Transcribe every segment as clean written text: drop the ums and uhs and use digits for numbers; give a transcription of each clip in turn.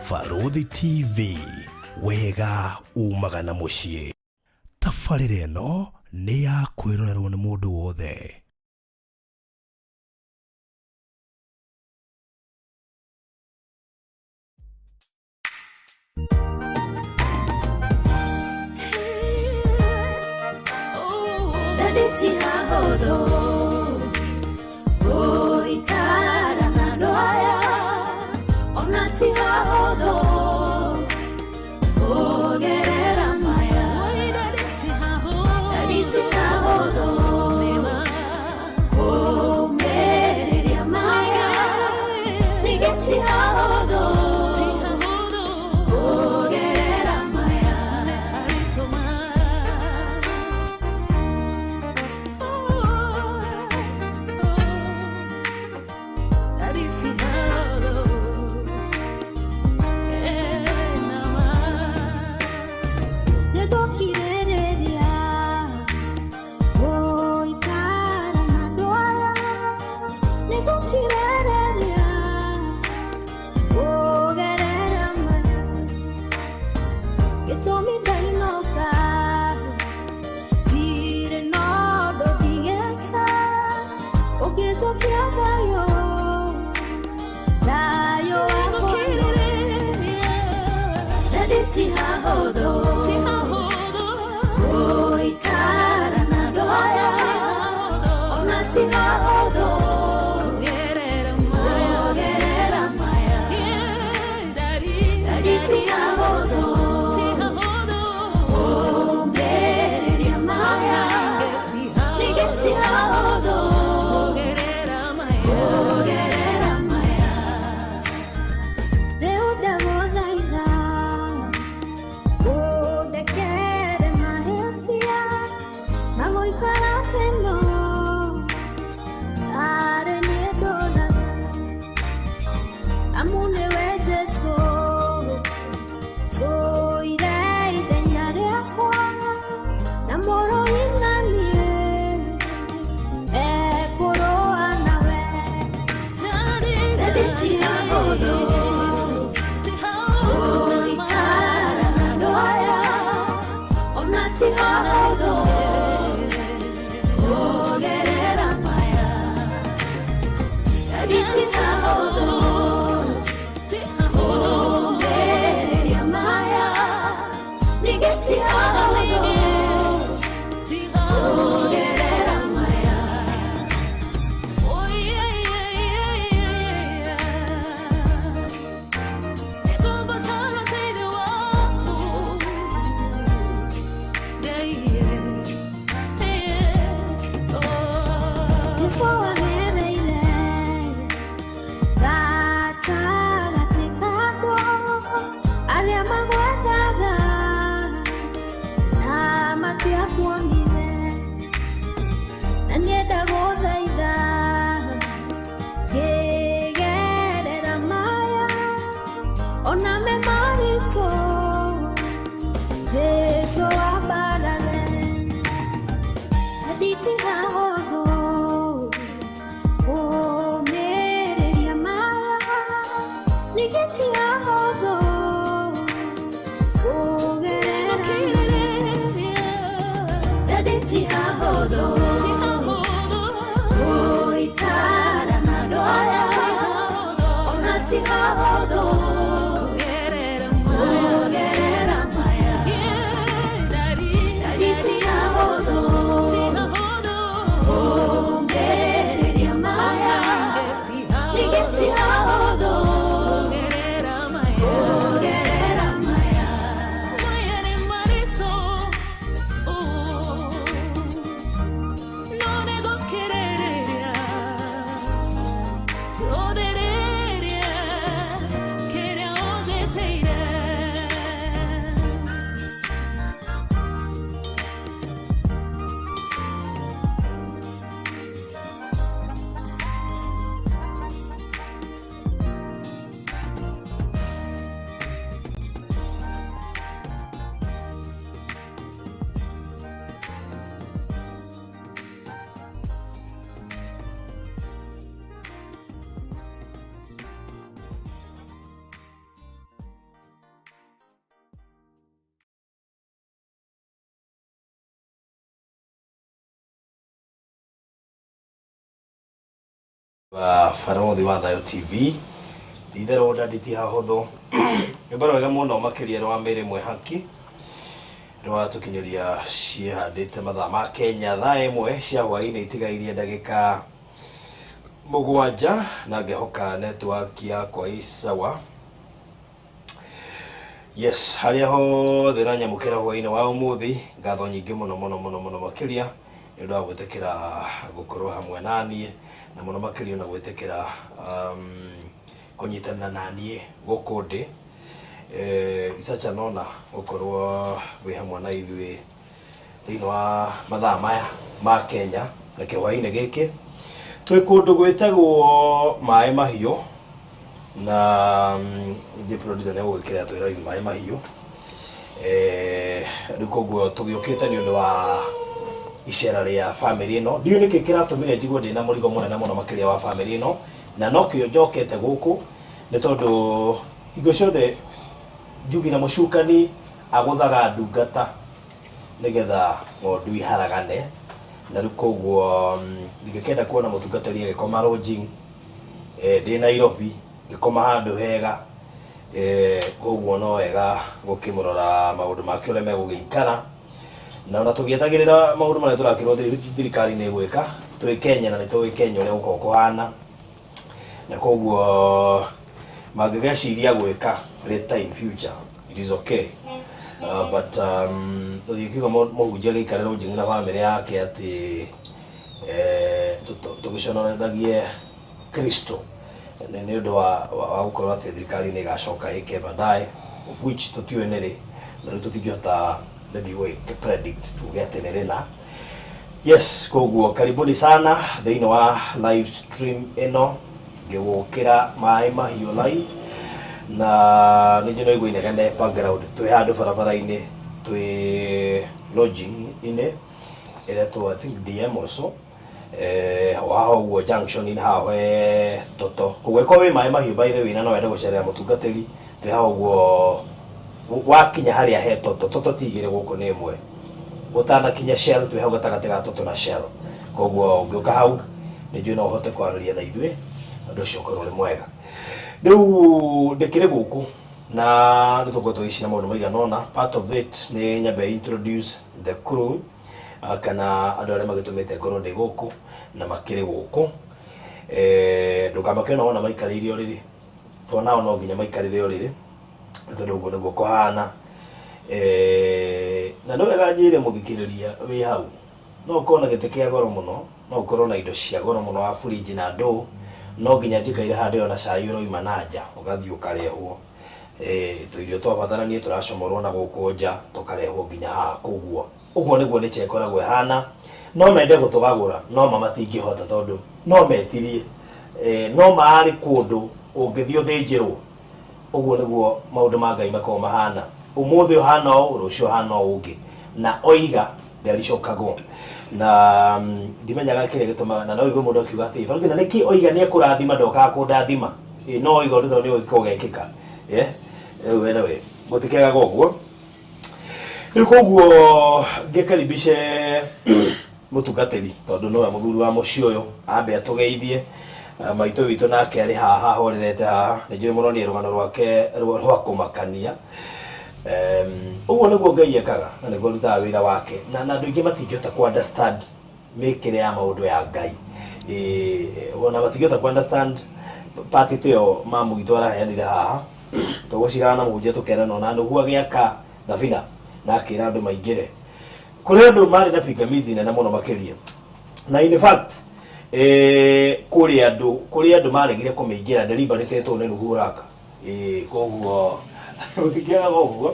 Barũthi TV, wega umaga na mũciĩ. Tabarĩra ĩno nĩ ya kwĩrorerwo nĩ mũndũ wothe. Ti hahũthũ gũikara na andũ aya, ona ti hahũthũ kũgerera maya. Ti hahũthũ kũmĩrĩria maya, ningĩ ti hahũthũ kũgerera maya. Nĩngũkirĩrĩria gũikara na andũ aya, nĩngũkirĩrĩria kũgerera maya. Gĩtũmi ndainũka ndirĩ na ũndũ ndigĩte ũngĩnjokia thayũ, thayũ wakwa. Ti hahũthũ gũikara na andũ aya, ona ti hahũthũ kũgerera maya. Ti hahũthũ kũmĩrĩria maya, ningĩ ti hahũthũ kũgerera maya. Rĩu ndagũthaitha ũndekere mahĩtia na gũikara thĩno arĩ niĩ ndũraga, amu nĩwe Jesũ tũire ithenya rĩakwa na mũrũi na niĩ ekũrũa nawe. Ti hahũthũ gũikara na andũ aya, ona ti hahũthũ kũgerera maya. Ti hahũthũ kũmĩrĩria maya, ningĩ ti hahũthũ kũgerera maya. Jesũ agereire gatagatĩ ka andũ arĩa magwethaga na Wa Barothi wa Thayo TV ti-itherũ ndadi ti hahũthũ rwĩmbo rwega mũno makĩria rwa Mary Mwĩhaki rwa tũkinyĩria ciĩhandĩte mathaa ma Kenya thaa 1 cia hwaĩ-inĩ itigairie ndagĩka 7 na ngehoka network yakwa ĩ sawa. Yes, harĩa hothe ũranyamũkĩra hwaĩ-inĩ wa ũmũthĩ, ngatho nyingĩ mũno mũno mũno mũno makĩria nĩ ũndũ wa gwĩtĩkĩra gũkorwo hamwe na niĩ na mũno makĩria na gwĩtĩkĩra kũnyitanĩra na niĩ gũkũ ndĩ. Isacha nona gũkorwo wĩ hamwe na ithuĩ thĩinĩ wa mathaa maya ma Kenya na kĩhwaĩ-inĩ gĩkĩ twĩ kũndũ gwĩtagwo Maĩ Mahiũ na njĩ producer nĩ egũgĩkĩra twĩra rĩu Maĩ Mahiũ. Rĩu koguo tũgĩũkĩte nĩ ũndũ wa icera rĩa family ĩno. Ndiũĩ nĩkĩ kĩratũmire njigue ndĩna mũrigo mũnene mũno makĩria wa family ĩno na nokĩo njokete gũkũ nĩ tondũ hingo ciothe njugi na mũcukani agũthaga ndungata nĩgetha ng'ondu iharagane na rĩu koguo ndingĩkĩenda kuona mũtungatĩri agĩkoma lodging ndĩ Nairobi ngĩkoma handũ hega koguo no wega gũkĩmũrora maũndũ make ũrĩa megũgĩikara na ona tũgĩetagĩrĩra maũndũ marĩa tũrakĩrwo thirikari nĩ ĩgwĩka twĩ Kenya na nĩ tũĩ Kenya ũrĩa gũkoragwo kũhana na koguo mangĩgeciria gwĩka later in future it is okay. But tũthiĩ mũhunjia gĩikare lodging na bamĩrĩ yake atĩ tũgĩconorethagie Kristo nĩ ũndũ wa gũkorwo atĩ thirikari nĩ ĩgacoka ĩke baadaye of which tũtiũĩ nĩ rĩ na rĩu tũtingĩhota maybe gũ predict tuge atĩ nĩ rĩ na yes. Koguo karibuni sana thĩinĩ wa live stream ĩno ngĩgũkĩra Maĩ Mahiũ live na nĩ njũĩ no igua inegene background twĩ handũ barabara-inĩ twĩ lodging-inĩ ĩretwo I think DM also o haha ũguo junction-inĩ haha he Toto. Koguo ĩkorwo wĩ Maĩ Mahiũ by the way na no wende gũcerera mũtungatĩri twĩ haha ũguo wakinya harĩa he Toto. Toto ti igĩrĩ gũkũ nĩ ĩmwe ũtanakinya Shell twĩ hau gatagatĩ ga Toto na Shell. Koguo ũngĩũka hau nĩ njũĩ no ũhote kwaranĩria na ithuĩ ũndũ ũcio ũkorwo ũrĩ mwega. Rĩu ndĩkĩrĩ gũkũ na nĩ tũgũkorwo tũgĩcina maũndũ maigana ũna. Part of it nĩ nyambe introduce the crew kana andũ arĩa magĩtũmĩte ngorwo ndĩ gũkũ na makĩrĩ gũkũ. Ndũkamake ona wona maikarĩire ũrĩrĩ for now no nginya maikarĩre ũrĩrĩ tondũ ũguo nĩguo kũhana. Na nĩ wega njĩre mũthikĩrĩria wĩ hau no ũkorwo na gĩtĩ kĩa goro mũno no ũkorwo na indo cia goro mũno wa fridge na ndoo no nginya njikaire handũ ĩyo na cai ũroima na nja ũgathiĩ ũkarehwo tũirio twabataranie tũracomorwo na gũkũ nja tũkarehwo nginya haha. Koguo ũguo nĩguo nĩche ĩkoragwo ĩhana. No mende gũtũgagũra no ma matingĩhota tondũ no metirie no marĩ kũndũ ũngĩthiĩ ũthĩnjĩrwo. Ũguo nĩguo maũndũ ma Ngai makoragwo mahana. Ũmũthĩ ũhana ũũ rũciũ ũhana ũũ ũngĩ na oiga ndĩaricokagwo na ndimenyaga kĩrĩa gĩtũmaga na no igue mũndũ akiuga atĩ Baruthi na nĩkĩ oiga nĩ ekũrathima ndokaga kũndathima no oiga ũndũ tondũ nĩ ũgĩkorwo ũgekĩka rĩu anyway gũtikĩagaga ũguo. Rĩu koguo ngĩkaribice mũtungatĩri tondũ nowe mũthuri wa mũciĩ ũyũ ambe atũgeithie. Maitũ witũ nake arĩ haha ahorerete haha nĩ njũĩ mũno nĩ rũgano rwake rwa kũmakania. Ũguo nĩguo Ngai ekaga na nĩguo arutaga wĩra wake na andũ aingĩ matingĩhota ku understand mĩkĩre ya maũndũ ya Ngai ona matingĩhota ku understand part ĩyo mamu witũ araheanire haha tũgũcirana na mũhunjia tũkerana ona Nuhu agĩaka thabina na akĩra andũ maingĩre. Kũrĩ andũ marĩ na pingamizi nene mũno makĩria na in fact kũrĩ andũ maregire kũmĩingĩra deliberately tondũ nĩ Nuhu ũraka koguo gũtikĩaga ũguo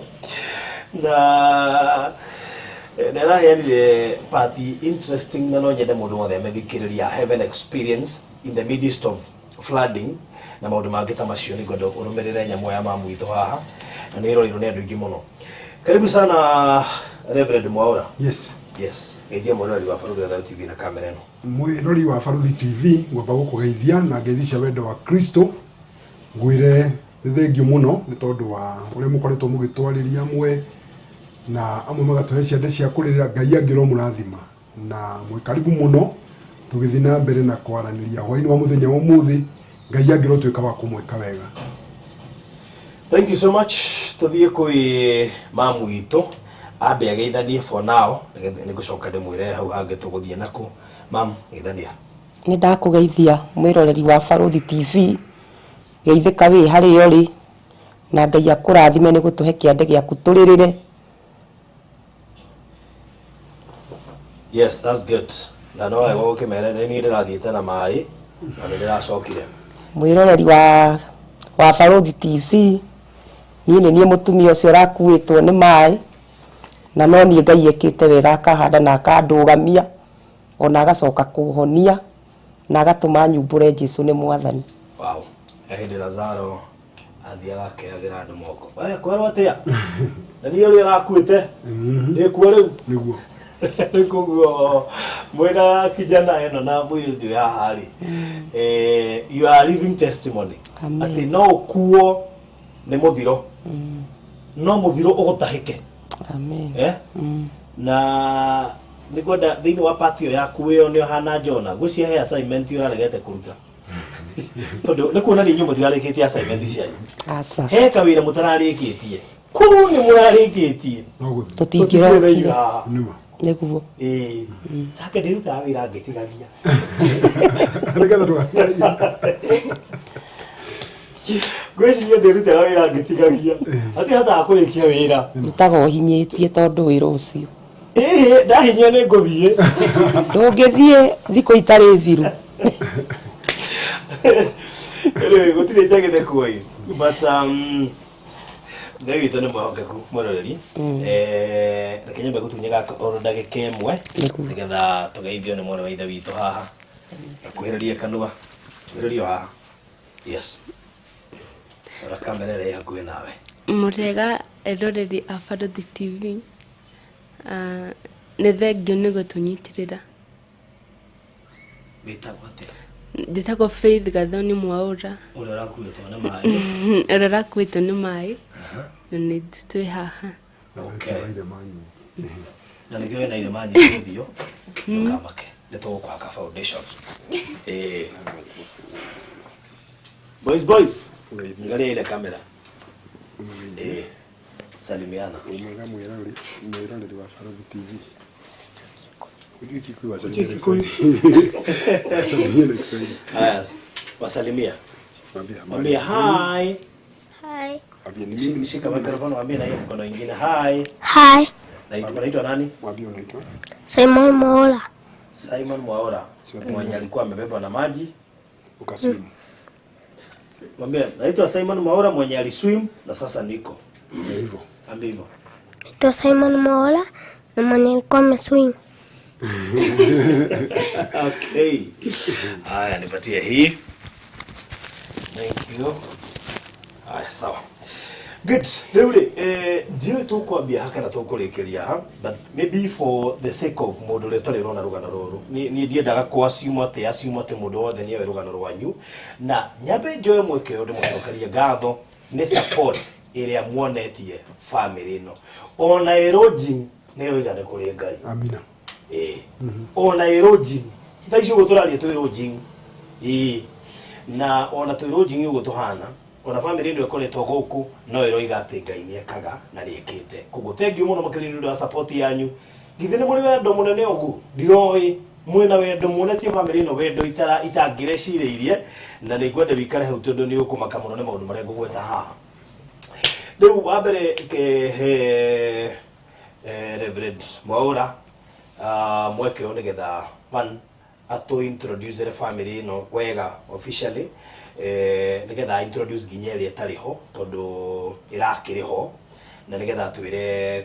na nĩaraheanire part interesting na no nyende mũndũ wothe amethikĩrĩria heaven experience in the midst of flooding na maũndũ mangĩ ta macio. Nĩngwenda ũrũmĩrĩre nyamũ ya mamu witũ haha na nĩ ĩrorirwo nĩ andũ aingĩ mũno. Karibu sana Reverend Mwaura. Yes. Yes. Geithia mwĩroreri wa Baruthi wa Thayo TV na kamera ĩno. Mwĩrori wa Baruthi TV ngwamba gũkũgeithia na ngeithi cia wendo wa Kristo ngwĩre nĩ thengio mũno nĩ tondũ wa ũrĩa mũkoretwo mũgĩtwarĩria amwe na amwe magatũhe ciande cia kũrĩrĩra Ngai angĩromũrathima na mwĩ karibu mũno Tũgĩthiĩ na mbere na kwaranĩria hwaĩ-inĩ wa mũthenya wa ũmũthĩ. Ngai angĩrotuĩka wa kũmwĩka wega. Thank you so much. Tuthiĩ kwĩ mamu witũ ambe ageithanie for now, nĩ ngũcoka ndĩmwĩre hau hangĩ tũgũthiĩ nakũ. Mamu, geithania. Nĩ ndakũgeithia mwĩroreri wa Barũthi TV, geithĩka wĩ harĩa ũrĩ, na Ngai akũrathime nĩ gũtũhe kĩande gĩaku tũrĩrĩre. Yes, that's good. Na no wega ũkĩmere nĩ niĩ ndĩrathiĩte na maĩ na nĩ ndĩracokire. Mwĩroreri wa Barũthi TV, niĩ nĩ niĩ mũtumia ũcio ũrakuĩtwo nĩ maĩ, na no niĩ Ngai ekĩte wega akahanda na akandũgamia, ona agacoka kũhonia na agatũma nyumbũre Jesũ nĩ Mwathani. Wow. He hĩndĩ Lazaro athiaga akĩoyagĩra andũ moko. We kwerwo atĩa? Na niĩ ũrĩa ũrakuĩte nĩkuo rĩu. Nĩguo. Rĩu koguo mwĩna kijana ĩno na mũirĩtu ũyũ haha rĩ, you are living testimony. Amen. Atĩ no ũkuo nĩ mũthiro, no mũthiro ũgũtahĩke. Amen. Eh? Na nĩ ngwenda thĩinĩ wa part ĩyo yaku ĩyo nĩ ũhana Jona, ngwĩciria he assignment ũraregete kũruta. Tondũ nĩ kuonania inyuĩ mũtirarĩkĩtie assignment cianyu. Aca. He kawĩra mũtararĩkĩtie. Kũu nĩ mũrarĩkĩtie. No gũthiĩ. Tũtingĩrokire. Nĩma. Nĩguo. Ĩĩ. Nake ndĩrutaga wĩra ngĩtigagia. Nĩgetha ndũgatige. Ngwĩciria ndĩrutaga wĩra ngĩtigagia. Hatihotaga kũrĩkia wĩra. Rutaga ũhinyĩtie tondũ wĩra ũcio. Ĩĩ, ndahinyia nĩ ngũthiĩ. Ndũngĩthiĩ thikũ itarĩ thiru. Anyway, gũtirĩ njagĩte kuoi. But Ngai witũ nĩ mwĩhokeku mwĩroreri. Reke nyambe gũtunye oro ndagĩka ĩmwe Nĩguo. nĩgetha tũgeithio nĩ mwarĩ wa ithe witũ haha. Akuhĩrĩrie kanua. Kuhĩrĩrio haha. Yes. Rora kamera ĩrĩa ĩ hakuhĩ nawe. Mũrega eroreri a Barũthi TV, nĩ thengio nĩ gũtũnyitĩrĩra. Wĩtagwo atĩa? Njĩtagwo Faith Gathoni Mwaũra. Ũrĩa ũrakuĩtwo nĩ maĩ. Ũrĩa ũrakuĩtwo nĩ maĩ, na nĩ twĩ haha. Okay. Irema nyingĩ. Na nĩkĩo wĩna irema nyingĩ ũthiũ. Ndũkamake. Nĩ tũgũkũhaka foundation. Ĩĩ. Boys, boys. Ũgeithie. Angalia ile kamera. Ũgeithie. Salimiana. Mwega mwĩroreri wa Barũthi TV. Hujui Kikuyu, wasalimie na Kiswahili. Wasalimie na Kiswahili. Haya, wasalimia. Mwambie habari. Mwambie hi. Hi. Mwambie ni mimi. Shika microphone, mwambie na hiyo mkono ingine hi. Hi. Unaitwa nani? Mwambie unaitwa Simon Mwaura. Simon Mwaura. Sio. Mwenye alikuwa amebebwa na maji. Ukaswim. Mwambie naitwa Simon Mwaura mwenye aliswim na sasa niko. Ndio hivyo. Ambie hivyo. Naitwa Simon Mwaura na mwenye alikuwa ameswim. Okay. Haya, nipatie hii. Thank you. Haya, sawa. Good. Rĩu rĩ, ndiũĩ tũkwambia ha kana tũkũrĩkĩria ha, but maybe for the sake of mũndũ ũrĩa ũtarĩ ũrona rũgano rũrũ, niĩ ndiendaga kũ assume atĩ assume atĩ mũndũ wothe nĩoĩ rũgano rwanyu, na nyambe njoe mweke ũyũ ndĩmũcokerie ngatho nĩ support ĩrĩa muonetie family ĩno. Ona ĩrũnjing nĩ ĩroiga nĩ kũrĩ Ngai. Amina. Ĩĩ. Ona ĩrũnjing. Thaa ici ũguo tũraria twĩ rũnjing. Ĩĩ. Na ona twĩ rũnjing ũguo tũhana, ona family ĩno ĩkoretwo gũkũ no ĩroiga atĩ Ngai nĩekaga na nĩekĩte. Koguo thank you mũno makĩria nĩ ũndũ wa support yanyu. Githĩ nĩ mũrĩ wendo mũnene ũguo? Ndiroĩ. Mwĩna wendo muonetie family ĩno wendo itangĩrecirĩirie, na nĩ ngwenda wĩikare hau tondũ nĩ ũkũmaka mũno nĩ maũndũ marĩa ngũgweta haha. Rĩu wa mbere he Reverend Mwaura, mweke ũyũ nĩgetha one atũ introduce family ĩno wega officially, nĩgetha introduce nginya ĩrĩa ĩtarĩ ho tondũ ĩrakĩrĩ ho, na nĩgetha atwĩre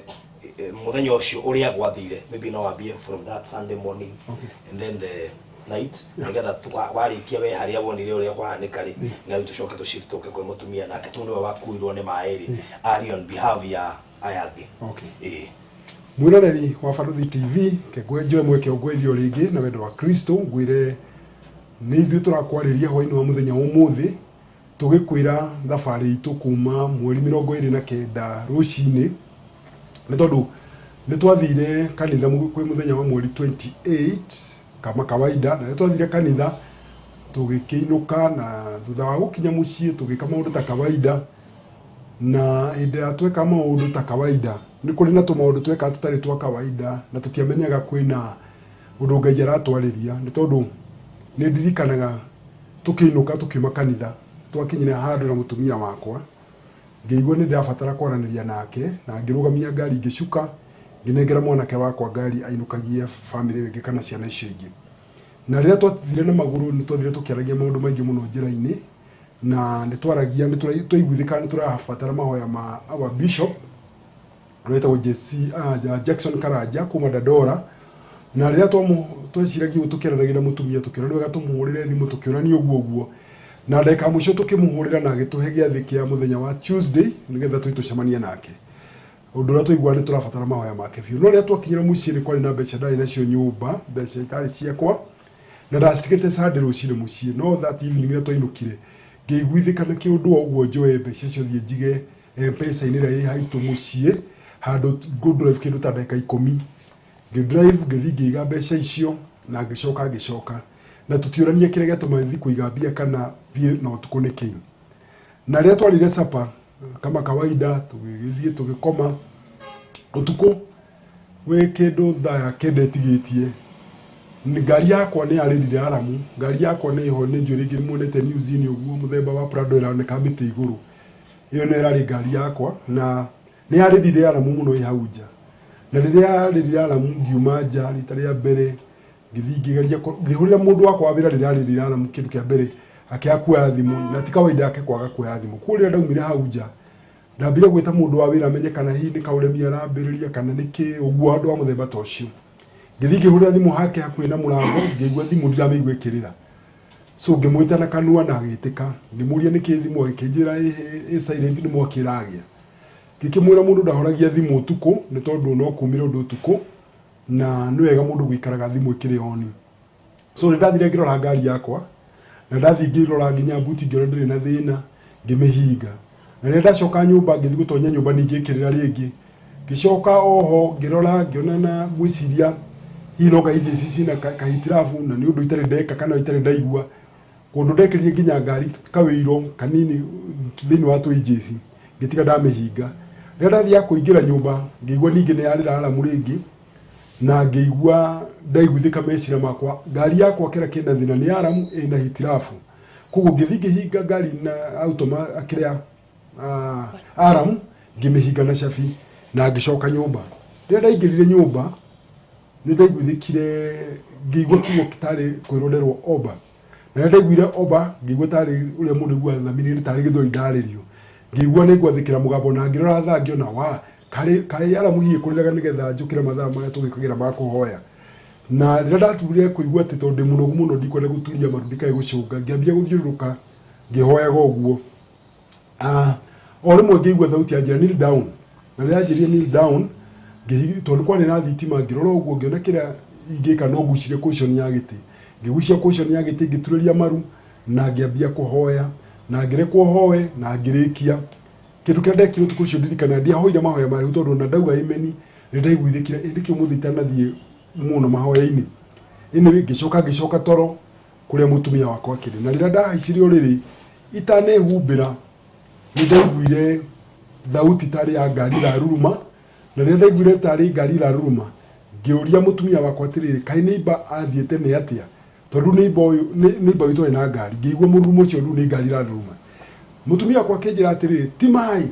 mũthenya ũcio ũrĩa gwathire. Maybe no wambie from that Sunday morning. Okay. And then the night, nĩgetha warĩkia we harĩa wonire ũrĩa kũhanĩka rĩ, nĩgetha tũcoke tũshift tũke kwĩ mũtumia nake tondũ nĩwe wakuirwo nĩ maĩ rĩ, ari on behalf ya aya angĩ. Okay. Ĩĩ. Mwĩroreri wa Barũthi TV, ke njoe mweke ũngweithio rĩngĩ na wendo wa Kristo, ngwĩre nĩ ithuĩ tũrakwarĩria hwaĩ-inĩ wa mũthenya wa ũmũthĩ, tũgĩkwĩra thabarĩ itũ kuma mweri 29 rũcinĩ, nĩ tondũ nĩ twathire kanitha kwĩ mũthenya wa mweri 28 Kama kawaida, na rĩrĩa twathire kanitha tũgĩkĩinũka, na thutha wa gũkinya mũciĩ tũgĩka maũndũ ta kawaida. Na hĩndĩ ĩrĩa tweka maũndũ ta kawaida, nĩ kũrĩ na tũmaũndũ tweka tũtarĩ twa kawaida, na tũtiamenyaga kwĩna ũndũ Ngai aratwarĩria, nĩ tondũ nĩ ndirikanaga tũkĩinũka tũkiuma kanitha, twakinyire handũ na mũtumia wakwa, ngĩigua nĩ ndĩrabatara kwaranĩria nake, na ngĩrũgamia ngari, ngĩcuka, ngĩnengera mwanake wakwa ngari ainũkagie bamĩrĩ ĩyo ĩngĩ kana ciana icio ingĩ. Na rĩrĩa twathire na magũrũ, nĩ twathire tũkĩaragia maũndũ maingĩ mũno njĩra-inĩ, na nĩ twaragia, nĩ twaiguithĩkaga nĩ tũrabatara mahoya ma our bishop ũrĩa wĩtagwo JC, Jackson Karanja kuma Dandora. Na rĩrĩa tweciragia ũguo tũkĩaranagia na mũtumia, tũkĩona nĩ wega tũmũhũrĩre thimũ, tũkĩũrania ũguo ũguo, na ndagĩka ya mũico tũkĩmũhũrĩra na agĩtũhe gĩathĩ kĩa mũthenya wa Tuesday nĩgetha tũthiĩ tũcemanie nake. Ũndũ ũrĩa twaiguaga nĩ tũrabatara mahoya make biũ. No rĩrĩa twakinyire mũciĩ nĩ kwarĩ na mbeca ndarĩ nacio nyũmba, mbeca itarĩ ciakwa, na ndacitigĩte Sunday rũcinĩ mũciĩ. No that evening rĩrĩa twainũkire, ngĩiguithĩka na kĩũndũ o ũguo njoe mbeca icio thiĩ njige M-Pesa-inĩ ĩrĩa ĩ haitũ mũciĩ, handũ ngũ drive kĩndũ ta ndagĩka 10. Ngĩ drive ngĩthiĩ ngĩiga mbeca icio na ngĩcoka ngĩcoka. Na tũtiũrania kĩrĩa gĩatũma thiĩ kũiga mbia kana thiĩ na ũtukũ nĩ kĩĩ. Na rĩrĩa twarĩire supper kama kawaida, tũgĩgĩthiĩ tũgĩkoma ũtukũ wĩ kĩndũ thaa ya 9 ĩtigĩtie, ngari yakwa nĩ yarĩrire aramu. Ngari yakwa nĩ ĩho, nĩ njũĩ rĩngĩ muonete news-inĩ ũguo, mũthemba wa Prado ĩroneka mĩtĩ igũrũ. Ĩyo nĩyo ĩrarĩ ngari yakwa, na nĩ yarĩrire aramu mũno ĩ hau nja. Na rĩrĩa yarĩrire aramu, ngiuma nja rita rĩa mbere, ngĩthiĩ ngĩgeria ngĩhũrĩra mũndũ wakwa wa wĩra. Rĩrĩa yarĩrire aramu, kĩndũ kĩa mbere akĩaga kuoya thimũ, na ti kawaida yake kwaga kuoya thimũ. Koguo rĩrĩa ndaumire hau nja, ndambire gwĩta mũndũ wa wĩra amenye kana hihi nĩ kaũremi arambĩrĩria kana nĩ kĩ ũguo, andũ a mũthemba ta ũcio. Ngĩthiĩ ngĩhũrĩra thimũ hake hakuhĩ na mũrango, ngĩigua thimũ ndiramĩigua ĩkĩrĩra. So ngĩmwĩta na kanua na agĩtĩka. Ngĩmũria nĩkĩ thimũ, agĩkĩnjĩra ĩ silent, nĩ mwaki ĩragĩa. Ngĩkĩmwĩra mũndũ ndahoragia thimũ ũtukũ, nĩ tondũ no kumĩre ũndũ ũtukũ, na nĩ wega mũndũ gũikaraga thimũ ĩkĩrĩ on. So nĩ ndathire ngĩrora ngari yakwa, na ndathiĩ ngĩrora nginya buti, ngĩona ndĩrĩ na thĩna, ngĩmĩhinga. Na rĩrĩa ndacoka nyũmba, ngĩthiĩ gũtonya nyũmba, ningĩ ĩkĩrĩra rĩngĩ. Ngĩcoka oho ngĩrora, ngĩona na ngwĩciria hihi no kainjĩ ici cina kahitirabu, na nĩ ũndũ itarĩ ndeka kana itarĩ ndaigua. Kũndũ ndekĩrire nginya ngari kawĩiro kanini thĩinĩ wa tũinjĩ ici, ngĩtiga ndamĩhinga. Rĩrĩa ndathiaga kũingĩra nyũmba, ngĩigua ningĩ nĩ yarĩra aramu rĩngĩ, na ngĩigua ndaiguithĩka meciria makwa, ngari yakwa kĩrĩa kĩna thĩna nĩ aramu ĩna hitirabu. Koguo ngĩthiĩ ngĩhinga ngari na automa kĩrĩa aramu, ngĩmĩhinga na cabi na ngĩcoka nyũmba. Rĩrĩa ndaingĩrire nyũmba, nĩ ndaiguithĩkire, ngĩigua kiugo tarĩ kwĩrorerwo oba. Na rĩrĩa ndaiguire oba, ngĩigua tarĩ ũrĩa mũndũ aiguaga thamiri-inĩ, tarĩ gĩthweri ndarĩrio. Ngĩigua nĩ ngwathĩkĩra mũgambo, na ngĩrora thaa, ngĩona wa karĩ kaĩ aramu hihi ĩkũrĩraga nĩgetha njũkĩre mathaa marĩa tũgĩkagĩra ma kũhoya. Na rĩrĩa ndaturire kũigua atĩ tondũ ndĩ mũnogu mũno, ndikwenda gũturia maru ndikae gũcũnga, ngĩambia gũthiũrũrũka ngĩhoyaga ũguo. O rĩmwe ngĩigua thauti yanjĩra, "Kneel down." Na rĩrĩa yanjĩrire "Kneel down", tondũ kwarĩ na thitima, ngĩrora ũguo, ngĩona kĩrĩa ingĩka no ngucirie cushion ya gĩtĩ. Ngĩgucia cushion ya gĩtĩ, ngĩturĩria maru na ngĩambia kũhoya, na ngĩrekwo hoe na ngĩrĩkia. Kĩndũ kĩrĩa ndekire ũtukũ ũcio ndirikana, ndiahoire mahoya maraihu, tondũ ona ndauga amen nĩ ndaiguithĩkire, ĩ nĩkĩ ũmũthĩ itanathiĩ mũno mahoya-inĩ. Anyway, ngĩcoka ngĩcoka toro kũrĩa mũtumia wakwa akĩrĩ. Na rĩrĩa ndahaicire ũrĩrĩ itanehumbĩra, nĩ ndaiguire thauti tarĩ ya ngari iraruruma. Na rĩrĩa ndaiguire tarĩ ngari iraruruma, ngĩũria mũtumia wakwa atĩrĩrĩ, kaĩ neighbor athiĩte nĩ atĩa, tondũ neighbor ũyũ neighbor witũ arĩ na ngari, ngĩigua mũrurumo ũcio rĩu nĩ ngari iraruruma. Mũtumia wakwa akĩnjĩra atĩrĩrĩ, ti maĩ.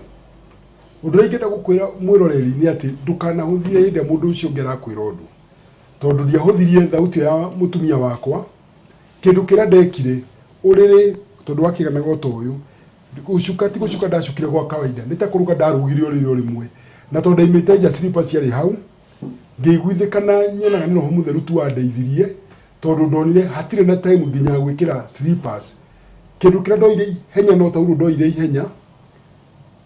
Ũndũ ũrĩa ingĩenda gũkwĩra mwĩroreri nĩ atĩ ndũkanahũthie hĩndĩ ĩrĩa mũndũ ũcio ũngĩ arakwĩra ũndũ, tondũ ndiahũthirie thauti ĩyo ya mũtumia wakwa. Kĩndũ kĩrĩa ndekire ũrĩrĩ, tondũ wakĩganaga o ta ũyũ, gũcuka ti gũcuka ndacukire gwa kawaida, nĩ ta kũruga ndarugire ũrĩrĩ o rĩmwe. Na tondũ ndaimĩte nja, slippers ciarĩ hau, ngĩiguithĩka na nyonaga nĩ Roho Mũtheru tu wandeithirie, tondũ ndonire hatirĩ na time nginya ya gwĩkĩra slippers. Kĩndũ kĩrĩa ndoire ihenya, no taurũ ndoire ihenya,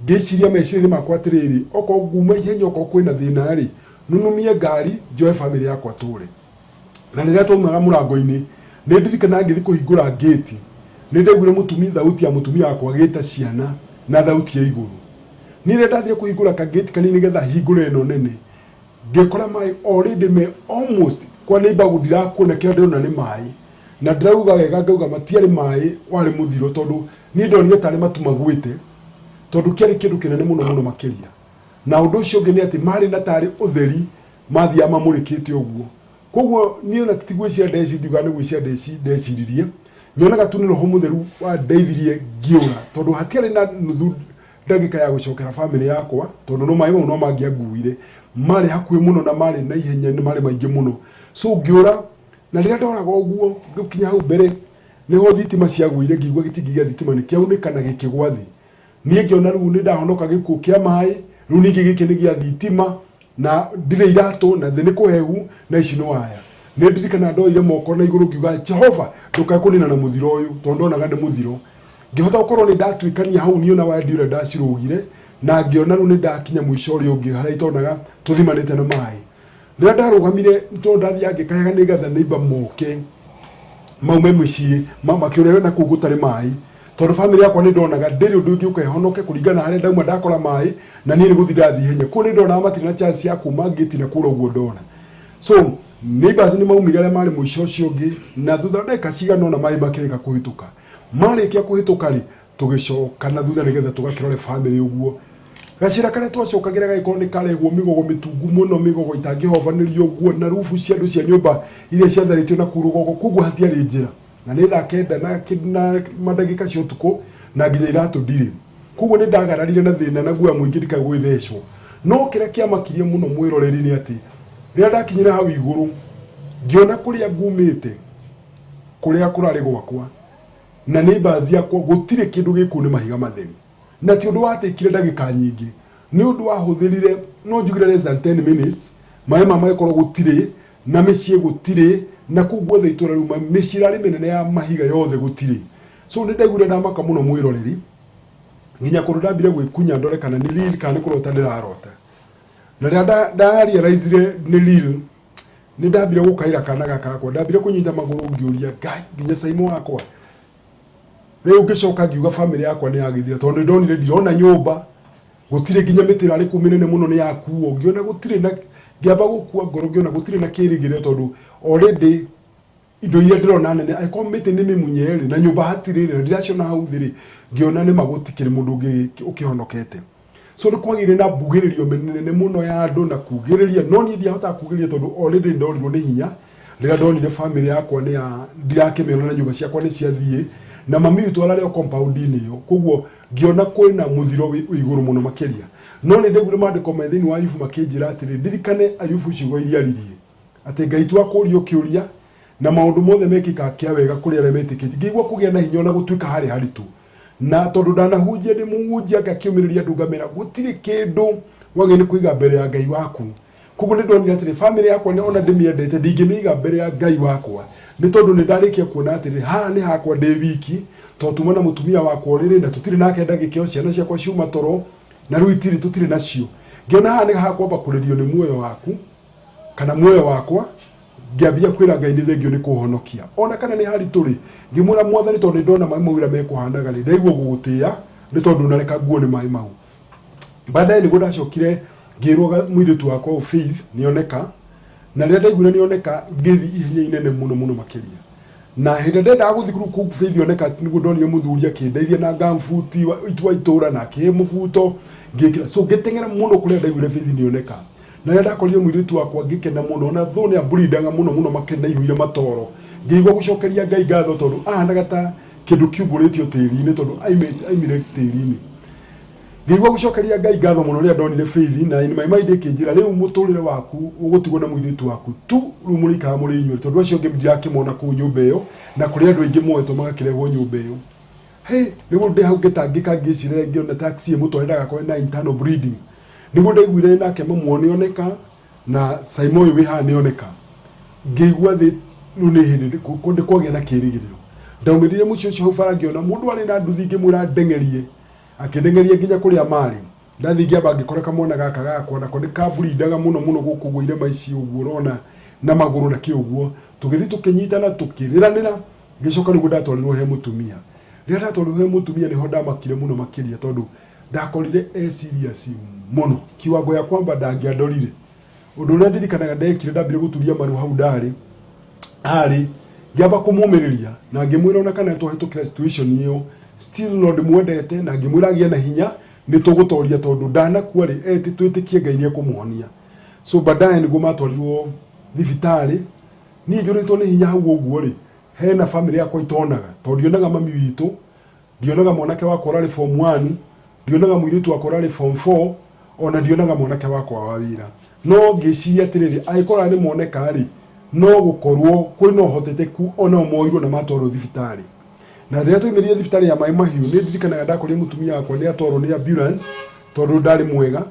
ngĩciria meciria-inĩ makwa atĩrĩrĩ, okorwo nguma ihenya, okorwo kwĩna thĩna rĩ, nunumie ngari njoe bamĩrĩ yakwa tũre. Na rĩrĩa twaumaga mũrango-inĩ, nĩ ndirikanaga ngĩthiĩ kũhingũra ngĩti, nĩ ndaiguire mũtumia, thauti ya mũtumia wakwa agĩta ciana na thauti ya igũrũ. Niĩ rĩrĩa ndathire kũhingũra kangĩti kanini nĩgetha hingũre ĩno nene, ngĩkora maĩ already me almost Kwa neighbor gũndirakuona kĩrĩa ndĩrona nĩ maĩ. Na ndĩrauga wega ngauga matiarĩ maĩ warĩ mũthiro tondũ niĩ ndonire tarĩ matu maguĩte tondũ kĩarĩ kĩndũ kĩnene mũno mũno makĩria. Na ũndũ ũcio ũngĩ nĩ atĩ marĩ na tarĩ ũtheri mathiaga mamũrĩkĩte ũguo. Koguo niĩ ona ti gwĩciria ndeci ndiuga nĩ gwĩciria ndeciririe nyonaga tu nĩ roho mũtheru wandeithirie ngĩũra tondũ hatiarĩ na nuthu ndagĩka ya gũcokera bamĩrĩ yakwa tondũ no maĩ mau no mangĩanguire marĩ hakuhĩ mũno na marĩ na ihenya nĩ marĩ maingĩ mũno. So ngĩũra na rĩrĩa ndoraga ũguo ngĩkinya hau mbere nĩho thitima ciagũire ngĩigua gĩtingĩ gĩa thitima nĩ kĩaunĩka na gĩkĩgwa thĩ. Niĩ ngĩona rĩu nĩ ndahonoka gĩkuũ kĩa maĩ rĩu ningĩ gĩkĩ nĩ gĩa thitima na ndirĩ iratũ na thĩ nĩ kũhehu na ici nĩ waya. Nĩ ndirikana ndoire moko na igũrũ ngiuga Jehova ndũkae kũnina na mũthiro ũyũ tondũ ndonaga nĩ mũthiro. Ngĩhota gũkorwo nĩ ndatuĩkania hau niĩ ona waya ndiũrĩa ndacirũgire na ngĩona rĩu nĩ ndakinya mũico ũrĩa ũngĩ harĩa itonaga tũthimanĩte na maĩ. Rĩrĩa ndarũgamire tondũ ndathiaga ngĩkayaga nĩgetha neighbor moke maume mũciĩ makĩũrĩre na kũu gũtarĩ maĩ tondũ bamĩrĩ yakwa nĩ ndonaga ndĩrĩ ũndũ ũngĩ ũka ĩhonoke kũringana harĩa ndauma ndakora maĩ na niĩ nĩ gũthiĩ ndathiĩ ihenya. Kũu nĩ ndonaga matirĩ na chance ya kuma ngĩti na kũra ũguo ndona. So neighbors nĩ maumire arĩa marĩ mũico ũcio ũngĩ na thutha wa ndagĩka cigana ũna maĩ makĩrĩka kũhĩtũka. Marĩkia kũhĩtũka rĩ tũgĩcoka na thutha nĩgetha tũgakĩrore bamĩrĩ ũguo. Gacĩra karĩa twacokagĩra gagĩkorwo nĩ karehwo mĩgogo mĩtungu mũno mĩgogo itangĩhovanĩrio ũguo na rubu cia andũ cia nyũmba iria ciatharĩtio na kũu rũgongo koguo hatiarĩ njĩra. Na nĩ thaa kenda na mandagĩka cia ũtukũ na nginya iratũ ndirĩ. Koguo nĩ ndagararire na thĩna na guoya mũingĩ ndikae gwĩthecwo. No kĩrĩa kĩamakirie mũno mwĩroreri nĩ atĩ rĩrĩa ndakinyire hau igũrũ ngĩona kũrĩa ngumĩte kũrĩa kũrarĩ gwakwa na neighbors yakwa gũtirĩ kĩndũ gĩkũu nĩ mahiga matheri. Na ti ũndũ watĩkire ndagĩka nyingĩ nĩ ũndũ wahũthĩrire no njugire less than 10 minutes maĩ ma magĩkorwo gũtirĩ na mĩciĩ gũtirĩ na kũu guothe itũra rĩu mĩciĩ ĩrarĩ mĩnene ya mahiga yothe gũtirĩ. So nĩ ndaiguire ndamaka mũno mwĩroreri nginya kũndũ ndambire gwĩkunya ndore kana nĩ real kana nĩ kũrota ndĩrarota. Na rĩrĩa ndarealizire nĩ real nĩ ndambire gũkaĩra kana gaka gakwa ndambire kũnyita magũrũ ngĩũria Ngai nginya Saimo wakwa. Rĩu ngĩcoka ngiuga bamĩrĩ yakwa nĩ yagĩthira tondũ nĩ ndonire ndirona nyũmba gũtirĩ nginya mĩtĩ ĩrarĩ kũu mĩnene mũno nĩ yakuo ngĩona gũtirĩ na ngĩamba gũkua ngoro ngĩona gũtirĩ na kĩrĩgĩrĩro tondũ already indo iria ndĩrona nene angĩkorwo mĩtĩ nĩ mĩmunye rĩ na nyũmba hatirĩ rĩ na ndiraciona hau thĩ rĩ ngĩona nĩ ma gũtikĩrĩ mũndũ ũngĩ ũkĩhonokete. So nĩ kwagĩire na mbugĩrĩrio mĩnene mũno ya andũ na kugĩrĩria no niĩ ndiahotaga kugĩrĩria tondũ already ndorirwo nĩ hinya rĩrĩa ndonire bamĩrĩ yakwa nĩ ya ndirakĩmĩona na nyũmba ciakwa nĩ ciathiĩ na mami witũ ararĩ o compound-inĩ ĩyo koguo ngĩona kwĩna mũthiro wĩ igũrũ mũno makĩria. No nĩ ndaiguire maandĩko me thĩinĩ wa Ayubu makĩnjĩra atĩrĩ ndirikane Ayubu ciugo iria aririe atĩ Ngai tu akũrio kĩũria na maũndũ mothe mekĩkaga kĩa wega kũrĩ arĩa metĩkĩtie. Ngĩigua kũgĩa na hinya ona gũtuĩka harĩ haritũ na tondũ ndanahunjia ndĩ mũhunjia ngakĩũmĩrĩria andũ ngamera gũtirĩ kĩndũ wagĩrĩirwo nĩ kũiga mbere ya Ngai waku. Koguo nĩ ndonire atĩrĩ bamĩrĩ yakwa nĩ ona ndĩmĩendete ndingĩmĩiga mbere ya Ngai wakwa nĩ tondũ nĩ ndarĩkia kuona atĩrĩ haha nĩ hakwa ndĩ wiki tondũ tuma na mũtumia wakwa ũrĩrĩ na tũtirĩ nake ndagĩka ĩyo ciana ciakwa ciuma toro na rĩu itirĩ tũtirĩ nacio. Ngĩona haha nĩ hakwamba kũrĩrio nĩ muoyo waku kana muoyo wakwa ngĩambia kwĩra Ngai nĩ thengio nĩ kũhonokia ona kana nĩ haritũ rĩ ngĩmwĩra mwathani tondũ nĩ ndona maĩ mau ũrĩa mekũhanaga rĩ ndaigua gũgũtĩĩa nĩ tondũ ndũnareka nguo nĩ maĩ mau. Baadaye nĩguo ndacokire ngĩrwo mũirĩtu wakwa Faith nĩoneka na rĩrĩa ndaiguire nĩoneka ngĩthiĩ ihenya inene mũno mũno makĩria. Na hĩndĩ ĩrĩa ndendaga gũthiĩ kũu Faith oneka nĩguo ndonire mũthuri akĩndeithia na gambuti wa itũra na akĩhe mũbuto ngĩkĩra. So ngĩteng'era mũno kũrĩa ndaiguire Faith nĩoneka. Na rĩrĩa ndakorire mũirĩtu wakwa ngĩkena mũno na thũ nĩ amburindaga mũno mũno makĩria na ihũire matoro. Ngĩigua gũcokeria Ngai ngatho tondũ ahanaga ta kĩndũ kiumbũrĩtio tĩri-inĩ tondũ aimire tĩri-inĩ. Ngĩigua gũcokeria Ngai ngatho mũno rĩrĩa ndonire Faith na in my mind ĩkĩnjĩra rĩu mũtũrĩre waku ũgũtigwo na mũirĩtu waku tu rĩu mũrĩikara mũrĩ inyuĩ tondũ acio angĩ ndirakĩmona kũu nyũmba ĩyo na kũrĩ andũ aingĩ moetwo magakĩrehwo nyũmba ĩyo. Hey, nĩguo ndĩ hau ngĩtangĩka ngĩciria ngĩona taxi ĩmũtware ndagakorwo na internal bleeding. Nĩguo ndaiguire nake mamu nĩoneka na Saimo ũyũ wĩ haha nĩoneka. Ngĩigua thĩ rĩu nĩ hĩndĩ nĩ kwagĩa na kĩrĩgĩrĩro. Ndaumĩrire mũciĩ ũcio hau bara ngĩona mũndũ arĩ na nduthi ngĩmwĩra ndeng'erie akĩndeng'eria nginya kũrĩa marĩ. Ndathiĩ ngĩamba ngĩkora kamwana gaka gakwa nako nĩ kamburindaga mũno mũno gũkũ ũguo irema ici ũguo ũrona na magũrũ na kĩ ũguo. Tũgĩthiĩ tũkĩnyitana tũkĩrĩranĩra ngĩcoka nĩguo ndatwarirwo he mũtumia. Rĩrĩa ndatwarirwo he mũtumia nĩho ndamakire mũno makĩria tondũ ndakorire e serious mũno kiwango ya kwamba ndangĩandorire. Ũndũ ũrĩa ndirikanaga ndekire, ndambire gũturia maru hau ndarĩ arĩ, ngĩamba kũmũmĩrĩria na ngĩmwĩra ona kana twahĩtũkĩra situation ĩyo, still no ndĩmwendete, na ngĩmwĩra agĩe na hinya, nĩ tũgũtoria, tondũ ndanakua rĩ, twĩtĩkie Ngai nĩ ekũmũhonia. So baadaye nĩguo matwarirwo thibitarĩ. Niĩ njũrĩtwo nĩ hinya hau ũguo rĩ, hena family yakwa itonaga, tondũ ndionaga mami witũ, ndionaga mwanake wakwa ũrarĩ form 1, ndionaga mũirĩtu wakwa ũrarĩ form 4, ona ndionaga mwanake wakwa wa wĩra. No ngĩciria atĩrĩrĩ, angĩkorwo nĩ moneka rĩ, no gũkorwo kwĩna ũhotekeku ona moirwo na matwarwo thibitarĩ. Na rĩrĩa twaimĩrire thibitarĩ ya Maĩ Mahiũ, nĩ ndirikanaga ndakorire mũtumia wakwa nĩ atwarwo nĩ ambulance tondũ ndarĩ mwega.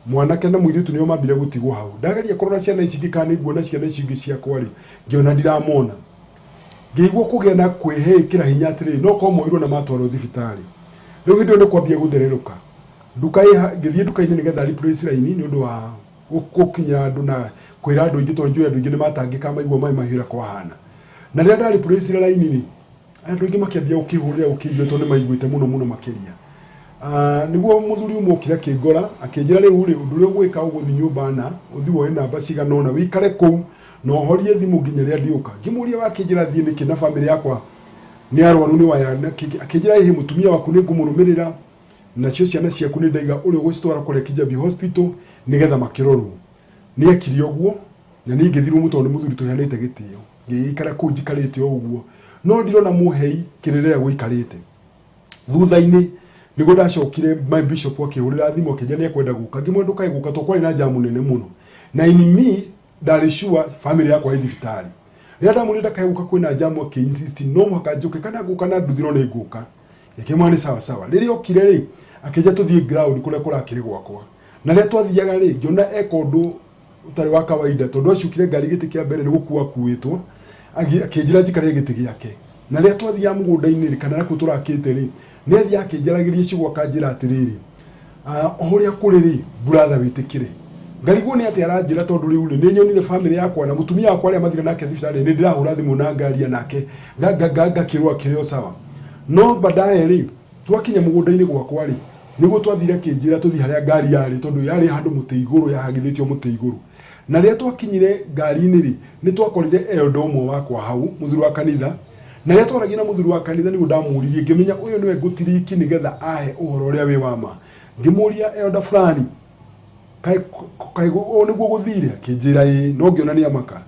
Mwanake na mũirĩtu nĩo mambire gũtigwo hau. Ndageria kũrora ciana ici ingĩ kana nĩ nguona ciana ici ingĩ ciakwa rĩ, ngĩona ndiramona. Ngĩigua kũgĩa na kwĩhĩkĩra hinya atĩrĩrĩ, no korwo moirwo na matwarwo thibitarĩ. Rĩu hĩndĩ ĩyo nĩ kwambia gũthererũka. Nduka ngĩthiĩ nduka-inĩ nĩgetha replace line nĩ ũndũ wa gũkinyĩra andũ na kwĩra andũ aingĩ, tondũ njũĩ andũ aingĩ nĩ matangĩka maigua Maĩ Mahiũ ũrĩa kwahana. Na rĩrĩa nda replace line rĩ, andũ aingĩ makĩambia gũkĩhũrĩra gũkĩnjua, tondũ nĩ maiguĩte mũno mũno makĩria. Nĩguo mũthuri ũmwe okire akĩngora, akĩnjĩra rĩu rĩ, ũndũ ũrĩa ũgwĩka, ũgũthiĩ nyũmba na ũthiĩ woe namba cigana ũna, wĩikare kũu na ũhorie thimũ nginya rĩrĩa ndĩũka. Ngĩmũria, wakĩnjĩra thiĩ nĩkĩ na family yakwa nĩ arwaru nĩ waya? Akĩnjĩra, ĩhĩ, mũtumia waku nĩ ngũmũrũmĩrĩra, nacio ciana ciaku nĩ ndaiga ũrĩa ũgũcitwara kũrĩa Kijabi Hospital nĩgetha makĩrorwo. Nĩ ekire ũguo na niĩ ngĩthirwo mũno, tondũ nĩ mũthuri tũheanĩte gĩtĩo. Ngĩgĩikara kũu njikarĩte o ũguo, no ndirona mũhei kĩrĩrĩa gũikarĩte. Thutha-inĩ nĩguo ndacokire, my bishop akĩhũrĩra thimũ, akĩnjĩra nĩ ekwenda gũka. Ngĩmwĩra ndũkae gũka, tondũ kwarĩ na jamu nene mũno, na in me ndarĩ sure family yakwa ĩ thibitarĩ. Rĩrĩa ndamwĩrire ndakae gũka, kwĩna jamu, akĩ insist no mũhaka njũke, kana ngũka na nduthirwo nĩ ngũka. Ngĩkĩmwĩra nĩ sawa sawa. Rĩrĩa okire rĩ, akĩnjĩra tũthiĩ ground kũrĩa kũrakĩrĩ gwakwa. Na rĩrĩa twathiaga rĩ, ngĩona eka ũndũ ũtarĩ wa kawaida, tondũ acukire ngari gĩtĩ kĩa mbere nĩ gũkua akuĩtwo, akĩnjĩra njikare gĩtĩ gĩake. Na rĩrĩa twathiaga mũgũnda-inĩ rĩ, kana nakũu tũrakĩte rĩ, nĩ athiaga akĩnjaragĩria ciugo, akanjĩra atĩrĩrĩ, "Ah, o ũrĩa kũrĩ rĩ, brother, wĩtĩkĩre." Ngarigwo nĩ atĩ aranjĩra, tondũ rĩu rĩ, nĩ nyonire family yakwa na mũtumia wakwa arĩa mathire nake thibitarĩ, nĩ ndĩrahũra thimũ na ngaria nake, ngakĩrwo akĩrĩ o sawa. No baadaye rĩ, twakinya mũgũnda-inĩ gwakwa rĩ, nĩguo twathire, akĩnjĩra tũthiĩ harĩa ngari yarĩ, tondũ yarĩ handũ mũtĩ igũrũ, yahagithĩtio mũtĩ igũrũ. Na rĩrĩa twakinyire ngari-inĩ rĩ, nĩ twakorire elder ũmwe wakwa hau, mũthuri wa kanitha. Na rĩrĩa twaragia na mũthuri wa kanitha, nĩguo ndamũririe, ngĩmenya ũyũ nĩwe ngũtiriki nĩgetha ahe ũhoro ũrĩa wĩ wa ma. Ngĩmũria, "Elder fulani, kaĩ kaĩ ũũ nĩguo gũthire?" Akĩnjĩra ĩĩ, no ngĩona nĩ amaka.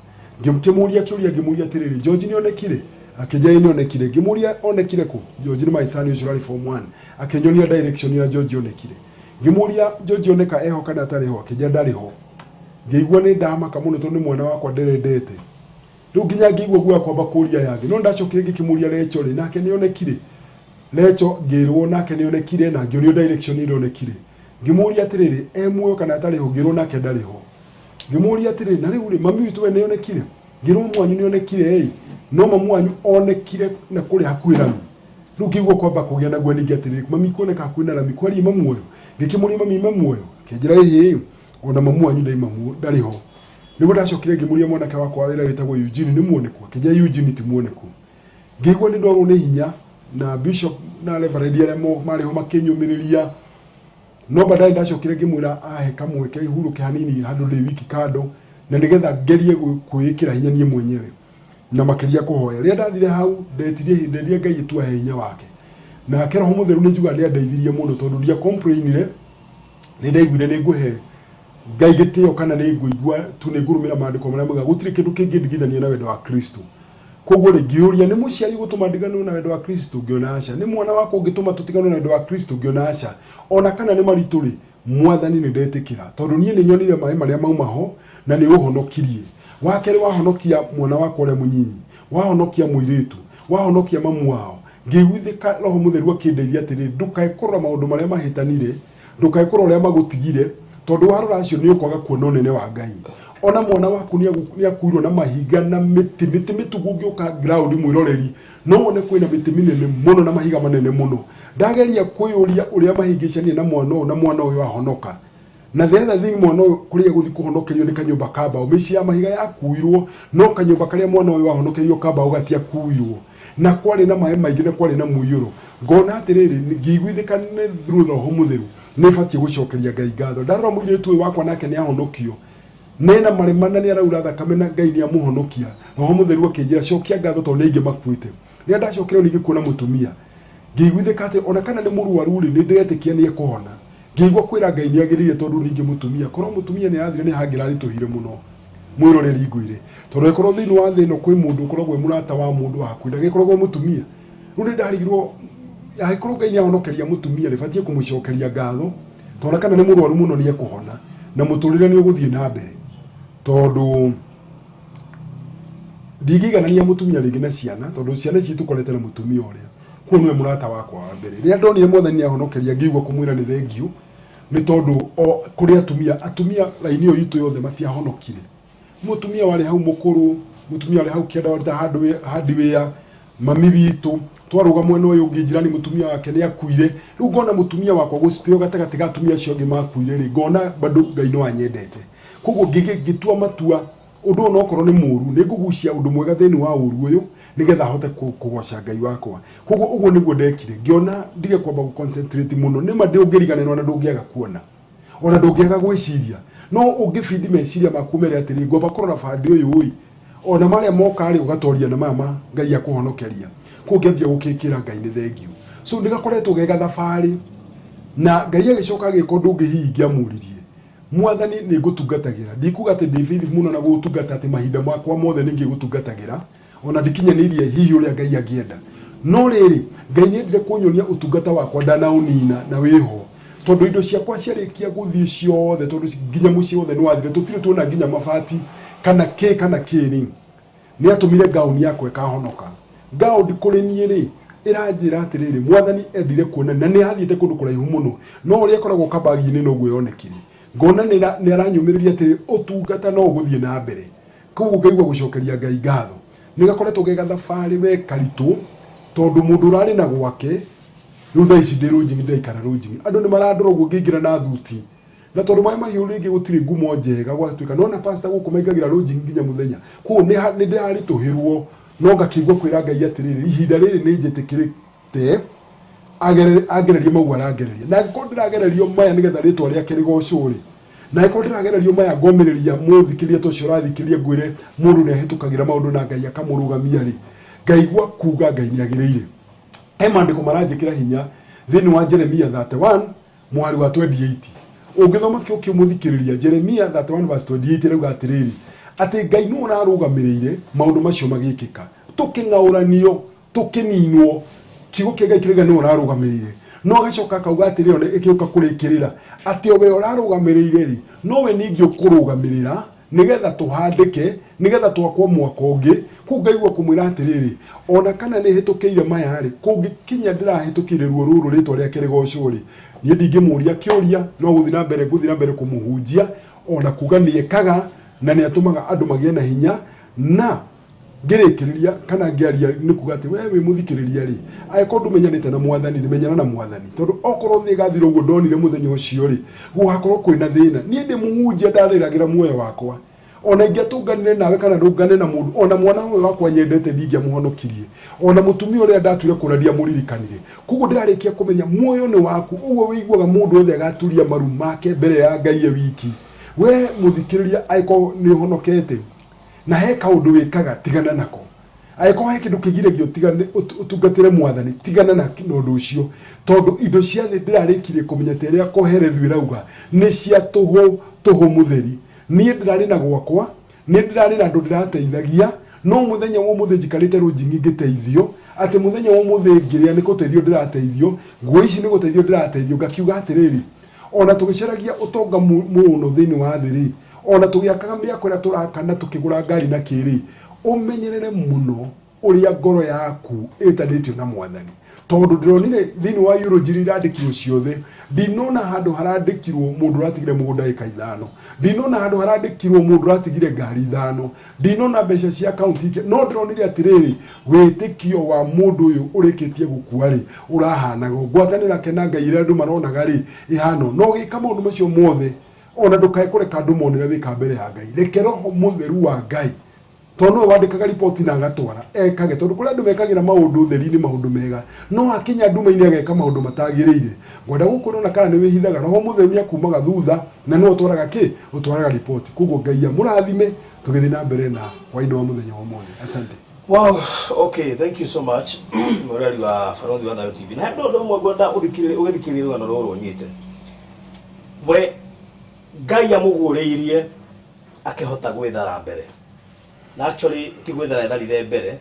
Ngĩmũria kĩũria, ngĩmũria atĩrĩrĩ, "George nĩ onekire?" Akĩnjĩra ĩĩ, nĩ onekire. Ngĩmũria, "Onekire kũ?" George nĩ my son ũcio ũrarĩ form 1. Akĩnyonia direction ĩrĩa George onekire. Ngĩmũria, "George oneka eho kana atarĩ ho?" Akĩnjĩra ndarĩ ho. Ngĩigua nĩ ndamaka mũno, tondũ nĩ mwana wakwa ndĩrendete. Rĩu nginya ngĩigua guoya kwamba kũria yangĩ. No ndacokire ngĩkĩmũria, "Recho rĩ, nake nĩ onekire?" Recho ngĩrwo nake nĩ onekire, na ngĩonio direction ĩrĩa onekire. Ngĩmũria atĩrĩrĩ, "E muoyo kana atarĩ ho?" Ngĩrwo nake ndarĩ ho. Ngĩmũria atĩrĩrĩ, "Na rĩu rĩ, mami witũ we nĩ onekire?" Ngĩrwo mamu wanyu nĩ onekire ĩ, no mamu wanyu onekire na kũrĩa hakuhĩ rami. Rĩu ngĩigua kwamba kũgĩa naguo ningĩ atĩrĩrĩ, mami kuoneka hakuhĩ na rami, kwarie mamuoyo. Ngĩkĩmũria, "Mami me muoyo?" Akĩnjĩra ĩhĩ, ona mamu wanyu ndaima ndarĩ ho. Nĩguo ndacokire ngĩmũria mwanake wakwa wa wĩra wĩtagwo Eugene nĩ muoneku? Akĩnjĩra Eugene ti muoneku. Ngĩigua nĩ ndorwo nĩ hinya, na bishop na reverend arĩa marĩ ho makĩnyũmĩrĩria. No baadaye ndacokire ngĩmwĩra ahe kamweke ihurũke hanini handũ ndĩ wiki kando, na nĩgetha ngerie kwĩĩkĩra hinya niĩ mwenyewe na makĩria kũhoya. Rĩrĩa ndathire hau, ndetirie ihinda rĩrĩa Ngai tu ahe hinya wake, nake Roho Mũtheru nĩ njugaga nĩ andeithirie mũno, tondũ ndia complainire. Nĩ ndaiguire nĩ ngũhe Ngai gĩtĩo, kana nĩ ngũigua tu nĩ ngũrũmĩra maandĩko marĩa maugaga gũtirĩ kĩndũ kĩngĩndigithania na wendo wa Kristo. Koguo rĩ, ngĩũria, nĩ mũciari gũtũma ndiganĩrwo na wendo wa Kristo? Ngĩona aca. Nĩ mwana wakwa ũngĩtũma tũtiganwo na wendo wa Kristo? Ngĩona aca. Ona kana nĩ maritũ rĩ, Mwathani, nĩ ndetĩkĩra, tondũ niĩ nĩ nyonire maĩ marĩa mauma ho na nĩ ũhonokirie. Wa kerĩ, wahonokia mwana wakwa ũrĩa mũnyinyi, wahonokia mũirĩtu, wahonokia mamu wao. Ngĩiguithĩka Roho Mũtheru akĩndeithia atĩrĩrĩ, ndũkae kũrora maũndũ marĩa mahĩtanire, ndũkae kũrora ũrĩa magũtigire, tondũ warora acio nĩ ũkwaga kuona ũnene wa Ngai. Ona mwana waku nĩ akuirwo na mahiga na mĩtĩ mĩtugu. Ũngĩũka ground mwĩroreri, no wone kwĩna mĩtĩ mĩnene mũno na mahiga manene mũno. Ndageria kwĩyũria ũrĩa mahĩngĩcania na mwana ũyũ, na mwana ũyũ ahonoka. Na the other thing, mwana ũyũ kũrĩa gũthiĩ kũhonokerio nĩ kanyũmba ka mbaũ. Mĩciĩ ya mahiga yakuirwo, no kanyũmba karĩa mwana ũyũ ahonokerio ka mbaũ gatiakuirwo, na kwarĩ na maĩ maingĩ na kwarĩ na mũiyũro. Ngona atĩrĩrĩ, ngĩiguithĩka nĩ through Roho Mũtheru nĩ batiĩ gũcokeria Ngai ngatho. Ndarora mũirĩtu ũyũ wakwa, nake nĩ ahonokio. Nena maremana nĩ araura thakame na Ngai nĩ amũhonokia. Roho Mũtheru akĩnjĩra cokia ngatho tondũ nĩ aingĩ makuĩte. Rĩrĩa ndacokire ningĩ kuona mũtumia, ngĩiguithĩka atĩ ona kana nĩ mũrwaru rĩ, nĩ ndĩretĩkia nĩ ekũhona. Ngĩigua kwĩra Ngai nĩ agĩrĩire tondũ ningĩ mũtumia, korwo mũtumia nĩ arathire nĩ hangĩraritũhire mũno. Mwĩroreri ngwĩre, tondũ ĩkorwo thĩinĩ wa thĩ ĩno kwĩ mũndũ ũkoragwo e mũrata wa mũndũ wa hakuhĩ, ndagĩkoragwo e mũtumia. Rĩu nĩ ndarigirwo, angĩkorwo Ngai nĩ ahonokeria mũtumia rĩ, batiĩ kũmũcokeria ngatho, tondũ kana nĩ mũrwaru mũno nĩ ekũhona, na mũtũrĩre nĩ ũgũthiĩ na mbere. Tondũ ndingĩiganania mũtumia rĩngĩ na ciana, tondũ ciana ici tũkorete na mũtumia ũrĩa. Kuo nĩwe mũrata wakwa wa mbere. Rĩrĩa ndonire Mwathani nĩ ahonokeria, ngĩigua kũmwĩra nĩ thengiũ, nĩ tondũ o kũrĩ atumia, atumia raini ĩyo itũ yothe matiahonokire. Mũtumia warĩ hau mũkũrũ, mũtumia warĩ hau kĩanda warĩ ta hardware, mami witũ, twarũga mwena ũyũ ũngĩ njirani mũtumia wake nĩ akuire. Rĩu ngona mũtumia wakwa gũcipĩo gatagatĩ ga atumia acio angĩ makuire rĩ, ngona bado Ngai no anyendete. Koguo ngĩtua matua, ũndũ ũyũ onokorwo nĩ mũũru, nĩ ngũgucia ũndũ mwega thĩinĩ wa ũũru ũyũ, nĩgetha hote kũgoca Ngai wakwa. Koguo ũguo nĩguo ndekire, ngĩona ndige kwamba gũ-concentrate mũno, nĩ ma ndũngĩriganĩrwo na ndũngĩaga kuona, ona ndũngĩaga gwĩciria, no ũngĩbindi meciria maku mere atĩrĩrĩ, ngwamba kũrora bandi ũyũ ĩ, ona marĩa moka rĩ, ũgatoria na maya ma Ngai akũhonokeria. Koguo ngĩambia gũkĩkĩra Ngai nĩ thengiũ. So nĩgakoretwo ge gathabarĩ, na Ngai agĩcoka agĩka ũndũ ũngĩ hihi ingĩamũririe. Mwathani nĩ ngũtungatagĩra, ndikuga atĩ ndĩ faithful mũno na gũgũtungata atĩ mahinda makwa mothe nĩ ngĩgũtungatagĩra, ona ndikinyanĩirie hihi ũrĩa Ngai angĩenda. No rĩrĩ, Ngai nĩ endire kũnyonia ũtungata wakwa ndanaũnina na wĩho, tondũ indo ciakwa ciarĩkia gũthiĩ ciothe, tondũ nginya mũciĩ wothe nĩ wathire, tũtirĩ tuona nginya mabati kana kĩ kana kĩ rĩ, nĩ atũmire gauni yakwa ĩkahonoka. Gauni kũrĩ niĩ rĩ, ĩranjĩra atĩrĩrĩ, Mwathani endire kuona, na nĩ athiĩte kũndũ kũraihu mũno, no ũrĩa ĩkoragwo kabagi-inĩ noguo yonekire. Ngona nĩ aranyũmĩrĩria atĩrĩ, ũtungata no ũgũthiĩ na mbere. Koguo ngaigua gũcokeria Ngai ngatho. Nĩ gakoretwo ge gathabarĩ we karitũ, tondũ mũndũ ũrarĩ na gwake, rĩu thaa ici ndĩ rũnjingi, ndĩraikara rũnjingi. Andũ nĩ marandora ũguo ngĩingĩra na thuti. Na tondũ maĩ mahiũ rĩngĩ gũtirĩ ngumo njega gwatuĩka, nona pastor gũkũ maingagĩra rũnjingi nginya mũthenya. Koguo nĩ ndĩraritũhĩrwo, no ngakĩigua kwĩra Ngai atĩrĩrĩ, ihinda rĩrĩ nĩ njĩtĩkĩrĩte, angererie mau arangereria. Na angĩkorwo ndĩragererio maya nĩgetha rĩtwa rĩake rĩgocwo rĩ, na angĩkorwo ndĩragererio maya ngomĩrĩria mũthikĩrĩria ta ũcio ũrathikĩrĩria ngwĩre mũndũ nĩ ahĩtũkagĩra maũndũ na Ngai akamũrũgamia rĩ, ngaigua kuga Ngai nĩ agĩrĩire. He maandĩko maranjĩkĩra hinya thĩinĩ wa Jeremia 31 mũhari wa 28. Ũngĩthoma kĩo kĩmũthikĩrĩria, Jeremia 31 verse 28 rauga atĩrĩrĩ, atĩ Ngai nĩwe ũrarũgamĩrĩire maũndũ macio magĩkĩka, tũkĩng'aũranio, tũkĩninwo, kiugo kĩa Ngai kĩrauga nĩwe ũrarũgamĩrĩire. No agacoka akauga atĩrĩrĩ, ona ĩgĩũka kũrĩkĩrĩra, atĩ o we ũrarũgamĩrĩire rĩ, nowe ningĩ ũkũrũgamĩrĩra nĩgetha tũhandĩke, nĩgetha twakwo mwako ũngĩ. Kũu ngaigua kũmwĩra atĩrĩrĩ, ona kana nĩ hĩtũkĩire maya rĩ, kũngĩkinya ndĩrahĩtũkĩire ruo rũrũ rĩtwa rĩake rĩgocwo rĩ, niĩ ndingĩmũria kĩũria, no gũthiĩ na mbere, ngũthiĩ na mbere kũmũhunjia, ona kuga nĩ ekaga, na nĩ atũmaga andũ magĩe na hinya. Na ngĩrĩkĩrĩria kana ngĩaria nĩ kuga atĩ we wĩ mũthikĩrĩria rĩ, angĩkorwo ndũmenyanĩte na Mwathani rĩ, menyana na Mwathani, tondũ okorwo thĩ ĩgathira ũguo ndonire mũthenya ũcio rĩ, gũgakorwo kwĩna thĩna. Niĩ ndĩ mũhunjia ndarĩragĩra muoyo wakwa, ona ingĩatũnganire nawe kana ndũngane na mũndũ, ona mwana ũyũ wakwa nyendete ndingĩamũhonokirie, ona mũtumia ũrĩa ndatuire kũra ndiamũririkanire. Koguo ndĩrarĩkia kũmenya muoyo nĩ waku. Ũguo wĩiguaga mũndũ wothe agaturia maru make mbere ya Ngai e wiki. We mũthikĩrĩria, angĩkorwo nĩ ũhonokete na he kaũndũ wĩkaga, tigana nako. Angĩkorwo he kĩndũ kĩgiragia ũtungatĩre Mwathani, tigana na ũndũ ũcio, tondũ indo cia thĩ ndĩrarĩkirie kũmenya ta ĩrĩa Kohelethu ĩrauga nĩ cia tũhũ, tũhũ mũtheri. Niĩ ndĩrarĩ na gwakwa, nĩ ndĩrarĩ na andũ ndĩrateithagia, no mũthenya wa ũmũthĩ njikarĩte rũnjingi ngĩteithio, atĩ mũthenya wa ũmũthĩ ngĩrĩa nĩ gũteithio ndĩrateithio, nguo ici nĩ gũteithio ndĩrateithio. Ngakiuga atĩrĩrĩ, ona tũgĩcaragia ũtonga mũno thĩinĩ wa thĩ rĩ, ona tũgĩakaga mĩako ĩrĩa tũraka na tũkĩgũra ngari na kĩrĩ, ũmenyerere mũno ũrĩa ngoro yaku ĩtanĩtio na Mwathani, tondũ ndĩronire thĩinĩ wa eulogy iria irandĩkirwo ciothe, ndinona handũ harandĩkirwo mũndũ ũratigire mũgũnda ĩka 5, ndinona handũ harandĩkirwo mũndũ ũratigire ngari 5, ndinona mbeca cia akaunti ingĩ, no ndĩronire atĩrĩrĩ, wĩtĩkio wa mũndũ ũyũ ũrĩkĩtie gũkua rĩ, ũrahanaga ngwatanĩro yake na Ngai ĩrĩa andũ maronaga rĩ, ĩhana. No ũgĩka maũndũ macio mothe, ona ndũkae kũreka andũ mone ũrĩa wĩka mbere ya Ngai. Reke Roho Mũtheru wa Ngai Tondũ nĩwe wandĩkaga riboti na agatwara ekage, tondũ kũrĩ andũ mekagĩra maũndũ ũtheri-inĩ maũndũ mega, no akinya nduma-inĩ ageka maũndũ matagĩrĩire. Ngwenda gũkwĩra ona kana nĩ wĩhithaga, Roho Mũtheru nĩ akumaga thutha na nĩwe ũtwaraga kĩ ũtwaraga riboti. Koguo Ngai amũrathime, tũgĩthiĩ na mbere na hwaĩ-inĩ wa mũthenya wa ũmũthĩ. Asante. Wow, okay, thank you so much. Mũrori wa Barothi wa Thayo TV. Na he ũndũ ũmwe ngwenda ũthikĩrĩrie ũgĩthikĩrĩria rũgano rũrũ ũnyite. We Ngai amũguũrĩirie akĩhota gwĩthara mbere. Na actually ti gwĩthara etharire mbere.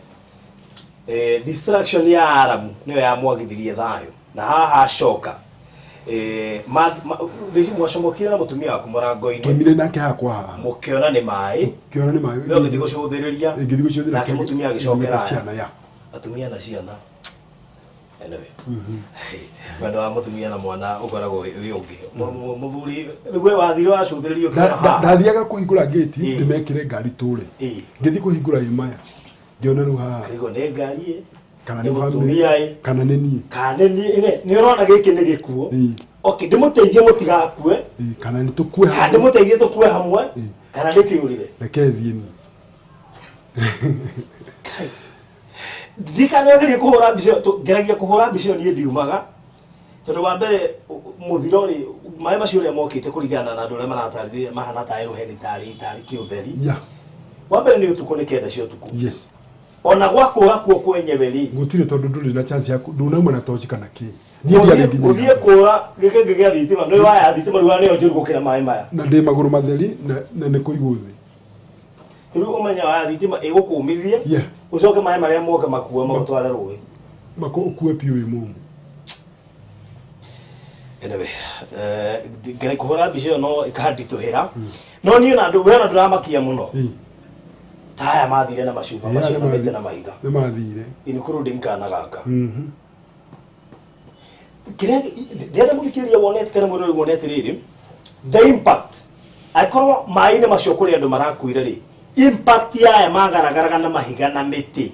Distraction ya Aramu nĩyo yamwagithirie thayũ. Na haha acoka. Mwacomokire na mũtumia waku mũrango-inĩ. Twaimire nake hakwa haha. Mũkĩona nĩ maĩ. Kĩona nĩ maĩ. We ũgĩthiĩ gũcũthĩrĩria. Ingĩthiĩ gũcũthĩrĩria. Nake mũtumia agĩcokera aya. Ciana ya. Atumia na ciana. Anyway. Wendo wa mũtumia na mwana ũkoragwo wĩ ũngĩ. Mũthuri rĩu we wathire wacũthĩrĩria ũkĩona haha. Ndathiaga kũhingũra ngĩti Ĩĩ. ndĩmekĩre ngari tũre. Ĩĩ. Ngĩthiĩ kũhingũra ĩ maya. Ngĩona rĩu haha. Kĩrigo nĩ ngari ĩ. Kana Nĩ nĩ family. mũtumia ĩ. Kana nĩ niĩ. Kana nĩ niĩ ĩ, nĩ ũrona gĩkĩ nĩ gĩkuo. Ĩĩ. Okay, ndĩmũteithie mũtigakue. Ĩĩ, kana nĩ tũkue Kana hamwe. ndĩmũteithie tũkue hamwe. Ĩĩ. Kana ndĩkĩũrĩre. Reke thiĩ niĩ. Ndikanagerie kũhũra mbica ĩyo, ngeragia kũhũra mbica ĩyo niĩ ndiumaga. Tondũ wa mbere mũthiro rĩ, maĩ macio ũrĩa mokĩte kũringana na andũ arĩa maratarĩria mahana tarĩ rũheni tarĩ tarĩ kĩũtheri. Yeah. Wa mbere nĩ ũtukũ nĩ 9 cia ũtukũ. Yes. Ona gwakũra kuo kwenyewe rĩ. Gũtirĩ tondũ ndũrĩ na chance yaku, ndũnauma na toci kana kĩ. Niĩ ndiarĩ nginya. Ũthiĩ kũra gĩkĩngĩ gĩa thitima, nĩ waya thitima rĩu nĩyo njũru gũkĩra maĩ maya. Na ndĩ magũrũ matheri na nĩ kũigwo thĩ. Rĩu ũmenya waya thitima ĩgũkũmithia. Yeah. Ũcoke maĩ marĩa moke makue magũtware rũĩ. Mako ũkue piũ wĩ mũmũ. Anyway, ngeria kũhũra mbica ĩyo no ĩkanditũhĩra. No niĩ ona we ona ndũramakia mũno. Ta aya mathire na macuba macio na mĩtĩ na mahiga. Nĩ mathire. Including kana gaka. Kĩrĩa ndĩrenda mũthikĩrĩria wone kana mwĩrori wone atĩrĩrĩ, the impact angĩkorwo maĩ-inĩ macio kũrĩ andũ marakuire rĩ, impact ya aya magaragaraga na mahiga na mĩtĩ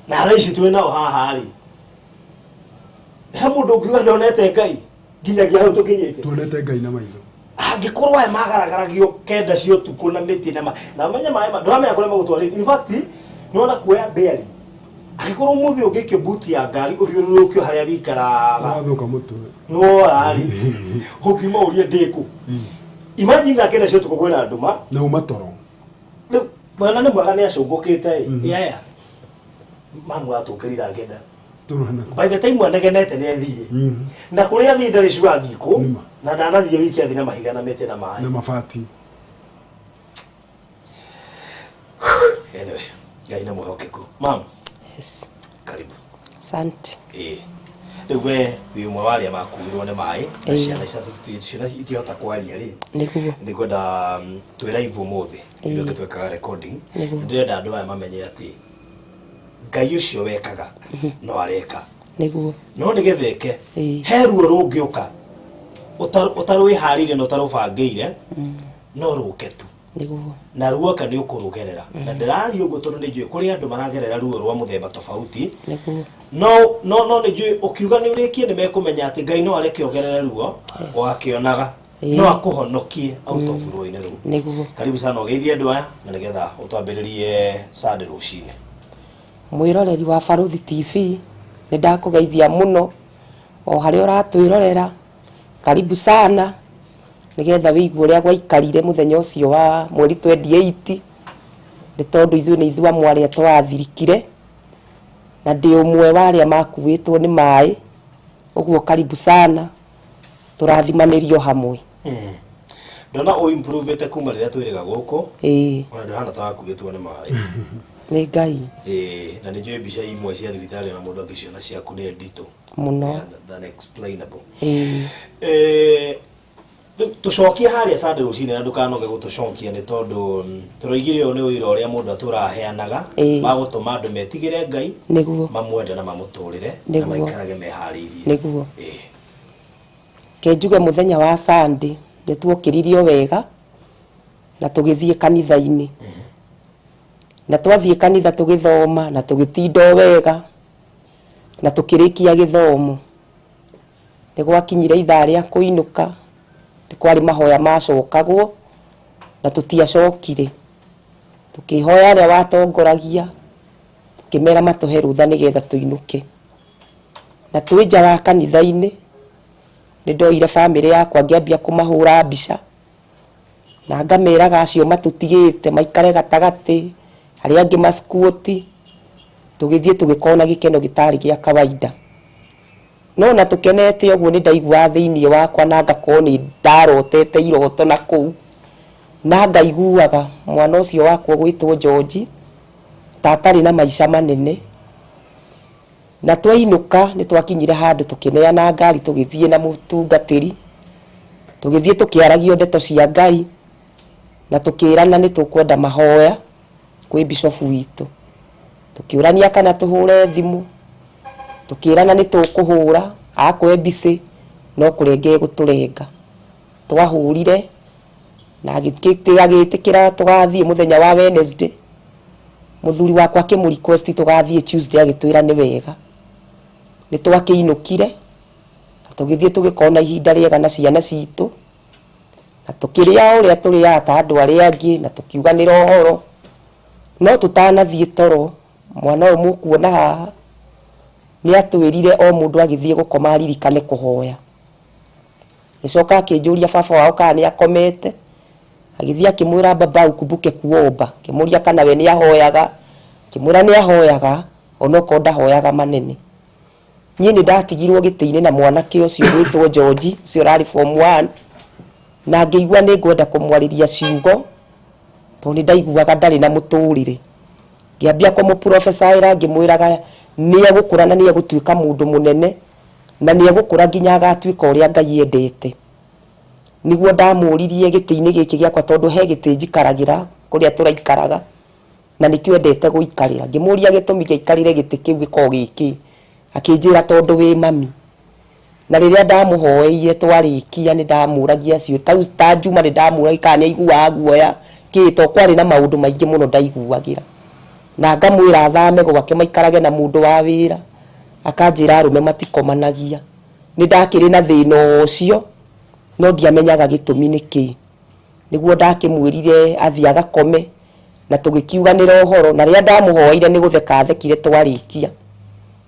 na thaa ici twĩ nao haha rĩ, he mũndũ ũngiuga ndonete Ngai nginyagia hau tũkinyĩte. Tuonete Ngai na maitho. Angĩkorwo aya magaragaragio 9 cia ũtukũ na mĩtĩ na na ũmenye maĩ ndũramenya kũrĩa magũtwarĩte. In fact, nĩwona kuoya mbĩari. Angĩkorwo ũmũthĩ ũngĩikio buti ya ngari ũthiũrũrũkio harĩa wĩikaraga. Wathũka mũtwe. Nĩwora rĩ, ũngiuma ũrie ndĩkũ. Imagine thaa 9 cia ũtukũ kwĩna nduma. Na uma toro. Rĩu mwana nĩ mwega nĩacũngũkĩte ĩ. Yaya. Mamu atũkĩrire thaa 9. Tũrona kũ. By the time anegenete nĩ athire. Na kũrĩa athiĩ ndarĩ sure athiĩ kũ. Na ndanathiĩ wiki athiĩ na mahiga na mĩtĩ na maĩ. Na mabati. Anyway, Ngai nĩ mwĩhokeku. Mam. Yes. Karibu. Asante. Rĩu we wĩ ũmwe wa arĩa makuirwo nĩ maĩ na Ĩĩ. ciana ithatũ, ciana itihota kwaria rĩ. Nĩguo. Nĩ ngwenda twĩ live ũmũthĩ. Ĩĩ. Nĩkĩo twekaga recording. Nĩguo. Ndĩrenda andũ aya mamenye atĩ Ngai ũcio wekaga no areka. Nĩguo. No nĩgetha eke, Ĩĩ. he ruo rũngĩũka ũtarwĩharĩirie na ũtarũbangĩire, no rũke tu. Nĩguo. Na ruoka nĩ ũkũrũgerera. Na ndĩraria ũguo tondũ nĩ njũĩ kũrĩ andũ maragerera ruo rwa mũthemba tofauti. Nĩguo. No nĩ njũĩ ũkiuga nĩ ũrĩkie nĩ mekũmenya atĩ Ngai no areke ũgerere ruo, Yes. o akĩonaga. Ĩĩ. No akũhonokie out of ruo-inĩ rũu. Nĩguo. Karibu sana ũgeithie andũ aya na nĩgetha ũtwambĩrĩrie Sunday rũcinĩ. Mwĩroreri wa Barothi TV, nĩ ndakũgeithia mũno o harĩa ũratwĩrorera. Karibu sana nĩgetha wĩigue ũrĩa gwaikarire mũthenya ũcio wa mweri 28, nĩ tondũ ithuĩ nĩ ithuĩ amwe arĩa twathirikire na ndĩ ũmwe wa arĩa makuĩtwo nĩ maĩ. Ũguo karibu sana, tũrathimanĩrio hamwe. Ndona ũ improve-ĩte kuma rĩrĩa twĩrĩga gũkũ. Ĩĩ. Ona ndũhana ta wakuĩtwo nĩ maĩ. Nĩ Ngai. Ĩĩ, na nĩ njũĩ mbica imwe cia thibitarĩ ona mũndũ angĩciona ciaku nĩ nditũ. Mũno. Than explainable. Ĩĩ. Tũcokie harĩa Sunday rũcinĩ na ndũkanoge gũtũcokia nĩ tondũ tũroigire ũyũ nĩ ũira ũrĩa mũndũ atũraheanaga Ĩĩ. wa gũtũma andũ metigĩre Ngai, Nĩguo. mamwende na mamũtũrĩre na Nĩguo. maikarage meharĩirie. Nĩguo. Ĩĩ. Ke njuge mũthenya wa Sunday nĩ tuokĩririo wega na tũgĩthiĩ kanitha-inĩ. Na twathiĩ kanitha tũgĩthoma na tũgĩtinda o wega na tũkĩrĩkia gĩthomo. Nĩ gwakinyire ithaa rĩa kũinũka, nĩ kwarĩ mahoya macokagwo na tũtiacokire. Tũkĩhoya arĩa watongoragia, tũkĩmera matũhe rũtha nĩgetha tũinũke. Na twĩ nja wa kanitha-inĩ, nĩ ndoire bamĩrĩ yakwa ngĩambia kũmahũra mbica, na ngameraga acio matũtigĩte maikare gatagatĩ, arĩa angĩ maskuoti. Tũgĩthiĩ tũgĩkorwo na gĩkeno gĩtarĩ gĩa kawaida. No na tũkenete ũguo nĩ ndaiguaga thĩinĩ wakwa na ngakorwo nĩ ndarotete iroto na kũu, na ngaiguaga mwana ũcio wakwa ũgwĩtwo George ta atarĩ na maica manene. Na twainũka nĩ twakinyire handũ tũkĩneana ngari tũgĩthiĩ na mũtungatĩri, tũgĩthiĩ tũkĩaragio ndeto cia Ngai, na tũkĩrana nĩ tũkwenda mahoya kwĩ bishofu witũ. Tũkĩũrania kana tũhũre thimũ, tũkĩrana nĩ tũkũhũra, akwe mbicĩ no kũrenga egũtũrenga. Twahũrire na agĩtĩkĩra tũgathiĩ mũthenya wa Wednesday. Mũthuri wakwa akĩmũ request tũgathiĩ Tuesday, agĩtwĩra nĩ wega. Nĩ twakĩinũkire na tũgĩthiĩ tũgĩkorwo na ihinda rĩega na ciana citũ, na tũkĩrĩa o ũrĩa tũrĩaga ta andũ arĩa angĩ, na tũkiuganĩra ũhoro. No tũtanathiĩ toro, mwana ũyũ mũkuona haha nĩ atwĩrire o mũndũ agĩthiĩ gũkoma aririkane kũhoya. Gĩcoka akĩnjũria baba wao kana nĩ akomete, agĩthiĩ akĩmwĩra baba ukumbuke kuomba, akĩmũria kana we nĩ ahoyaga, akĩmwĩra nĩ ahoyaga onokorwo ndahoyaga manene. Niĩ nĩ ndatigirwo gĩtĩ-inĩ na mwanake ũcio gwĩtwo George, ũcio ũrarĩ form 1, na ngĩigua nĩ ngwenda kũmwarĩria ciugo tondũ nĩ ndaiguaga ndarĩ na mũtũrĩre. Ngĩambia kũmũprobecaĩra ngĩmwĩraga nĩ egũkũra na nĩ egũtuĩka mũndũ mũnene, na nĩ egũkũra nginya agatuĩka ũrĩa Ngai endete. Nĩguo ndamũririe gĩtĩ-inĩ gĩkĩ gĩakwa, tondũ he gĩtĩ njikaragĩra kũrĩa tũraikaraga, na nĩkĩo endete gũikarĩra. Ngĩmũria gĩtũmi gĩa aikarĩre gĩtĩ kĩu gĩkoragwo gĩkĩ, akĩnjĩra tondũ wĩ mami. Na rĩrĩa ndamũhoeire twarĩkia nĩ ndamũragia cio ta Juma nĩ ndamũragia kana nĩ aiguaga guoya kĩ, to kwarĩ na maũndũ maingĩ mũno ndaiguagĩra. Na ngamwĩra athame gwake maikarage na mũndũ wa wĩra, akanjĩra arũme matikomanagia. Nĩ ndakĩrĩ na thĩna ũcio, no ndiamenyaga gĩtũmi nĩ kĩĩ. Nĩguo ndakĩmwĩrire athiĩ agakome, na tũgĩkiuganĩra ũhoro, na rĩrĩa ndamũhoeire nĩ gũtheka athekire twarĩkia.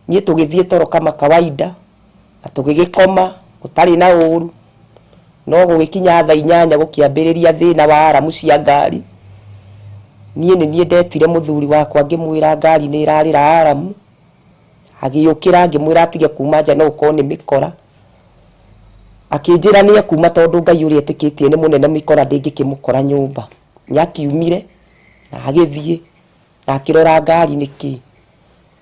Niĩ tũgĩthiĩ toro kama kawaida, na tũgĩgĩkoma gũtarĩ na ũru. No gũgĩkinya thaa 8 gũkĩambĩrĩria thĩna wa aramu cia ngari. Niĩ nĩ niĩ ndetire mũthuri wakwa ngĩmwĩra ngari nĩ ĩrarĩra aramu. Agĩũkĩra ngĩmwĩra atige kuma nja no ũkorwo nĩ mĩkora. Akĩnjĩra nĩ ekuma tondũ Ngai ũrĩa etĩkĩtie nĩ mũnene, mĩkora ndĩngĩkĩmũkora nyũmba. Nĩ akiumire na agĩthiĩ na akĩrora ngari nĩkĩ.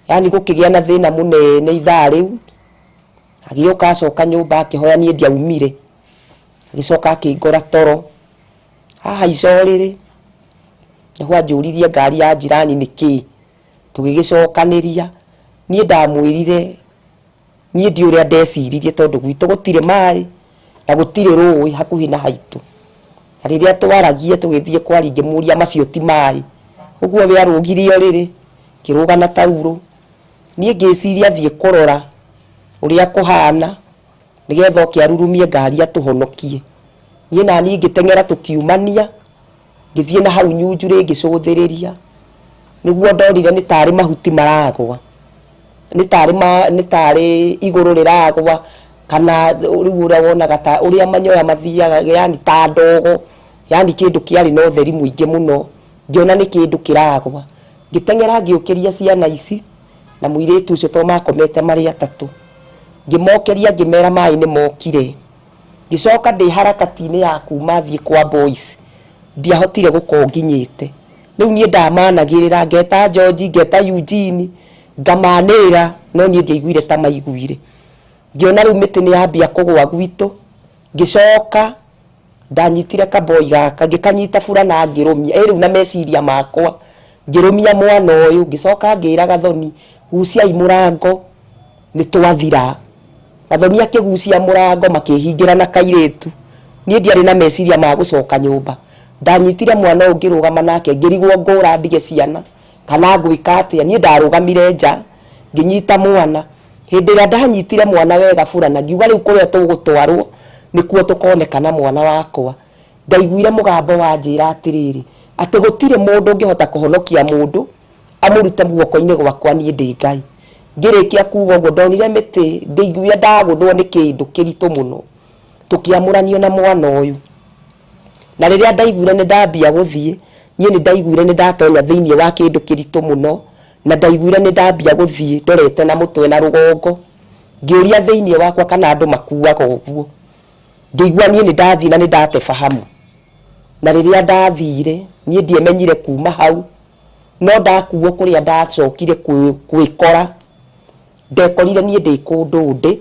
Yaani gũkĩgĩa na thĩna mũnene ithaa rĩu. Agĩũka acoka nyũmba akĩhoya, niĩ ndiaumire. Agĩcoka akĩngora toro. Haha icorĩrĩ nĩho anjũririe ngari ya jirani nĩkĩ. Tũgĩgĩcokanĩria. Niĩ ndamwĩrire niĩ ndi ũrĩa ndeciririe tondũ gwitũ gũtirĩ maĩ na gũtirĩ rũĩ hakuhĩ na haitũ. Na rĩrĩa twaragia tũgĩthiĩ kwari ngĩmũria macio ti maĩ. Ũguo we arũgire ũrĩrĩ, ngĩrũga na taurũ. Niĩ ngĩciria thiĩ kũrora ũrĩa kũhana nĩgetha oke arurumie ngari atũhonokie. Niĩ na niĩ ngĩteng'era tũkiumania, ngĩthiĩ na hau nyunjurĩ ngĩcũthĩrĩria. Nĩguo ndonire nĩ tarĩ mahuti maragwa, nĩ tarĩ igũrũ rĩragwa, kana rĩu ũrĩa wonaga ta ũrĩa manyoya mathiaga, yani ta ndogo, yani kĩndũ kĩarĩ na ũtheri mũingĩ mũno. Ngĩona nĩ kĩndũ kĩragwa. Ngĩteng'era ngĩũkĩria ciana ici na mũirĩtu ũcio tondũ makomete marĩ atatũ. Ngĩmokeria ngĩmera maĩ nĩ mokire. Ngĩcoka ndĩ harakati-inĩ ya kuma thiĩ kwa boys, ndiahotire gũkorwo nginyĩte. Rĩu niĩ ndamanagĩrĩra, ngeta George, ngeta Eugene, ngamanĩrĩra, no niĩ ndiaiguire ta maiguire. Ngĩona rĩu mĩtĩ nĩ yambia kũgũa gwitũ. Ngĩcoka ndanyitire kaboi gaka, ngĩkanyita burana ngĩrũmia, ĩ rĩu na meciria makwa ngĩrũmia mwana ũyũ. Ngĩcoka ngĩra Gathoni, guciai mũrango nĩ twathira. Gathoni akĩgucia mũrango makĩhingĩra na kairĩtu. Niĩ ndiarĩ na meciria ma gũcoka nyũmba. Ndanyitire mwana ũyũ ngĩrũgama nake, ngĩrigwo ngũra ndige ciana kana ngwĩka atĩa. Niĩ ndarũgamire nja ngĩnyita mwana. Hĩndĩ ĩrĩa ndanyitire mwana wega burana, ngiuga rĩu kũrĩa tũgũtwarwo nĩkuo tũkonekana mwana wakwa. Ndaiguire mũgambo wanjĩra atĩrĩrĩ, Atĩ gũtirĩ mũndũ ũngĩhota kũhonokia mũndũ amũrute guoko-inĩ gwakwa niĩ ndĩ Ngai. Ngĩrĩkia kuga ũguo ndonire mĩtĩ ndĩiguire ndagũthwo nĩ kĩndũ kĩritũ mũno, tũkĩamũranio na mwana ũyũ. Na rĩrĩa ndaiguire nĩ ndambia gũthiĩ, niĩ nĩ ndaiguire nĩ ndatonya thĩinĩ wa kĩndũ kĩritũ mũno, na ndaiguire nĩ ndambia gũthiĩ ndorete na mũtwe na rũgongo. Ngĩũria thĩinĩ wakwa kana andũ makuaga ũguo. Ngĩigua niĩ nĩ ndathiĩ na nĩ ndate fahamu. Na rĩrĩa ndathire niĩ ndiemenyire kuma hau, no ndakuo kũrĩa ndacokire gwĩkora, ndekorire niĩ ndĩ kũndũ ndĩ.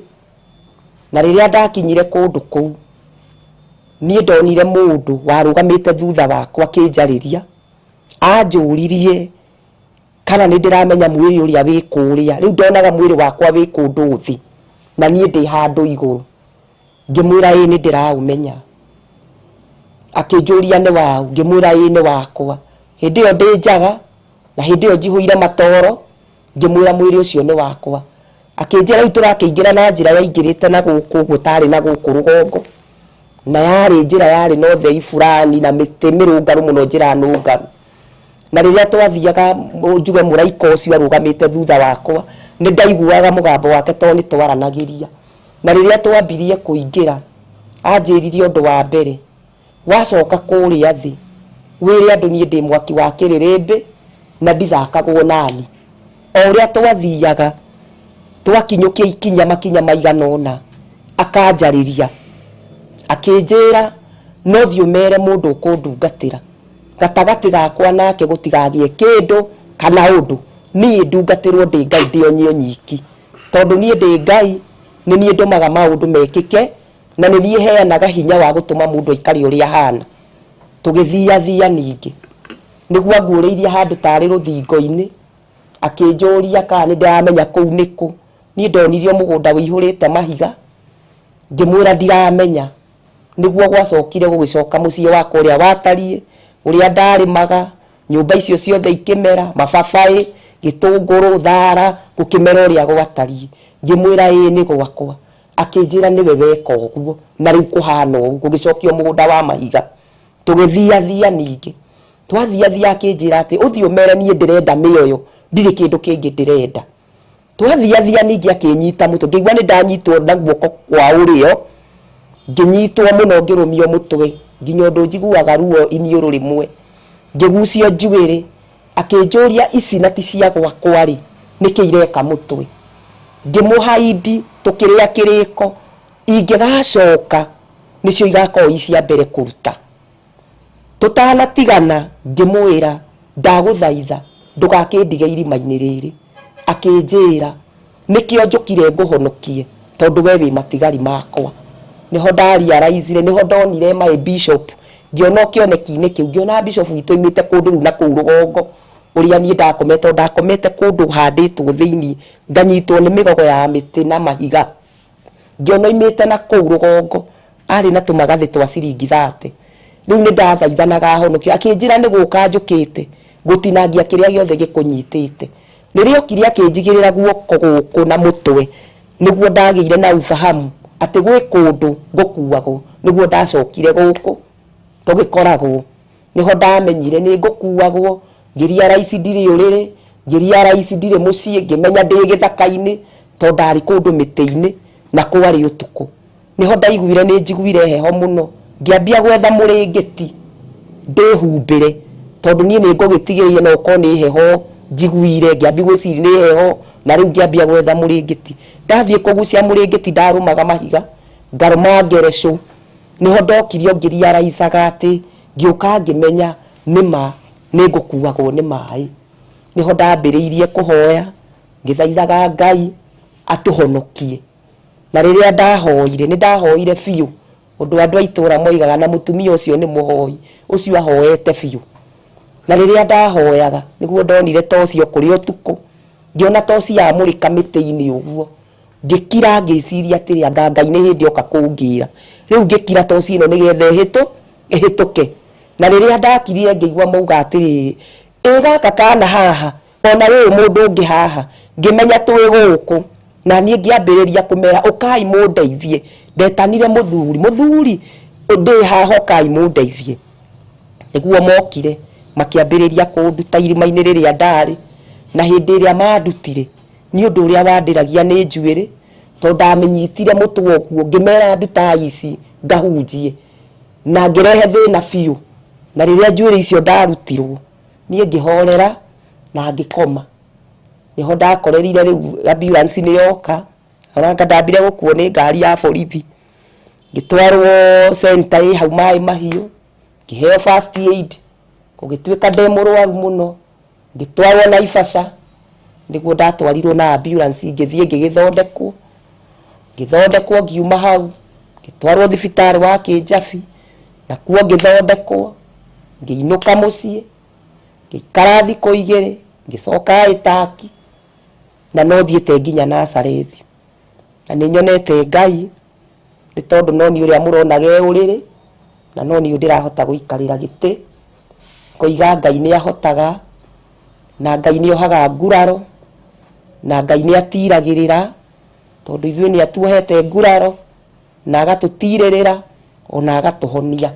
Na rĩrĩa ndakinyire kũndũ kũu, niĩ ndonire mũndũ warũgamĩte thutha wakwa akĩnjarĩria, anjũririe kana nĩ ndĩramenya mwĩrĩ ũrĩa wĩ kũrĩa. Rĩu ndonaga mwĩrĩ wakwa wĩ kũndũ thĩ na niĩ ndĩ handũ igũrũ. Ngĩmwĩra ĩĩ nĩ ndĩraũmenya. Akĩnjũria nĩ waũ, ngĩmwĩra ĩĩ nĩ wakwa. Hĩndĩ ĩyo ndĩ njaga na hĩndĩ ĩyo njihũire matoro, ngĩmwĩra mwĩrĩ ũcio nĩ wakwa. Akĩnjĩra rĩu tũrakĩingĩra na njĩra yaingĩrĩte na gũkũ ũguo tarĩ na gũkũ rũgongo, na yarĩ njĩra yarĩ na ũtheri fulani na mĩtĩ mĩrũngarũ mũno, njĩra nũngaru. Na rĩrĩa twathiaga, njuge mũraika ũcio arũgamĩte thutha wakwa, nĩ ndaiguaga mũgambo wake tondũ nĩ twaranagĩria. Na rĩrĩa twambirie kũingĩra, anjĩrire ũndũ wa mbere, wacoka kũrĩa thĩ wĩre andũ niĩ ndĩ mwaki wa kĩrĩrĩmbĩ na ndithakagwo nani. O ũrĩa twathiaga twakinyũkia ikinya makinya maigana ũna, akanjarĩria akĩnjĩra no thiĩ ũmere mũndũ ũkũndungatĩra gatagatĩ gakwa nake gũtigagĩe kĩndũ kana ũndũ, niĩ ndungatĩrwo ndĩ Ngai ndĩ o niĩ nyiki, tondũ niĩ ndĩ Ngai, nĩ niĩ ndũmaga maũndũ mekĩke na nĩ niĩ heanaga hinya wa gũtũma mũndũ aikare ũrĩa ahana. Tũgĩthiathia ningĩ nĩguo anguũrĩirie handũ tarĩ rũthingo-inĩ, akĩnjũria kana nĩ ndĩramenya kũu nĩkũ. Niĩ ndonirio mũgũnda ũihũrĩte mahiga, ngĩmwĩra ndiramenya. Nĩguo gwacokire gũgĩcoka mũciĩ wakwa ũrĩa watariĩ, ũrĩa ndarĩmaga, nyũmba icio ciothe ikĩmera, mababaĩ, gĩtũngũrũ, thara, gũkĩmera ũrĩa gwatariĩ. Ngĩmwĩra ĩĩ nĩ gwakwa. Akĩnjĩra nĩwe weka ũguo na rĩu kũhana ũũ, gũgĩcokio mũgũnda wa mahiga. Tũgĩthiathia ningĩ, twathiathia akĩnjĩra atĩ ũthiĩ ũmere niĩ ndĩrenda mĩoyo, ndirĩ kĩndũ kĩngĩ ndĩrenda. Twathiathia ningĩ akĩnyita mũtwe, ngĩigua nĩ ndanyitwo na guoko kwa ũrĩo, ngĩnyitwo mũno ngĩrũmio mũtwe nginya ũndũ njiguaga ruo iniũrũ rĩmwe, ngĩgucio njuĩrĩ. Akĩnjũria ici na ti cia gwakwa rĩ, nĩkĩ ireka mũtwe? Ngĩmũhaindi tũkĩrĩa kĩrĩko, ingĩgacoka nĩcio igakorwo i cia mbere kũruta. Tũtanatigana ngĩmwĩra ndagũthaitha ndũgakĩndige irima-inĩ rĩrĩ. Akĩnjĩra nĩkĩo njũkire ngũhonokie tondũ we wĩ matigari makwa. Nĩho ndariaraizire, nĩho ndonire my bishop, ngĩona kĩoneki-inĩ kĩu, ngĩona bishop witũ oimĩte kũndũ rĩu na kũu rũgongo ũrĩa niĩ ndakomete, tondũ ndakomete kũndũ handĩtwo thĩinĩ, nganyitwo nĩ mĩgogo ya mĩtĩ na mahiga. Ngĩona oimĩte na kũu rũgongo arĩ na tũmagathĩ twa ciringi 30. Rĩu nĩ ndathaithanaga honokio, akĩnjĩra nĩ gũka njũkĩte gũtinangia kĩrĩa gĩothe gĩkũnyitĩte. Rĩrĩa okire akĩnjigĩrĩra guoko gũkũ na mũtwe, nĩguo ndagĩire na ufahamu atĩ gwĩ kũndũ ngũkuagwo. Nĩguo ndacokire gũkũ tũgĩkoragwo, nĩho ndamenyire nĩ ngũkuagwo. Ngĩria raici ndirĩ ũrĩrĩ, ngĩria raici ndirĩ mũciĩ, ngĩmenya ndĩ gĩthaka-inĩ tondũ ndarĩ kũndũ mĩtĩ-inĩ na kwarĩ ũtukũ. Nĩho ndaiguire nĩ njiguire heho mũno, ngĩambia gwetha mũrĩngĩti ndĩhumbĩre tondũ niĩ nĩ ngũgĩtigĩrĩire no ũkorwo nĩ heho njiguire. Ngĩambia gwĩciria nĩ heho, na rĩu ngĩambia gwetha mũrĩngĩti. Ndathiĩ kũgucia mũrĩngĩti ndarũmaga mahiga, ngarũma ngerecũ. Nĩho ndokire o ngĩriaraicaga atĩ ngĩũka ngĩmenya nĩma nĩ ngũkuagwo nĩ maĩ. Nĩho ndambĩrĩirie kũhoya, ngĩthaithaga Ngai atũhonokie. Na rĩrĩa ndahoire, nĩ ndahoire biũ ũndũ andũ a itũũra moigaga na mũtumia ũcio nĩ mũhoi, ũcio ahoete biũ. Na rĩrĩa ndahoyaga nĩguo ndonire toci o kũrĩ ũtukũ, ngĩona toci yamũrĩka mĩtĩ-inĩ ũguo, ngĩkira ngĩciria atĩrĩ, anga Ngai nĩ hĩndĩ oka kũngĩra. Rĩu ngĩkira toci ĩno nĩgetha ĩhĩtũke. Na rĩrĩa ndakirire ngĩigua mauga atĩrĩrĩ, ĩ gaka kana haha ona ũyũ mũndũ ũngĩ haha, ngĩmenya twĩ gũkũ. Na niĩ ngĩambĩrĩria kũmera ũkai mũndeithie. Ndetanire mũthuri, mũthuri ndĩ haha ũkai mũndeithie. Nĩguo mokire Makĩambĩrĩria kũnduta irima-inĩ rĩrĩa ndarĩ, na hĩndĩ ĩrĩa mandutire, nĩ ũndũ ũrĩa wandĩragia nĩ njuĩrĩ, tondũ ndamĩnyitire mũtwe ũguo, ngĩmera ndutai ici ngahunjie, na ngĩrehe thĩna biũ. Na rĩrĩa njuĩrĩ icio ndarutirwo, niĩ ngĩhorera na ngĩkoma. Nĩho ndakorerire rĩu ambulance nĩ yoka, onanga ndambire gũkuo nĩ ngari ya borithi, ngĩtwarwo center ĩ hau Maĩ Mahiũ, ngĩheo first aid, gũgĩtuĩka ndĩ mũrwaru mũno, ngĩtwarwo Naivasha, nĩguo ndatwarirwo na ambulance, ngĩthiĩ ngĩgĩthondekwo, ngĩthondekwo ngiuma hau, ngĩtwarwo thibitarĩ wa Kĩnjabi, nakuo ngĩthondekwo, ngĩinũka mũciĩ, ngĩikara thikũ 2, ngĩcoka Ĩtaki, na no thiĩte nginya Nazarethi. Na nĩ nyonete Ngai, nĩ tondũ no niĩ ũrĩa mũronaga e ũrĩrĩ, na no niĩ ndĩrahota gũikarĩra gĩtĩ, ngoiga Ngai nĩ ahotaga, na Ngai nĩ ohaga nguraro, na Ngai nĩ atiragĩrĩra, tondũ ithuĩ nĩ atuohete nguraro, na agatũtirĩrĩra, ona agatũhonia.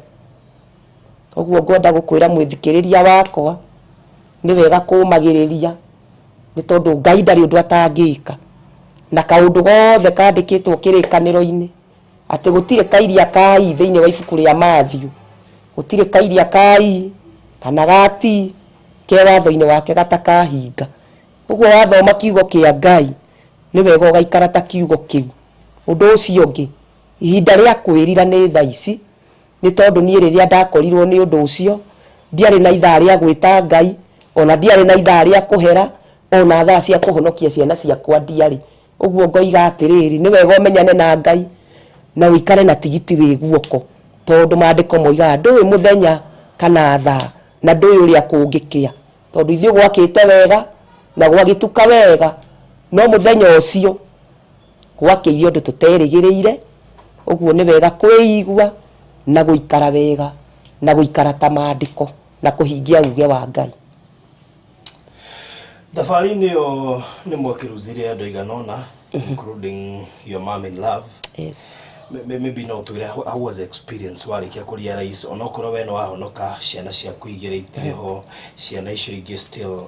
Ũguo ngwenda gũkwĩra mwĩthikĩrĩria wakwa, nĩ wega kũũmagĩrĩria, nĩ tondũ Ngai ndarĩ ũndũ atangĩka. Na kaũndũ gothe kandĩkĩtwo kĩrĩkanĩro-inĩ, atĩ gũtirĩ kairia ka i thĩinĩ wa ibuku rĩa Matthew, gũtirĩ kairia ka i kana ga ti ke watho-inĩ wake gatakahinga. Ũguo wathoma kiugo kĩa Ngai, nĩ wega ũgaikara ta kiugo kĩu. Ũndũ ũcio ũngĩ, ihinda rĩa kwĩrira nĩ thaa ici, nĩ tondũ niĩ rĩrĩa ndakorirwo nĩ ũndũ ũcio, ndiarĩ na ithaa rĩa gwĩta Ngai, ona ndiarĩ na ithaa rĩa kũhera, ona thaa cia kũhonokia ciana ciakwa ndiarĩ. Ũguo ngoiga atĩrĩrĩ, nĩ wega ũmenyane na Ngai, na ũikare na tigiti wĩ guoko, tondũ maandĩko moigaga ndũĩ mũthenya kana thaa, na ndũĩ ũrĩa kũngĩkĩa. Tondũ ithuĩ gwakĩte wega, na gwagĩtuka wega, no mũthenya ũcio gwakĩire ũndũ tũterĩgĩrĩire. Ũguo nĩ wega kwĩigua na gũikara wega, na gũikara ta maandĩko, na kũhingia uge wa Ngai. Thabarĩ-inĩ ĩyo nĩ mwakĩruzire andũ aigana ũna, including your mom in love. Yes. Maybe no twĩre how was the experience warĩkia kũ realize onokorwo we nĩ wahonoka, ciana ciaku igĩrĩ itirĩ ho, ciana icio ingĩ still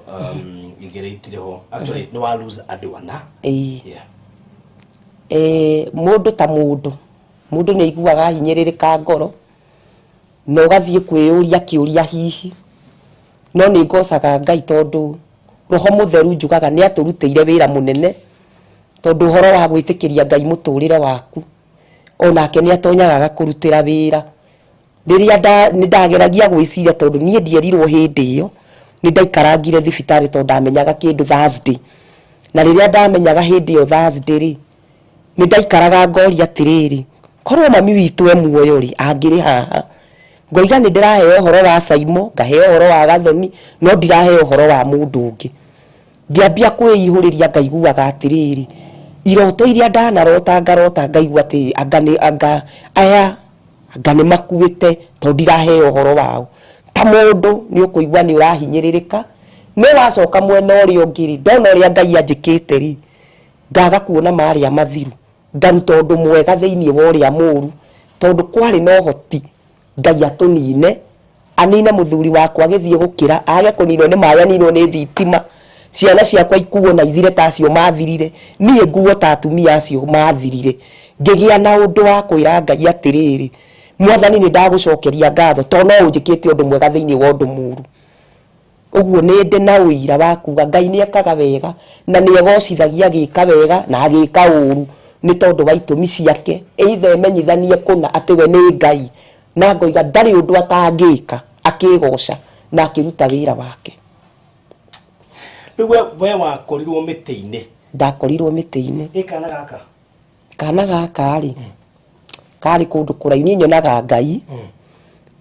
igĩrĩ itirĩ ho, actually nĩ wa lose andũ ana. Ĩĩ. Yeah. Mũndũ ta mũndũ, mũndũ nĩ aiguaga ahinyĩrĩrĩka ngoro, na ũgathiĩ kwĩyũria kĩũria hihi. No nĩ ngocaga Ngai tondũ Roho Mũtheru njugaga nĩ atũrutĩire wĩra mũnene, tondũ ũhoro wa gwĩtĩkĩria Ngai mũtũrĩre waku, onake nĩ atonyaga agakũrutĩra wĩra. Rĩrĩa nĩ ndageragia gwĩciria tondũ niĩ ndierirwo hĩndĩ ĩyo, nĩ ndaikarangire thibitarĩ tondũ ndamenyaga kĩndũ Thursday. Na rĩrĩa ndamenyaga hĩndĩ ĩyo Thursday rĩ, nĩ ndaikaraga ngoria atĩrĩrĩ, korwo mami witũ e muoyo rĩ, angĩrĩ haha. Ngoiga nĩ ndĩraheo ũhoro wa Saimo, ngaheo ũhoro wa Gathoni, no ndiraheo ũhoro wa mũndũ ũngĩ. Ngĩambia kwĩihũrĩria ngaiguaga atĩrĩrĩ, iroto iria ndanarota ngarota ngaigua atĩ anga nĩ, anga aya, anga nĩ makuĩte tondũ ndiraheo ũhoro wao. Ta mũndũ nĩ ũkũigua nĩ ũrahinyĩrĩrĩka, no wacoka mwena ũrĩa ũngĩ rĩ, ndona ũrĩa Ngai anjĩkĩte rĩ, ngaga kuona marĩa mathiru, ngaruta ũndũ mwega thĩinĩ wa ũrĩa mũru, tondũ kwarĩ na ũhoti Ngai atũnine, anine mũthuri wakwa agĩthiĩ gũkĩra, age kũninwo nĩ maĩ, aninwo nĩ thitima, ciana ciakwa ikuo na ithire ta acio mathirire, niĩ nguo ta atumia acio mathirire. Ngĩgĩa na ũndũ wa kwĩra Ngai atĩrĩrĩ, Mwathani nĩ ndagũcokeria ngatho tondũ no ũnjĩkĩte ũndũ mwega thĩinĩ wa ũndũ mũru. Ũguo nĩ ndĩ na ũira wa kuga Ngai nĩ ekaga wega na nĩ egocithagia agĩka wega na agĩka ũru nĩ tondũ wa itũmi ciake, either emenyithanie kũna atĩ we nĩ Ngai, na ngoiga ndarĩ ũndũ atangĩka akĩgoca na akĩruta wĩra wake. Rĩu we wakorirwo mĩtĩ-inĩ? Ndakorirwo mĩtĩ-inĩ. Ĩ kana gaka? Kana gaka rĩ, karĩ kũndũ kũraihu. Niĩ nyonaga Ngai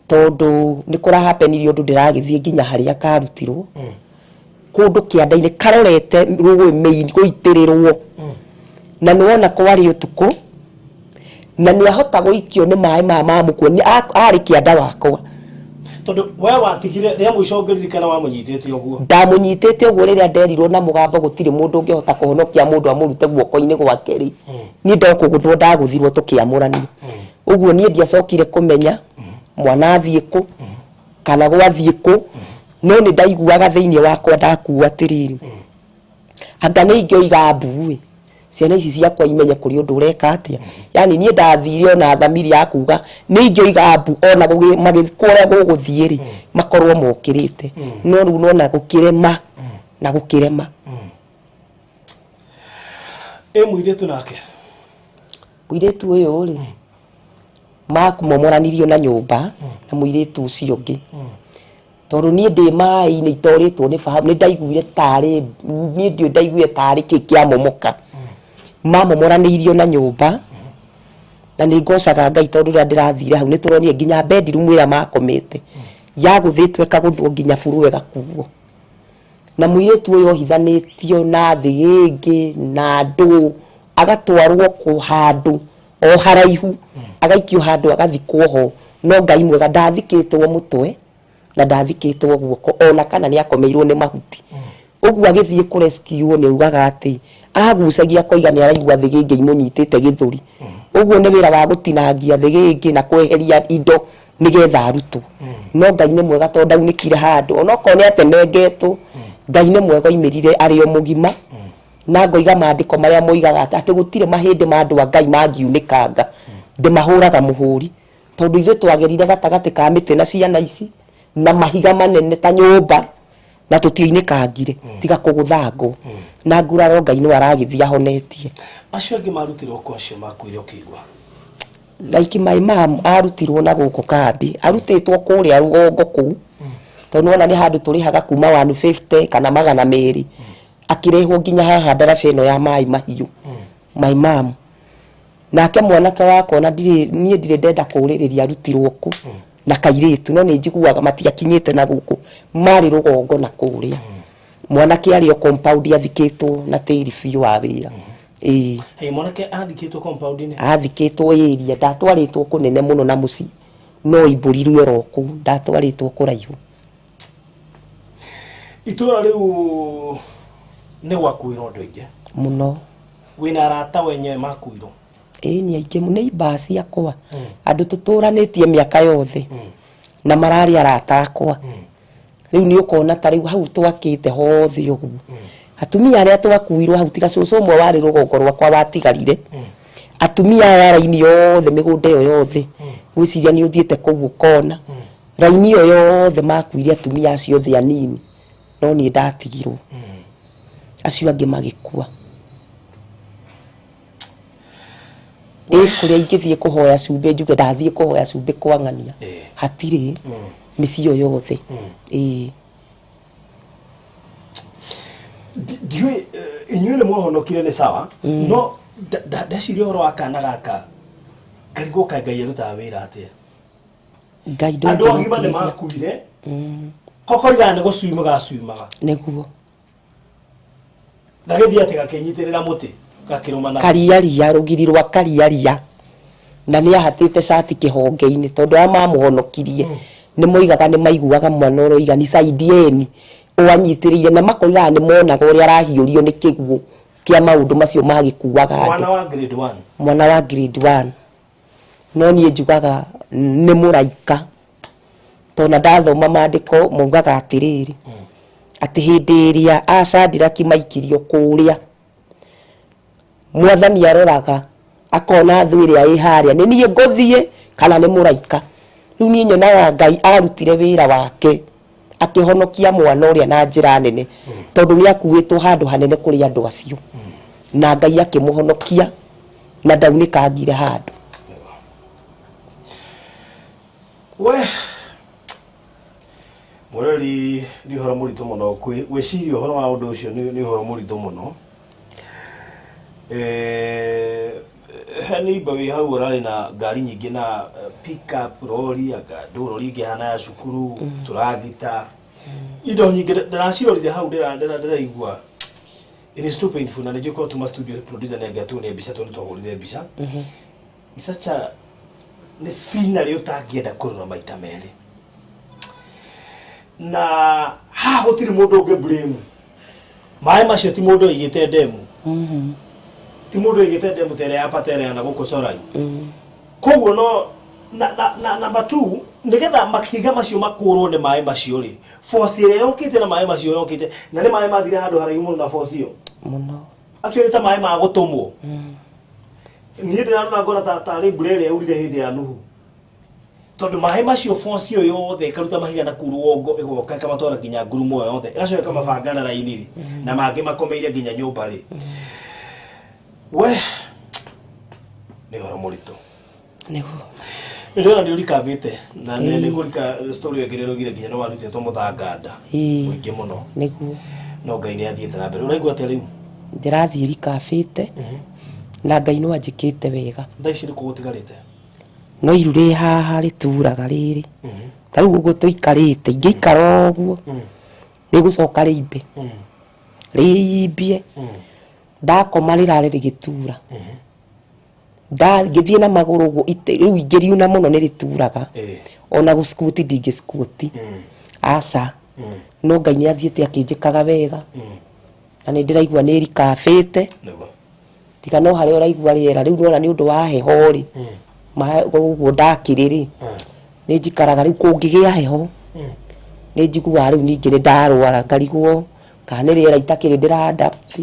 tondũ nĩ kũrahapenirie ũndũ ndĩragĩthiĩ nginya harĩa karutirwo. Kũndũ kĩanda-inĩ karorete rũĩ main gũitĩrĩrwo. Na nĩ wona kwarĩ ũtukũ, na nĩ ahota gũikio nĩ maĩ maya ma mũkuo. Nĩ arĩ kĩanda wakwa. Tondũ we watigire rĩa mũico ngĩririkana wamũnyitĩte ũguo. Ndamũnyitĩte ũguo rĩrĩa nderirwo na mũgambo gũtirĩ mũndũ ũngĩhota kũhonokia mũndũ amũrute guoko-inĩ gwake rĩ. Niĩ ndokũgũthwo ndagũthirwo tũkĩamũranio. Ũguo niĩ ndiacokire kũmenya mwana athiĩ kũ, kana gwathiĩ kũ. No nĩ ndaiguaga thĩinĩ wakwa ndakua atĩrĩrĩ, anga nĩ ingĩoiga mbu-ĩ, ciana ici ciakwa imenye kũrĩ ũndũ ũreka atĩa. Yani niĩ ndathire ona thamiri ya kuga nĩ ingĩoiga mbu ona magĩthikwo ũrĩa gũgũthiĩ rĩ, makorwo mokĩrĩte. No rĩu nona gũkĩrema na gũkĩrema. Ĩ mũirĩtu nake? Mũirĩtu ũyũ rĩ, makumomoranirio na nyũmba na mũirĩtu ũcio ũngĩ. Tondũ niĩ ndĩ maĩ-inĩ itorĩtwo nĩ fahamu, nĩ ndaiguire tarĩ niĩ ndiũĩ ndaiguire tarĩ kĩ kĩamomoka. Mamomoranĩirio na nyũmba na nĩ ngocaga Ngai tondũ rĩrĩa ndĩrathire hau nĩ tũronire nginya bedroom ĩrĩa makomete yagũthĩtwo ĩkagũthwo nginya buru ĩgakuo. Na mũirĩtu ũyũ ohithanĩtio na thĩgĩngĩ na ndũ, agatwarwo kũ handũ o haraihu, agaikio handũ agathikwo ho. No Ngai mwega ndathikĩtwo mũtwe na ndathikĩtwo guoko, ona kana nĩ akomeirwo nĩ mahuti. Ũguo agĩthiĩ kũ rescue nĩ augaga atĩ agucagia akoiga nĩ araigua thĩgĩngĩ imũnyitĩte gĩthũri. Ũguo nĩ wĩra wa gũtinangia thĩgĩngĩ na kweheria indo nĩgetha arutwo. No Ngai nĩ mwega tondũ ndaunĩkire handũ, onokorwo nĩ atemengetwo, Ngai nĩ mwega oimĩrire arĩ o mũgima. Na ngoiga maandĩko marĩa moigaga atĩ gũtirĩ mahĩndĩ ma andũ a Ngai mangiunĩkanga, ndĩmahũraga mũhũri. Tondũ ithuĩ twagerire gatagatĩ ka mĩtĩ na ciana ici na mahiga manene ta nyũmba na tũtioinĩkangire tiga kũgũthangwo. Na nguraro Ngai no aragĩthiĩ ahonetie. Acio angĩ marutirwo kũ acio makuire ũkĩigua? Like my mom arutirwo na gũkũ kambi, arutĩtwo kũrĩa rũgongo kũu, tondũ nĩwona nĩ handũ tũrĩhaga kuma 150 kana 200, akĩrehwo nginya haha ndaraca ĩno ya Maĩ Mahiũ. My mom. Nake mwanake wakwa ona ndirĩ niĩ ndirĩ ndenda kũrĩrĩria arutirwo kũ na kairĩtu, no nĩ njiguaga matiakinyĩte na gũkũ, marĩ rũgongo na kũrĩa. Mwanake arĩ o compound athikĩtwo na tĩri biũ wa wĩra. Ĩĩ. Hey, mwanake athikĩtwo compound-inĩ? Athikĩtwo area, ndatwarĩtwo kũnene mũno na mũciĩ, no imbũrirwe oro kũu, ndatwarĩtwo kũraihu. Itũra rĩu nĩ gwakuirwo andũ aingĩ mũno. Wĩna arata wenyewe makuirwo? Ĩĩ nĩ aingĩ, nĩ imbaa ciakwa, andũ tũtũranĩtie mĩaka yothe na mararĩ arata akwa. Rĩu nĩ ũkona ta rĩu hau twakĩte hothe ũguo, atumia arĩa twakuirwo hau, tiga cũcũ ũmwe warĩ rũgongo rwakwa watigarire, atumia aya raini yothe mĩgũnda ĩyo yothe, ngwĩciria nĩ ũthiĩte kũu ũkona raini ĩyo yothe makuire atumia acio othe anini, no niĩ ndatigirwo, acio angĩ magĩkua. Ĩ kũrĩa ingĩthiĩ kũhoya cumbĩ njuge ndathiĩ kũhoya cumbĩ kwang'ania, hatirĩ mĩciĩ ĩyo yothe. Ĩĩ. Ndiũĩ inyuĩ nĩ mwahonokire nĩ sawa, no ndeciria ũhoro wa kana gaka ngarigwo kaĩ Ngai arutaga wĩra atĩa. Ngai andũ agima nĩ ndũngĩmũtuĩria. Makuire kokoigaga nĩ gũcuima gacuimaga. Nĩguo. Gagĩthiĩ atĩ gakĩnyitĩrĩra mũtĩ gakĩrũmana. Kariaria, rũgiri rwa kariaria, na nĩ ahatĩte cati kĩhonge-inĩ tondũ arĩa mamũhonokirie nĩ moigaga nĩ maiguaga mwana ũroiga nisaidieni ũanyitĩrĩire, na makoigaga nĩ monaga ũrĩa arahiũrio nĩ kĩguũ kĩa maũndũ macio magĩkuaga andũ. Mwana wa grade 1. Mwana wa grade 1. No niĩ njugaga nĩ mũraika, tondũ ndathoma maandĩko maugaga atĩrĩrĩ, atĩ hĩndĩ ĩrĩa acandiraki maikirio kũrĩa, mwathani aroraga akona thũ ĩrĩa ĩ harĩa nĩ niĩ ngũthiĩ kana nĩ mũraika. Rĩu niĩ nyonaga Ngai arutire wĩra wake akĩhonokia mwana ũrĩa na njĩra nene, tondũ nĩ akuĩtwo handũ hanene kũrĩ andũ acio, na Ngai akĩmũhonokia na ndaunĩkangire handũ. We mũrori, nĩ ũhoro mũritũ mũno gwĩciria ũhoro wa ũndũ ũcio, nĩ ũhoro mũritũ mũno. He neighbor wĩ hau ũrarĩ na ngari nyingĩ na pick-up, rori, anga ndũrori ĩngĩ hana ya cukuru, tũragita, indo nyingĩ. Ndĩracirorire hau ndĩraigua it is too painful, na nĩnjũĩ korwo tuma studio producer nĩ angĩatuonia mbica tondũ twahũrire mbica. It's such a nĩ scenery ũtangĩenda kũrora maita merĩ, na haha gũtirĩ mũndũ ũngĩ blame. Maĩ macio ti mũndũ oigĩte ndemu, ti mũndũ oigĩte ndemu ta ĩrĩa ya Patereana gũkũ Corai. Koguo no na number 2 Nĩgetha mahiga macio makũrwo nĩ maĩ macio rĩ, force ĩrĩa yokĩte na maĩ macio yokĩte na nĩ maĩ mathire handũ haraihu mũno na force ĩyo. Mũno. Actually ta maĩ ma gũtũmwo. Niĩ ndĩrarora ngona ta tarĩ mbura ĩrĩa yaurire hĩndĩ ya Nuhu. Tondũ maĩ macio force ĩyo yothe ĩkaruta mahiga na kuu rũgongo ĩgoka ĩkamatwara nginya ngurumo ĩyo yothe ĩgacoka ĩkamabanga na raini rĩ, na mangĩ makomeire nginya nyũmba rĩ. We nĩ ũhoro mũritũ. Nĩguo. Ndĩrona nĩ ũrikavĩte na nĩ kũrika story ĩngĩ nĩ nginya nĩ warutĩtwo mũthanga nda mũingĩ mũno. Nĩguo. No Ngai nĩ athiĩte na mbere. Ũraigua atĩa rĩu? Ndĩrathiĩ rikabĩte na Ngai no anjĩkĩte wega. Thaa ici nĩ kũ gũtigarĩte? No iru rĩ haha rĩturaga rĩrĩ. Ta rĩu ũguo tũikarĩte, ingĩikara ũguo rĩgũcoka rĩimbe. Rĩimbie. Ndakoma rĩrare rĩgĩtura. Ngĩthiĩ na magũrũ ũguo rĩu ingĩriuna mũno nĩ rĩturaga. Ona gũskuti ndingĩskuti. Aca. No Ngai nĩ athiĩte akĩnjĩkaga wega. Na nĩ ndĩraigua nĩ rikabĩte. Tiga no harĩa ũraigua rĩera rĩu nĩwona nĩ ũndũ wa heho rĩ. Ũguo ndakĩrĩ rĩ. Nĩ njikaraga rĩu kũngĩgĩa heho. Nĩ njiguaga rĩu ningĩ nĩ ndarwara ngarigwo kana nĩ rĩera itakĩrĩ ndĩra adapt.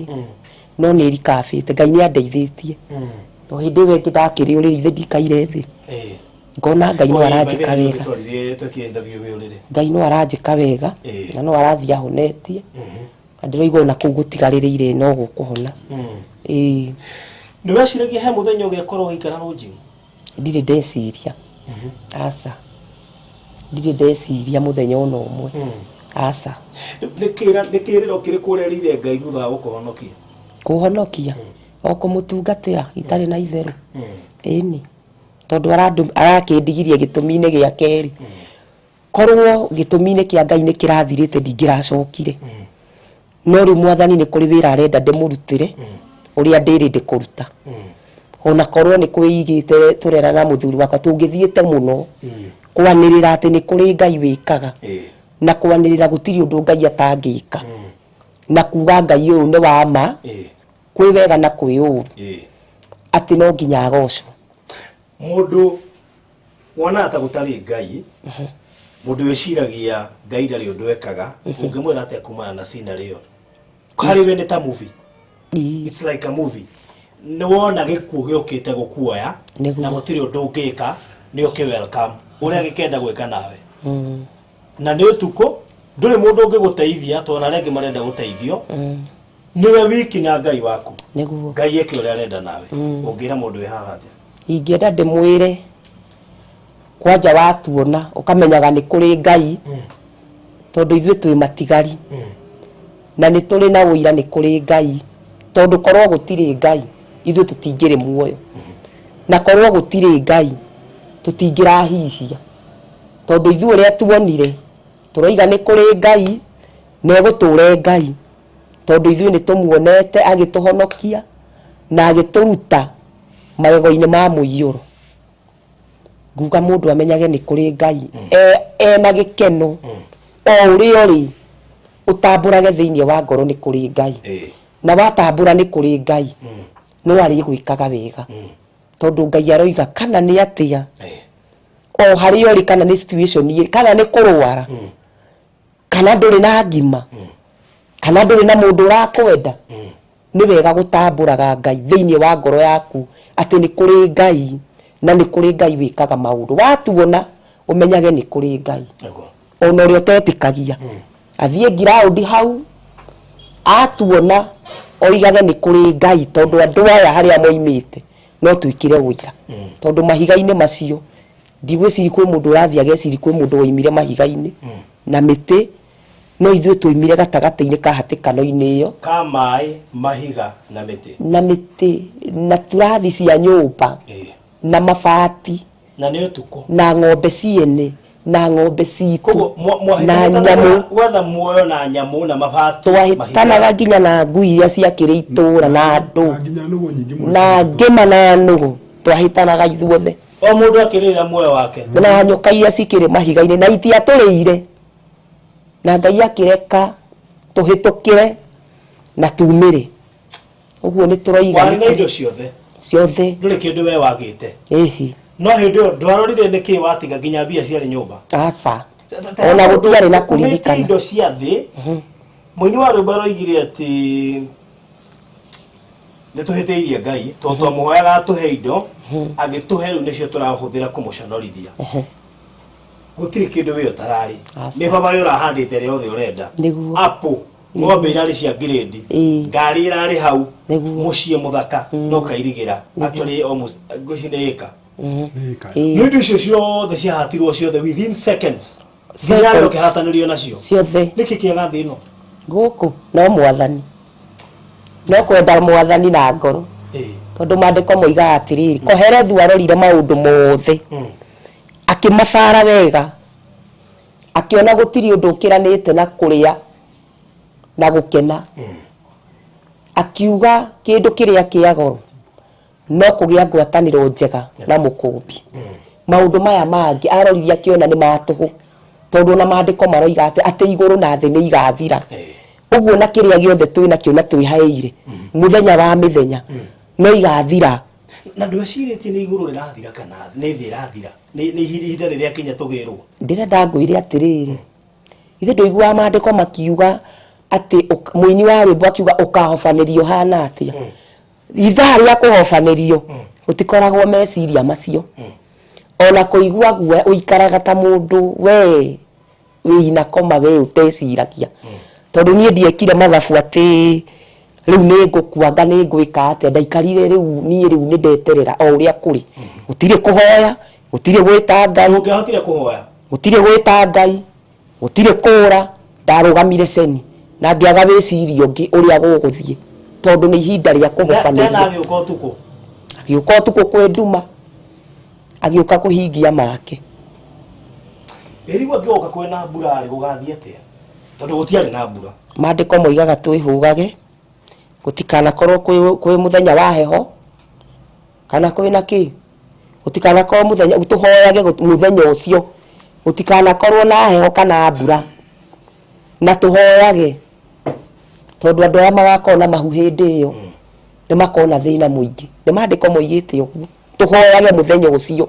No nĩ rikabĩte Ngai nĩ andeithĩtie. To hĩndĩ ĩyo ĩngĩ ndakĩrĩ ũrĩrĩ ithe ndikaire thĩ. Ngona Ngai no aranjĩka wega. Ngai no aranjĩka wega na no arathiĩ ahonetie. Na ndĩraigua ona kũu gũtigarĩrĩire no gũkũhona. Ĩĩ. Nĩ weciragia he mũthenya ũgekorwo ũgĩikara rũnji? Ndirĩ ndeciria. Aca. Ndirĩ ndeciria mũthenya ona ũmwe. Aca. Nĩ kĩrĩro kĩrĩkũ ũrerĩire Ngai thutha wa gũkũhonokia? Kũhonokia? O kũmũtungatĩra itarĩ na itherũ. Ĩni. Tondũ arakĩndigirie gĩtũmi-inĩ gĩa kerĩ. Korwo gĩtũmi-inĩ kĩa Ngai nĩ kĩrathirĩte ndingĩracokire. No rĩu mwathani nĩ kũrĩ wĩra arenda ndĩmũrutĩre ũrĩa ndĩrĩ ndĩkũruta. Ona korwo nĩ kwĩigĩte tũrera na mũthuri wakwa tũngĩthiĩte mũno kwanĩrĩra atĩ nĩ kũrĩ Ngai wĩkaga. Na kwanĩrĩra gũtirĩ ũndũ Ngai atangĩka. Na kuga Ngai ũyũ nĩ wa ma, kwĩ wega na kwĩ ũũru. Atĩ no nginya agocwo. Mũndũ wonaga ta gũtarĩ Ngai, mũndũ wĩciragia Ngai ndarĩ ũndũ ekaga, ũngĩmwĩra atĩa kumana na scenario ĩyo? Harĩ we nĩ ta movie. It's like a movie. Nĩ wona gĩkuũ gĩũkĩte gũkuoya na gũtirĩ ũndũ ũngĩka, nĩ ũkĩ welcome ũrĩa gĩkenda gwĩka nawe. Na nĩ ũtukũ, ndũrĩ mũndũ ũngĩgũteithia tondũ arĩa angĩ marenda gũteithio. Nĩwe wiki na Ngai waku. Nĩguo. Ngai eke ũrĩa arenda nawe. Ũngĩra mũndũ wĩ haha atĩa? Ingĩenda ndĩmwĩre kwanja watuona ũkamenyaga nĩ kũrĩ Ngai tondũ ithuĩ twĩ matigari na nĩ tũrĩ na ũira nĩ kũrĩ Ngai tondũ korwo gũtirĩ Ngai ithuĩ tũtingĩrĩ muoyo na korwo gũtirĩ Ngai tũtingĩrahihia tondũ ithuĩ ũrĩa tuonire tũroiga nĩ kũrĩ Ngai na egũtũre Ngai tondũ ithuĩ nĩ tũmuonete agĩtũhonokia na agĩtũruta magego-inĩ ma mũiyũro. Nguga mũndũ amenyage nĩ kũrĩ Ngai ena gĩkeno o ũrĩa ũrĩ ũtambũrage thĩinĩ wa ngoro nĩ kũrĩ Ngai na watambũra nĩ kũrĩ Ngai no arĩgwĩkaga wega tondũ Ngai aroiga kana nĩ atĩa o harĩa ũrĩ kana nĩ situation ĩ kana nĩ kũrwara kana ndũrĩ na ngima kana ndũrĩ na mũndũ ũrakwenda nĩ wega gũtambũraga Ngai thĩinĩ wa ngoro yaku atĩ nĩ kũrĩ Ngai na nĩ kũrĩ Ngai wĩkaga maũndũ watuona ũmenyage nĩ kũrĩ Ngai ona ũrĩa ũtetĩkagia athiĩ ngiraũndi hau atuona oigage nĩ kũrĩ Ngai tondũ andũ aya harĩa moimĩte no twĩkĩre ũira tondũ mahiga-inĩ macio ndigwĩciria kwĩ mũndũ ũrathiĩ ageciria kwĩ mũndũ woimire mahiga-inĩ na mĩtĩ no ithuĩ twoimire gatagatĩ-inĩ ka hatĩkano-inĩ ĩyo ka maĩ mahiga na mĩtĩ na mĩtĩ na turathi cia nyũmba na mabati na nĩ ũtukũ na ng'ombe ciene na ng'ombe citũ na nyamũ gwetha muoyo na nyamũ na mabati twahĩtanaga nginya na ngui iria ciakĩrĩ itũra na andũ na ngĩma na nũgũ twahĩtanaga ithuothe o mũndũ akĩrĩra muoyo wake na nyoka iria cikĩrĩ mahiga-inĩ na itiatũrĩire na Ngai akĩreka tũhĩtũkĩre na tumĩre ũguo nĩ tũroiga warĩ na indo ciothe ciothe ndũrĩ kĩndũ we wagĩte ĩhĩ. No hĩndĩ ĩyo ndwarorire nĩkĩ watiga nginya mbia ciarĩ nyũmba. Aca, ona gũtiarĩ na kũririkana. Indo cia thĩ. Mũini wa rwĩmbo aroigire atĩ nĩ tũhĩtĩirie Ngai tondũ twamũhoyaga atũhe indo, agĩtũhe rĩu nĩcio tũrahũthĩra kũmũconorithia. Gũtirĩ kĩndũ wĩ ũtararĩ. Aca. Mĩbabaĩ ũrahandĩte ĩrĩa yothe ũrenda. Nĩguo. Apple, ng'ombe irarĩ cia ngirĩndi, ngari ĩrarĩ hau, mũciĩ mũthaka, no kairigĩra. Actually almost ngũci nĩ ĩka. Nĩ indo icio ciothe ciahatirwo ciothe within seconds. Nginya arĩa ũkĩhatanĩrio nacio. Ciothe. Nĩkĩ kĩega thĩ ĩno? Gũkũ no mwathani, no kwenda mwathani na ngoro, tondũ maandĩko moigaga atĩrĩrĩ, Koherethu arorire maũndũ mothe akĩmabara wega, akĩona gũtirĩ ũndũ ũkĩranĩte na kũrĩa na gũkena, akiuga kĩndũ kĩrĩa kĩa goro no kũgĩa ngwatanĩro njega na mũkũmbi. Maũndũ maya mangĩ aroririe akĩona nĩ ma tũhũ, tondũ ona maandĩko maroiga atĩ igũrũ na thĩ nĩ igathira. Ũguo na kĩrĩa gĩothe twĩ nakĩo na twĩhaĩire mũthenya wa mĩthenya no igathira. Na ndwecirĩtie nĩ igũrũ rĩrathira kana nĩ thĩ ĩrathira, nĩ ihinda rĩrĩa kinya tũgĩrwo. Ndĩrenda ngwĩre atĩrĩrĩ, ithe ndũiguaga maandĩko makiuga atĩ mũini wa rwĩmbo akiuga ũkahobanĩrio hana atĩa? Ithaa rĩa kũhobanĩrio gũtikoragwo meciria macio. Ona kũigua guoya ũikaraga ta mũndũ we wĩna koma, we ũteciragia. Tondũ niĩ ndiekire mathabu atĩ rĩu nĩ ngũkua anga nĩ ngwĩka atĩa, ndaikarire rĩu niĩ rĩu nĩ ndeterera o ũrĩa kũrĩ. Gũtirĩ kũhoya, gũtirĩ gwĩta Ngai. Ũngĩahotire kũhoya? Gũtirĩ gwĩta Ngai, gũtirĩ kũra, ndarũgamire ceni na ngĩaga wĩcirio ũngĩ ũrĩa gũgũthiĩ, tondũ nĩ ihinda rĩa kũhobanĩrio. Tena agĩũka ũtukũ. Agĩũka ũtukũ kwĩ nduma, agĩũka kũhingia make. Ĩrigwo angĩgoka kwĩna mbura rĩ, gũgathiĩ atĩa? Tondũ gũtiarĩ na mbura. Maandĩko moigaga twĩhũgage, gũtikanakorwo kwĩ mũthenya wa heho kana kwĩna kĩ, gũtikanakorwo mũthenya, tũhoyage mũthenya ũcio gũtikanakorwo na heho kana mbura, na tũhoyage tondũ andũ arĩa magakorwo na mahu hĩndĩ ĩyo nĩ makona thĩna mũingĩ. Nĩ maandĩko moigĩte ũguo, tũhoyage mũthenya ũcio.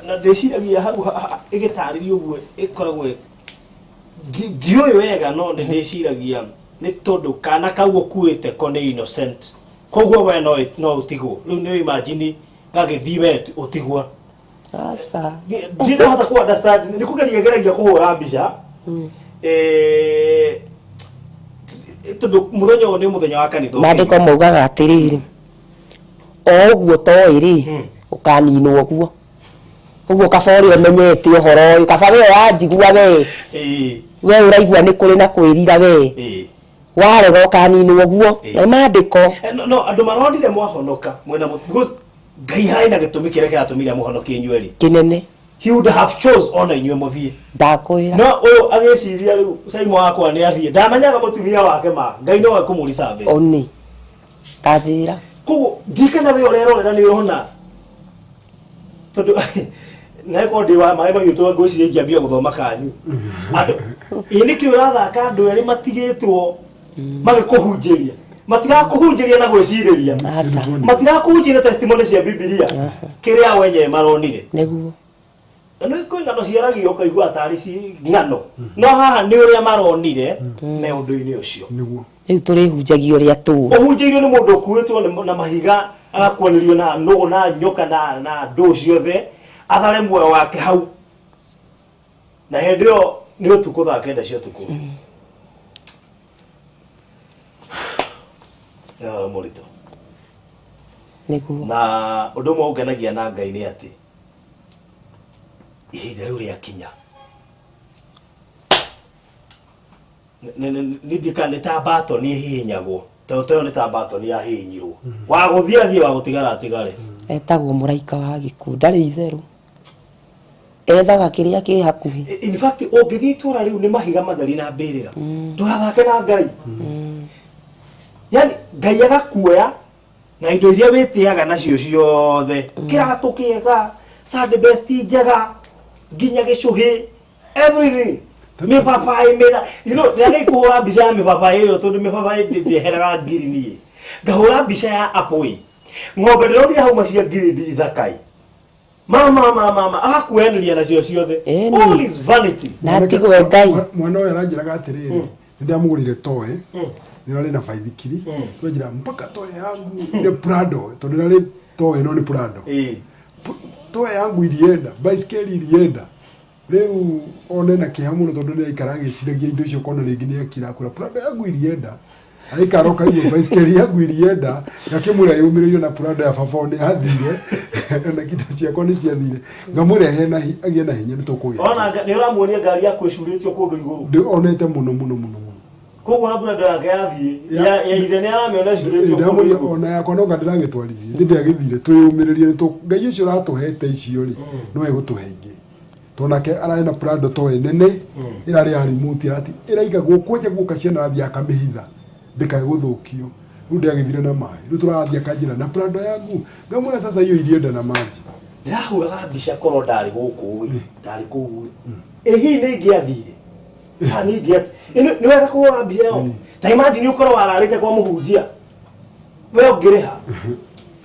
Na ndĩciragia hau ĩgĩtarĩrio ũguo ĩkoragwo ndiũĩ wega, no nĩ ndĩciragia nĩ tondũ kana kau ũkuĩte ko nĩ innocent, koguo we no ũtigwo. Rĩu nĩ imagine gagĩthiĩ we ũtigwo. Aca. Ndinahota ku understand, nĩ kũgeria geragia kũhũra mbica. Tondũ mũthenya ũyũ nĩ mũthenya wa kanitha. Maandĩko maugaga atĩrĩrĩ, o ũguo toĩ rĩ, ũkaninwo ũguo. Ũguo kaba ũrĩa ũmenyete ũhoro ũyũ, kaba we ũranjigua we. We ũraigua nĩ kũrĩ na kwĩrira we. Warega ũkaninwo ũguo. Nĩ maandĩko. No andũ maronire mwahonoka mwena because Ngai harĩ na gĩtũmi kĩrĩa kĩratũmire mũhonokie inyuĩ erĩ. Kĩnene. He would have chose ona inyuĩ mũthiĩ. Ndakwĩra. No ũyũ agĩciria rĩu Simon wakwa nĩ athiĩ. Ndamenyaga mũtumia wake ma. Ngai no ekũmũricabe. Oni. Tanjĩra. Koguo ndikana we ũrerorera nĩ ũrona. Tondũ naye korwo ndĩ wa maĩ mahiũ tondũ ngwĩciria ingĩambia gũthoma kanyu. Andũ ĩ nĩkĩ ũrathaka andũ erĩ matigĩtwo magĩkũhunjĩria. Matirakũhunjĩria na gwĩcirĩria. Matirakũhunjĩria testimony cia Bibilia. Kĩrĩa wenyewe maronire. Nĩguo. Na nĩ kwĩ ng'ano ciaragio ũkaigua tarĩ ci ng'ano. No haha nĩ ũrĩa maronire me ũndũ-inĩ ũcio. Nĩguo. Rĩu tũrĩhunjagia ũrĩa tũĩ. Ũhunjĩirio nĩ mũndũ ũkuĩtwo na mahiga, agakuanĩrio na nũgũ na nyoka na ndũ ciothe, athare muoyo wake hau. Na hĩndĩ ĩyo nĩ ũtukũ thaa 9 cia ũtukũ. Nĩ ũhoro mũritũ. Nĩguo. Na ũndũ ũmwe ũngenagia na Ngai nĩ atĩ ihinda rĩu rĩakinya nĩ nĩ ta batoni ĩhihinyagwo, tondũ ĩyo nĩ ta batoni yahihinyirwo, wa gũthiĩ athiĩ, wa gũtigara atigare. Etagwo mũraika wa gĩkuũ, ndarĩ itherũ, ethaga kĩrĩa kĩ hakuhĩ. In fact ũngĩthiĩ itũũra rĩu nĩ mahiga matheri na mbĩrĩra. Ndũgathake na Ngai. Yani Ngai agakuoya na indo iria wĩtĩaga nacio ciothe, kĩratũ kĩega, Sunday best njega, nginya gĩcũhĩ, everything, mĩbabaĩ mĩra, you know, ndĩragĩ kũhũra mbica ya mĩbabaĩ ĩyo, tondũ mĩbabaĩ ndĩeheraga ngiri niĩ ngahũra mbica ya apple ĩ ng'ombe ndĩronire hau macia ngiri ndi thakai. Mama agakuoyanĩria nacio ciothe. All is vanity. Na atigwe Ngai. Mwana ũyũ aranjĩraga atĩrĩrĩ, nĩndamũgũrĩire toy, nĩrarĩ na baithikiri, twanjĩra mpaka toy yangu ile Prado, tondũ ĩrarĩ toy no nĩ Prado. Toy yangu ilienda, baiskeli ilienda. Rĩu one na kĩeha mũno tondũ nĩ aikara agĩciragia indo icio kona rĩngĩ nĩ akira akũra Prado yangu ilienda. Aikara ũkaigua baiskeli yangu ilienda, ngakĩmwĩra yũmĩrĩrio na Prado ya baba nĩ yathire na indo ciakwa nĩ ciathire. Ngamwĩra agĩe na hinya nĩ tũkũgĩa. Ona nĩ ũramuonia ngari yaku ĩcurĩtio kũndũ igũrũ. Ndĩ onete mũno mũno mũno mũno. Koguo na Prado yake yathiĩ ya ithe nĩ aramĩona ĩcurĩtio kũndũ igũrũ. Ona yakwa no ndĩragĩtwarithie ndĩ ndĩagĩthire twĩyũmĩrĩrie nĩ Ngai ũcio ũratũhete icio rĩ no egũtũhe ingĩ. Tonake ararĩ na Prado toy nene ĩrarĩ ya remote arati ĩraigagwo kwanja guoka ciana arathiĩ akamĩhitha ndĩkae gũthũkio. Rĩu ndĩagĩthire na maĩ. Rĩu tũrathiĩ akanjĩra na Prado yangu ngamwĩra sasa hiyo ilienda na maji. Ndĩrahũraga mbica korwo ndarĩ gũkũ ĩ ndarĩ kũu ĩ hihi nĩ ingĩathire kana nĩ ingĩathire nĩ wega kũhũra mbica ĩyo. Ta imagine ũkorwo wararĩte kwa mũhunjia we ũngĩrĩha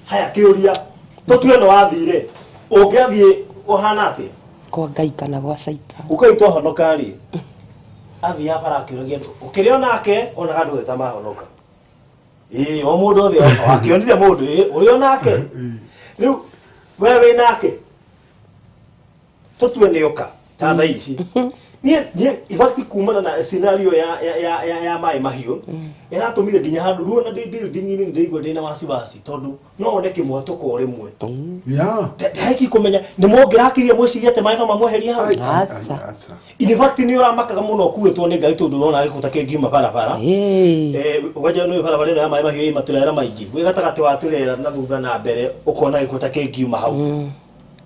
haya kĩũria tũtue nĩ wathire ũngĩathiĩ ũhana atĩa? Kwa Ngai kana gwa Caitani. Ukai twahonoka rĩ athiaga bara akĩũragia andũ ũkĩrĩ onake onaga andũ othe ta mahonoka. Ĩĩ o mũndũ othe akĩonire mũndũ ĩ ũrĩ onake rĩu we wĩ nake tũtue nĩ oka ta thaa ici niĩ in fact kumana na scenario ya maĩ mahiũ ĩratũmire nginya handũ ruo na ndĩ building-inĩ ndĩraigua ndĩna wasiwasi tondũ no one kĩmwatũko o rĩmwe. Ndaiki kũmenya nĩ mũngĩrakirie mwĩcirie atĩ maĩ no mamweherie hau. In fact nĩ ũramakaga mũno ũkuĩtwo nĩ Ngai tondũ ũrona gĩkũ ta kĩngiuma barabara. Ũkanja nĩ barabara ĩno ya maĩ mahiũ ĩ matũrera maingĩ wĩ gatagatĩ wa tũrera na thutha na mbere ũkona gĩkũ ta kĩngiuma hau.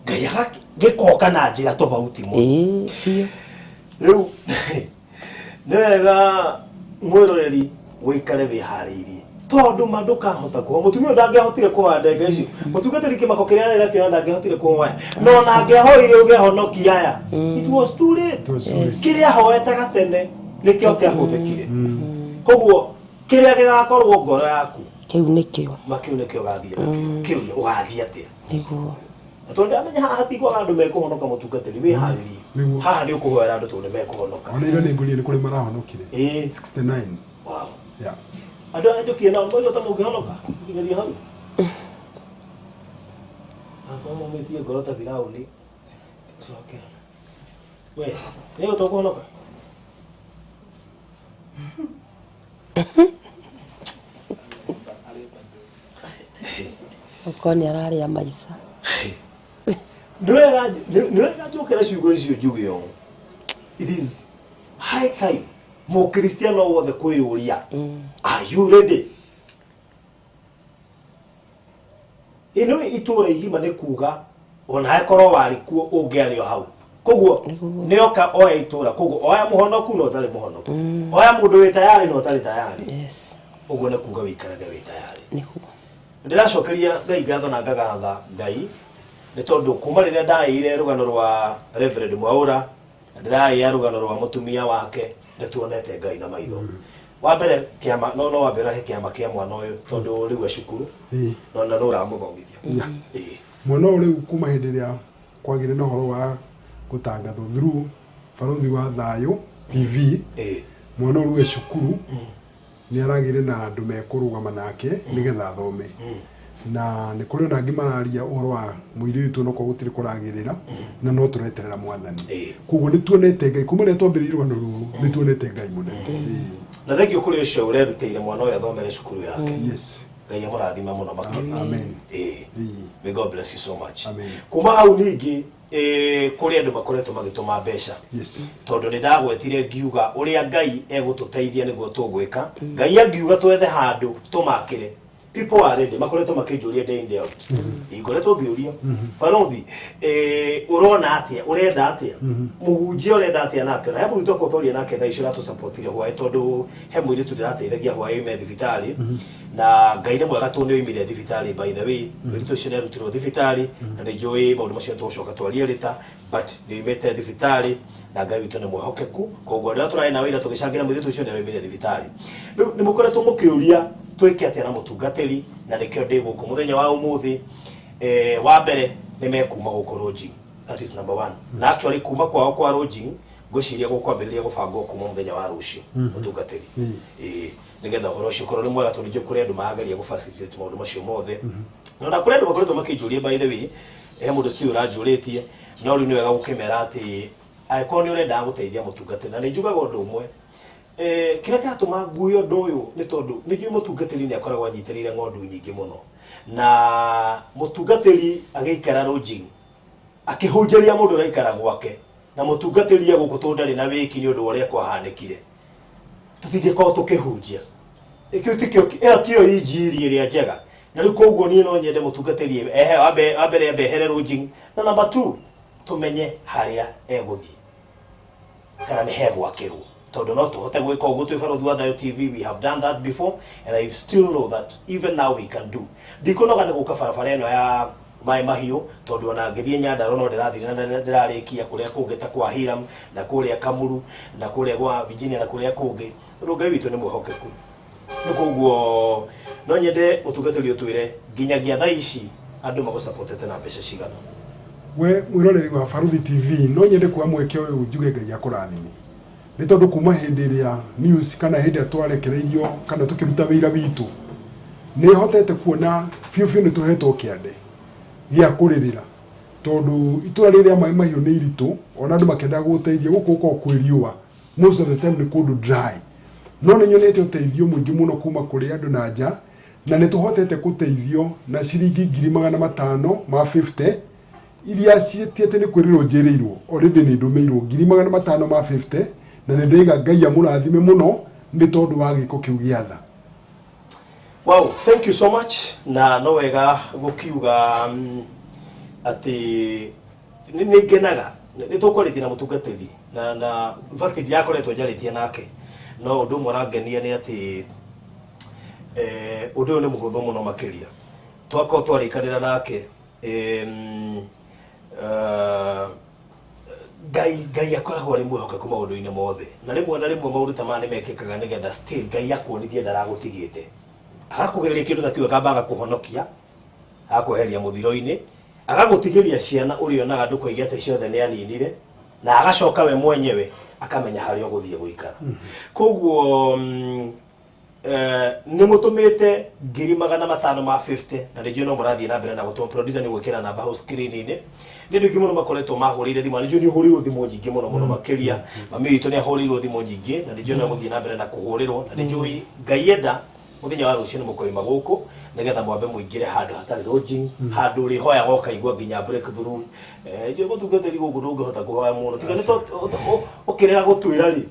Ngai gĩkoka na njĩra tofauti mũno. Rĩu nĩ wega mwĩroreri wĩikare wĩharĩirie tondũ ma ndũkahota kũhoya. Mũtumia ũyũ ndangĩahotire kũhoya ndagĩka icio. Mũtungatĩri kĩmako kĩrĩa arĩ nakĩo ndangĩahotire kũhoya no ona angĩahoire ũgehonokia aya. It was too late. Kĩrĩa ahoete gatene nĩkĩo kĩahũthĩkire. Koguo kĩrĩa gĩgakorwo ngoro yaku kĩu nĩkĩo ma kĩu nĩkĩo ũgathiĩ nakĩo. Kĩũria ũgathiĩ atĩa? Nĩguo. Na tondũ ndamenya haha hatikwaga andũ mekũhonoka mũtungatĩri wĩharĩrie. Haha nĩ ũkũhoera andũ tondũ nĩ mekũhonoka. Ona ira nĩ ngũrire nĩ kũrĩ marahonokire. 69. Wow. Yeah. Andũ aya njũkie nao moiga ta mũngĩhonoka nginyĩria hau. Akorwo maumĩtie ngoro ta Firaũni coke. We, nĩ ũtũkũhonoka? Okorwo nĩ ararĩa maica. Nĩ wega njũkĩre ciugo icio njuge ũũ. It is high time mũkristiano wothe kwĩyũria, are you ready? Ĩno itũũra igima nĩ kuga ona akorwo warĩ kuo ũngĩarĩ o hau. Koguo nĩ oka oya itũũra, koguo oya mũhonoku na ũtarĩ mũhonoku. Oya mũndũ wĩ tayarĩ na ũtarĩ tayarĩ. Yes. Ũguo nĩ kuga wĩikarage wĩ tayarĩ. Nĩguo. Ndĩracokeria Ngai ngatho na ngagatha Ngai nĩ tondũ kuma rĩrĩa ndaĩire rũgano rwa Reverend Mwaura na ndĩraĩra rũgano rwa mũtumia wake nĩ tuonete Ngai na maitho. Wa mbere kĩama no wa mbere he kĩama kĩa mwana ũyũ tondũ rĩu e cukuru no na no ũramũthomithia. Mwana ũyũ rĩu kuma hĩndĩ ĩrĩa kwagĩire na ũhoro wa gũtangathwo through Barothi wa Thayũ TV, mwana ũyũ rĩu e cukuru nĩ aragĩire na andũ mekũrũgama nake nĩgetha athome. Na nĩ kũrĩ ona angĩ mararia ũhoro wa mũirĩtu onokorwo gũtirĩ kũragĩrĩra na no tũreterera mwathani. Koguo nĩ tuonete Ngai kuma rĩrĩa twambĩrĩirie rũgano rũrũ nĩ tuonete Ngai mũnene. Na thengio kũrĩ ũcio ũrerutĩire mwana ũyũ athomere cukuru yake. Yes. Ngai amũrathime mũno makĩria. Amen. May God bless you so much. Amen. Kuma hau ningĩ kũrĩ andũ makoretwo magĩtũma mbeca. Yes. Tondũ nĩ ndagwetire ngiuga ũrĩa Ngai egũtũteithia nĩguo tũgwĩka. Ngai angiuga twethe handũ tũmakĩre. People are ready makoretwo makĩnjũria day in day out. Ngoretwo ngĩũria Barothi ũrona atĩa ũrenda atĩa mũhunjia ũrenda atĩa nake na he mũrutwo akwa twaria nake thaa ici ũratũsupportire hwaĩ tondũ he mũirĩtu ndĩrateithagia hwaĩ oime thibitarĩ na Ngai nĩ mwega tondũ nĩ oimire thibitarĩ by the way mũirĩtu ũcio nĩ arutirwo thibitarĩ na nĩ njũĩ maũndũ macio tũgũcoka twarie rĩta but nĩ oimĩte thibitarĩ na Ngai witũ nĩ mwĩhokeku koguo andũ arĩa tũrarĩ nao ira tũgĩcangĩra mũirĩtu ũcio nĩ aroimire thibitarĩ. Rĩu nĩ mũkoretwo mũkĩũria twĩke atĩa na mũtungatĩri na nĩkĩo ndĩ gũkũ mũthenya wa ũmũthĩ. Wa mbere Nĩ mekuma gũkũ lodging, that is number one. Na actually kuma kwao kwa lodging ngwĩciria gũkwambĩrĩria gũbangwo kuma mũthenya wa rũciũ, mũtungatĩri. Ĩĩ, nĩgetha ũhoro ũcio ũkorwo nĩ mwega, tondũ nĩnjũĩ kũrĩ andũ marageria gũ-facilitate maũndũ macio mothe. Na ona kũrĩ andũ makoretwo makĩnjũria, by the way, he mũndũ still ũranjũrĩtie, no rĩu nĩ wega gũkĩmera atĩ angĩkorwo nĩ ũrendaga gũteithia mũtungatĩri, na nĩ njugaga ũndũ ũmwe, kĩrĩa kĩratũma ngue ũndũ ũyũ nĩ tondũ nĩ njũĩ mũtungatĩri nĩ akoragwo anyitĩrĩire ng'ondu nyingĩ mũno, na mũtungatĩri agĩikara lodging akĩhunjĩria mũndũ ũraikara gwake, na mũtungatĩri e gũkũ tondũ ndarĩ na wĩki nĩ ũndũ wa ũrĩa kwahanĩkire, tũtingĩkorwo tũkĩhunjia. Ĩkĩu tikĩo, ĩyo tiyo injiri ĩrĩa njega. Na rĩu koguo niĩ no nyende mũtungatĩri ehe wambere ambe ehere lodging, na number two tũmenye harĩa egũthiĩ kana nĩ hegwakĩrwo, tondũ no tũhote gwĩka ũguo twĩ Barũthi wa Thayo TV. We have done that before and I still know that even now we can do. Ndikũnoga nĩ gũka barabara ĩno ya Maĩ Mahiũ, tondũ ona ngĩthiĩ Nyandarua no ndĩrathiĩ na ndĩrarĩkia kũrĩa kũngĩ ta kwa Hiram na kũrĩa Kamuru na kũrĩa gwa Virginia na kũrĩa kũngĩ, tondũ Ngai witũ nĩ mwĩhokeku. Nĩ koguo no nyende ũtungatĩri ũtwĩre nginyagia thaa ici andũ magũcapotete na mbeca cigana. We mwĩroreri wa Barũthi TV, no nyende kuoya mweke ũyũ njuge Ngai akũrathime, nĩ tondũ kuma hĩndĩ ĩrĩa news kana hĩndĩ ĩrĩa twarekereirio kana tũkĩruta wĩra witũ, nĩ hotete kuona biũ biũ nĩ tũhetwo kĩande gĩa kũrĩrĩra, tondũ itũra rĩrĩa Maĩ Mahiũ nĩ iritũ, ona andũ makĩendaga gũteithia gũkũ gũkoragwo kwĩ riũa, most of the time nĩ kũndũ dry. No nĩ nyonete ũteithio mũingĩ mũno kuma kũrĩ andũ na nja, na nĩ tũhotete gũteithio na ciringi 550,000 iria ciĩtĩte nĩ kwĩrĩrwo njĩrĩirwo. Already nĩ ndũmĩirwo 550,000, na nĩ ndaiga Ngai amũrathime mũno nĩ tondũ wa gĩko kĩu gĩa tha. Wow, thank you so much. Na no wega gũkiuga atĩ nĩ ngenaga nĩ tũkwarĩtie na mũtungatĩri, na in fact ndirakoretwo njarĩtie nake, no ũndũ ũmwe ũrangenia nĩ atĩ ũndũ ũyũ nĩ mũhũthũ mũno makĩria twakorwo twarĩkanĩra nake. Ngai akoragwo arĩ mwĩhokeku maũndũ-inĩ mothe, na rĩmwe na rĩmwe maũndũ ta maya nĩ mekĩkaga nĩgetha still Ngai akuonithie ndaragũtigĩte, agakũgereria kĩndũ ta kĩu, akamba agakũhonokia, agakweheria mũthiro-inĩ, agagũtigĩria ciana ũrĩonaga ndũkoige atĩ ciothe nĩ aninire, na agacoka we mwenyewe akamenya harĩa ũgũthiĩ gũikara. Koguo nĩ mũtũmĩte 550,000, na nĩnjũĩ no mũrathiĩ na mbere na gũtũma. Producer nĩ gwĩkĩra namba hau screen-inĩ. Nĩ andũ aingĩ mũno makoretwo mahũrĩire thimũ, na nĩnjũĩ nĩ ũhũrĩirwo thimũ nyingĩ mũno mũno makĩria. Mami witũ nĩ ahũrĩirwo thimũ nyingĩ, na nĩnjũĩ no gũthiĩ na mbere na kũhũrĩrwo, na nĩnjũĩ Ngai enda mũthenya wa rũciũ nĩ mũkoima gũkũ nĩgetha mwambe mũingĩre handũ hatarĩ lodging, handũ ũrĩhoyaga ũkaigua nginya breakthrough. Njũĩ mũtungatĩri gũkũ ndũngĩhota kũhoya mũno tiga nĩ ũkĩrega gũtwĩra rĩ,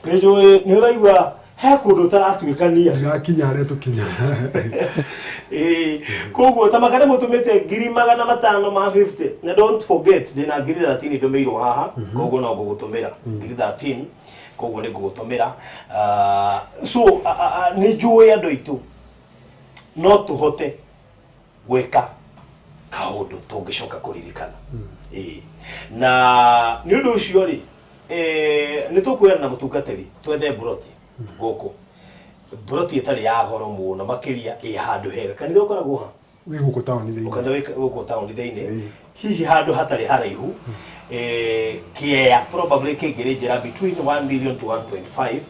nĩnjũĩ nĩ ũraigua he kũndũ ũtaratuĩkania. Ndirakinya harĩa tũkinya. Ĩĩ, koguo ta makane mũtũmĩte 550,000, na don't forget ndĩna 13,000 ndũmĩirwo haha, koguo no ngũgũtũmĩra 13,000, koguo nĩ ngũgũtũmĩra. So nĩ njũĩ andũ aitũ no tũhote gwĩka kaũndũ tũngĩcoka kũririkana. Ĩĩ, na nĩ ũndũ ũcio rĩ, nĩ tũkwĩrana na mũtungatĩri twethe mburoti gũkũ, mburoti ĩtarĩ ya goro mũno makĩria, ĩ handũ hega. Kanitha ũkoragwo ha? Wĩ gũkũ taũni thĩinĩ. Ũkanitha wĩ gũkũ taũni thĩinĩ, hihi handũ hatarĩ haraihu, kĩea probably kĩngĩrĩ njĩra between 1 million to 1.5,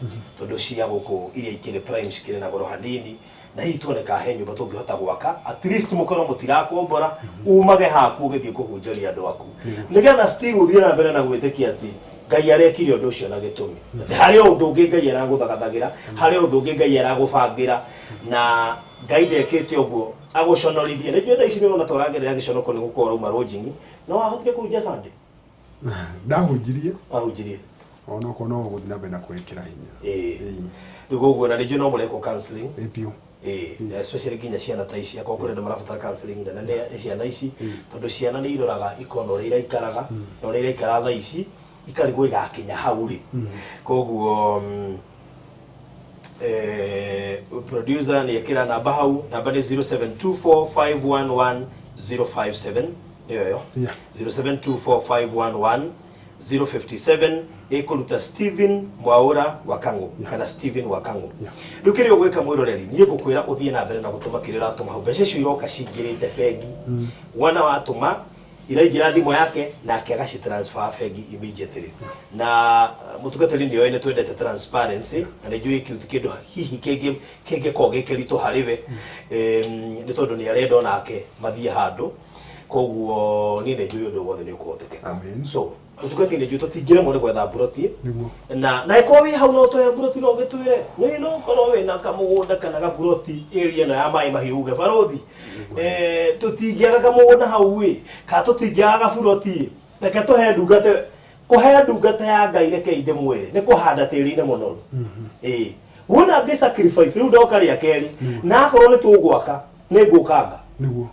tondũ cia gũkũ iria ikĩrĩ prime cikĩrĩ na goro hanini. Na hihi tuone ka he nyũmba tũngĩhota gwaka, at least mũkorwo mũtirakombora, umage haku ũgĩthiĩ kũhunjĩria andũ aku, nĩgetha still ũthiĩ na mbere na gwĩtĩkia atĩ Ngai arekire ũndũ ũcio na gĩtũmi, atĩ harĩ ũndũ ũngĩ Ngai aragũthagathagĩra, harĩ ũndũ ũngĩ Ngai aragũbangĩra, na Ngai ndekĩte ũguo agũconorithie. Nĩ njũĩ thaa ici nĩ ũrona ta ũragerera gĩconoko nĩ gũkorwo ũrauma lodging, no wahotire kũhunjia Sunday? Ndahunjirie. Wahunjirie. Onokorwo no gũthiĩ na mbere na kwĩkĩra hinya. Ĩĩ, rĩu koguo na nĩ njũĩ no mũrekwo counseling. Ĩĩ biũ. Ĩĩ, especially nginya ciana ta ici, akorwo kũrĩ andũ marabatara counseling nene nĩ ciana ici, tondũ ciana nĩ iroraga ikona ũrĩa iraikaraga na ũrĩa iraikara thaa ici, ikarigwo igakinya hau rĩ. Koguo producer nĩ ekĩra namba hau, namba nĩ 0724511057, nĩyo ĩyo. 0724511057, ĩkũruta Stephen Mwaura Wakang'u kana Stephen Wakang'u. Rĩu kĩrĩa ũgwĩka mwĩroreri, niĩ ngũkwĩra ũthiĩ na mbere na gũtũma kĩrĩa ũratũma hau. Mbeca icio iroka cingĩrĩte bengi. Wona watũma Iraingĩra thimũ yake nake agaci transfer bengi immediately. Na mũtungatĩri nĩ oĩ nĩ twendete transparency na nĩ njũĩ kĩu ti kĩndũ hihi kĩngĩkorwo gĩ kĩritũ harĩ we, nĩ tondũ nĩ arenda onake mathiĩ handũ. Koguo niĩ nĩ njũĩ ũndũ wothe nĩ ũkũhotekeka. So mũtungatĩri nĩ njũĩ tũtingĩremwo nĩ gwetha mburoti na ĩkorwo wĩ hau no tũhe mburoti no ũgĩtwĩre nĩ no ũkorwo wĩna kamũgũnda kana gaburoti area ĩno ya maĩ mahiũ uge barũthi tũtingĩaga kamũgũnda hau ĩ kana tũtingĩaga gaburoti reke tũhe ndungata kũhe ndungata ya Ngai reke ndĩmwĩre nĩ kũhanda tĩri-inĩ mũnoru. Wona ngĩ sacrifice rĩu ndoka rĩa kerĩ na akorwo nĩ tũgwaka nĩ ngũkanga. Nĩguo.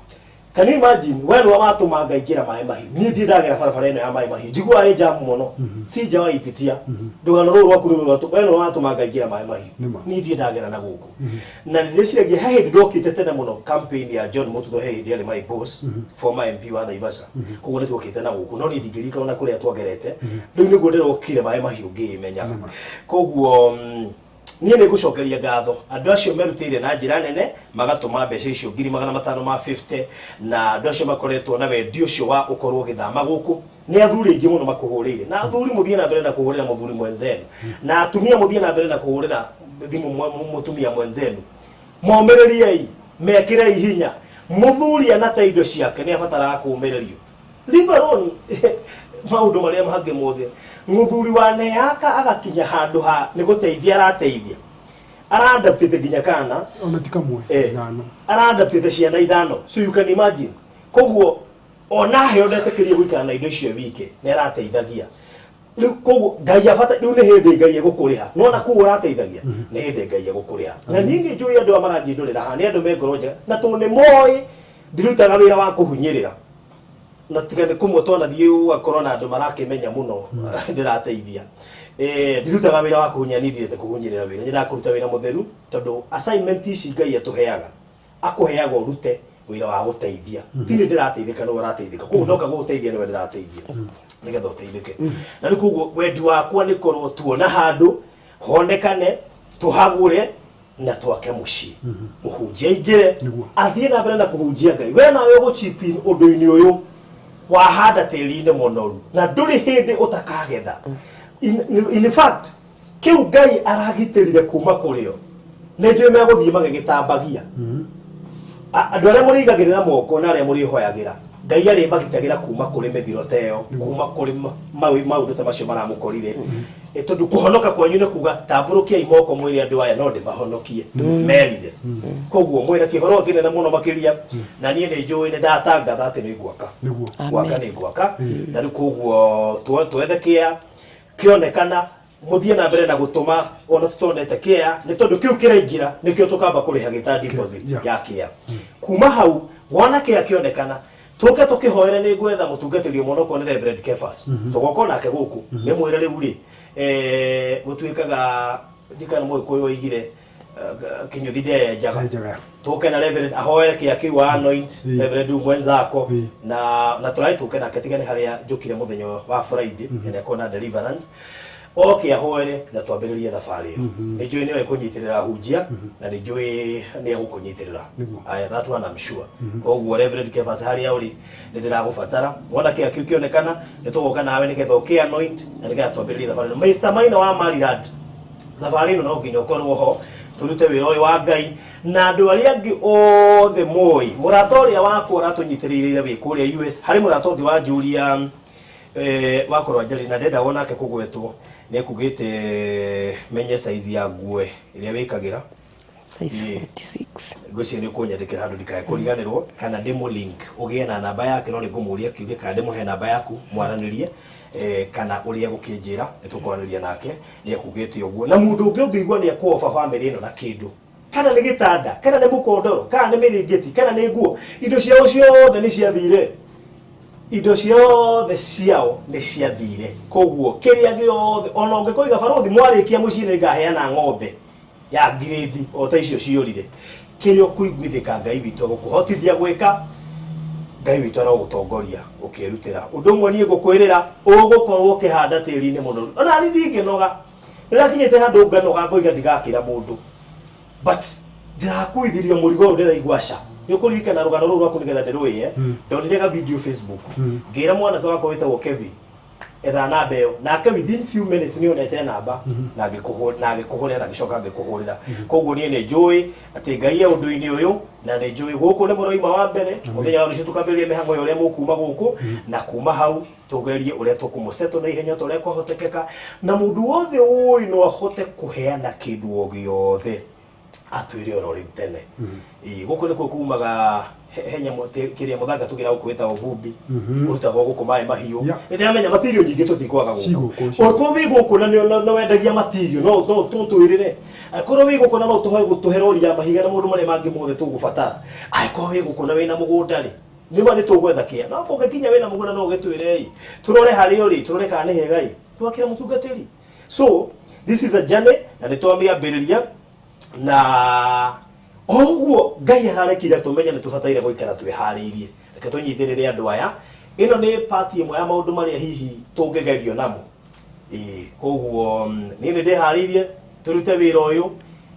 Can you imagine we nĩwe watũma ngaingĩra maĩ mahiũ niĩ ndirĩ ndagera barabara ĩno ya maĩ mahiũ njiguaga ĩ jamu mũno sinjawaipitia rũgano rũrũ rwaku rũrũ we nĩwe watũma ngaingĩra maĩ mahiũ niĩ ndirĩ ndagera na gũkũ na ndĩciragia he hĩndĩ ndokĩte tene mũno campaign ya John Mututho he hĩndĩ arĩ my boss former MP wa Naivasha koguo nĩ twokĩte na gũkũ no niĩ ndingĩririkana ona kũrĩa twagerete rĩu nĩguo ndĩrokire maĩ mahiũ ngĩĩmenyaga. Koguo niĩ nĩ ngũcokeria ngatho andũ acio merutĩire na njĩra nene magatũma mbeca icio 550,000 na andũ acio makoretwo na wendi ũcio wa ũkorwo ũgĩthama gũkũ nĩ athuri aingĩ mũno makũhũrĩire na athuri mũthiĩ na mbere na kũhũrĩra mũthuri mwenzenu na atumia mũthiĩ na mbere na kũhũrĩra thimũ mũtumia mwenzenu momĩrĩriei mekĩrei hinya mũthuri anate indo ciake nĩ abataraga kũũmĩrĩrio. Leave alone maũndũ marĩa mangĩ mothe. Mũthuri wa Neyaka agakinya handũ ha nĩ gũteithia arateithia araadaptĩte nginya kana ona ti kamwe ithano araadaptĩte ciana ithano, so you can imagine. Koguo ona heo ndetĩkĩrie gũikara na indo icio wike nĩ arateithagia rĩu. Koguo Ngai abata rĩu nĩ hĩndĩ Ngai egũkũrĩha nona kũu ũrateithagia nĩ hĩndĩ Ngai egũkũrĩha. Na niĩ nĩ njũĩ andũ aya maranjindũrĩra haha nĩ andũ me ngoro njega na tondũ nĩ moĩ ndirutaga wĩra wa kũhunyĩrĩra na tiga nĩ kũmwe twanathiĩ ũgakorwo na andũ marakĩmenya mũno ndĩrateithia. Ndirutaga wĩra wa kũhunyĩrĩra niĩ ndirete kũhunyĩrĩra wĩra nyendaga kũruta wĩra mũtheru tondũ assignment ici Ngai atũheaga akũheaga ũrute wĩra wa gũteithia tirĩ ndĩrateithĩka nĩwe ũrateithĩka koguo ndoka gũgũteithia nĩwe ndĩrateithia nĩgetha ũteithĩke. Na rĩu koguo wendi wakwa nĩ korwo tuona handũ honekane tũhagũre na twake mũciĩ mũhunjia aingĩre athiĩ na mbere na kũhunjia Ngai. We nawe ũgũchip in ũndũ-inĩ ũyũ wahanda tĩri-inĩ mũnoru na ndũrĩ hĩndĩ ũtakagetha. In fact kĩu Ngai aragitĩrire kuma kũrĩo nĩ njũĩ megũthiĩ magĩgĩtambagia. Andũ arĩa mũrĩigagĩrĩra moko na arĩa mũrĩhoyagĩra Ngai arĩmagitagĩra kuma kũrĩ mĩthiro ta ĩyo kuma kũrĩ maũndũ ta macio maramũkorire tondũ kũhonoka kwanyu nĩ kuga tambũrũkiai moko mwĩre andũ aya no ndĩmahonokie merire. Koguo mwĩre kĩhoro kĩnene mũno makĩria na niĩ nĩ njũĩ nĩ ndatangatha atĩ nĩ ngwaka gwaka nĩ ngwaka na rĩu koguo twethe kĩa kĩonekana mũthiĩ na mbere na gũtũma ona tũtonete kĩa nĩ tondũ kĩu kĩraingĩra nĩkĩo tũkamba kũrĩha gĩta deposit ya kĩa. Kuma hau wona kĩa kĩonekana tũke tũkĩhoere nĩ ngwetha mũtungatĩri ũmwe onokorwo nĩ Reverend Kefas tũgoka nake gũkũ nĩ mwĩre rĩu rĩ gũtuĩkaga ndikana mũgĩkũyũ oigire kĩnyũthi ndeyenjaga tũke na Reverend ahoere kĩa kĩu anoint Reverend mwenzako na tũrarĩ tũke nake tiga nĩ harĩa njũkire mũthenya wa Friday na nĩakona deliverance oke ahoere na twambĩrĩrie thabarĩ ĩyo. Nĩ njũĩ nĩwe kũnyitĩrĩra hunjia na nĩ njũĩ nĩ egũkũnyitĩrĩra. Aya, that one I'm sure. Koguo Reverend Kefas harĩa ũrĩ nĩ ndĩragũbatara wona kĩa kĩu kĩonekana nĩ tũgoka nawe nĩgetha ũkĩ anoint na nĩgetha twambĩrĩrie thabarĩ ĩno. Mr Maina wa Maryland thabarĩ ĩno no nginya ũkorwo ho tũrute wĩra ũyũ wa Ngai na andũ arĩa angĩ othe moĩ mũrata ũrĩa wakwa ũratũnyitĩrĩire wĩ kũrĩa US harĩ mũrata ũngĩ wa Julia wakorwo anjarĩria na ndendaga onake kũgwetwo nĩ ekugĩte menye size ya nguo ĩrĩa wĩkagĩra size 46 ngwĩciria nĩ ũkũnyandĩkĩra handũ ndikae kũriganĩrwo kana ndĩmũ link ũgĩe na namba yake no nĩ ngũmũria kiuge kana ndĩmũhe namba yaku mwaranĩrie kana ũrĩa gũkĩnjĩra nĩ tũkwaranĩria nake nĩ ekugĩte ũguo. Na mũndũ ũngĩ ũngĩigua nĩ ekũoba bamĩrĩ ĩno na kĩndũ kana nĩ gĩtanda kana nĩ mũkondoro kana nĩ mĩrĩngĩti kana nĩ nguo indo ciao ciothe nĩ ciathire indo ciothe ciao nĩ ciathire. Koguo kĩrĩa gĩothe ona ũngĩkoiga barũthi mwarĩkia mũciĩ nĩ ngaheana ng'ombe ya grade o ta icio ciũrire kĩrĩa ũkũiguithĩka Ngai witũ agũkũhotithia gwĩka Ngai witũ arogũtongoria ũkĩrutĩra. Ũndũ ũmwe niĩ ngũkwĩrĩra ũgũkorwo ũkĩhanda tĩri-inĩ mũnoru ona niĩ ndingĩnoga nĩrakinyĩte handũ nganoga ngoiga ndigakĩra mũndũ but ndĩrakuithirio mũrigo ũyũ ndĩraigua ca Nĩ ũkũririkana rũgano rũu rwaku nĩgetha ndĩrũĩye. Ndonire ga video Facebook. Ngĩra mwanake wakwa wĩtagwo Kevin etha namba ĩyo, nake within few minutes nĩ onete namba na ngĩkũhũrĩra na ngĩcoka ngĩkũhũrĩra. Koguo niĩ nĩ njũĩ atĩ Ngai e ũndũ-inĩ ũyũ, na nĩ njũĩ gũkũ nĩ mũroima wa mbere. Mũthenya wa rũciũ tũkambĩrĩria mĩhang'o ya ũrĩa mũkuma gũkũ, na kuma hau tũgerie ũrĩa tũkũmũsettle na ihenya ta ũrĩa kwahotekeka, na mũndũ wothe ũĩ no ahote kũheana kĩndũ o gĩothe atwĩre oro rĩu tene. Ĩĩ, gũkũ nĩkuo kumaga he nyamũ kĩrĩa mũthanga tũgĩra gũkũ wĩtagwo vumbi, ũrutagwo gũkũ maĩ mahiũ. Nĩ ndĩramenya matirio nyingĩ tũtikwaga gũkũ. Ũngĩkorwo wĩ gũkũ na nĩ wendagia matirio, no tũtwĩrĩre. Angĩkorwo wĩ gũkũ na no tũhoe gũtũhe rori ya mahiga na maũndũ marĩa mangĩ mothe tũgũbatara. Angĩkorwo wĩ gũkũ na wĩna mũgũnda rĩ, nĩma nĩ tũgwetha kĩa. No kũngĩkinya wĩna mũgũnda no ũgĩtwĩre ĩ, tũrore harĩa ũrĩ, tũrore kana nĩ hega ĩ, twakĩre mũtungatĩri. So this is a journey na nĩ twamĩambĩrĩria, na oguo Ngai ararekire tũmenye nĩ tũbataire gũikara twĩharĩirie. Reke tũnyitĩrĩre andũ aya. Ĩno nĩ part ĩmwe ya maũndũ marĩa hihi tũngĩgerio namo. Ĩĩ, koguo niĩ nĩ ndĩharĩirie tũrute wĩra ũyũ,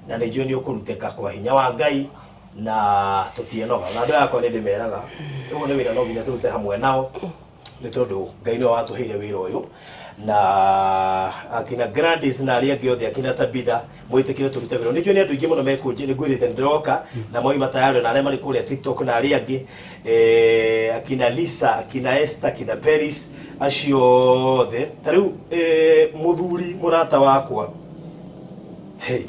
na nĩ njũĩ nĩ ũkũrutĩka kwa hinya wa Ngai, na tũtienoga. Na andũ aya akwa nĩ ndĩmeraga ũguo nĩ wĩra no nginya tũrute hamwe nao, nĩ tondũ Ngai nĩwe watũheire wĩra ũyũ. Na akina Gladys na arĩa angĩ othe, akina Tabitha, mwĩtĩkĩre tũrute wĩra. Nĩ njũĩ nĩ andũ aingĩ mũno mekũnjĩ, nĩ ngwĩrĩte nĩ ndĩroka, na moima tayari, na arĩa marĩ kũrĩa TikTok na arĩa angĩ, akina Lisa, akina Esther, akina Paris, acio othe. Ta rĩu mũthuri mũrata wakwa, hey,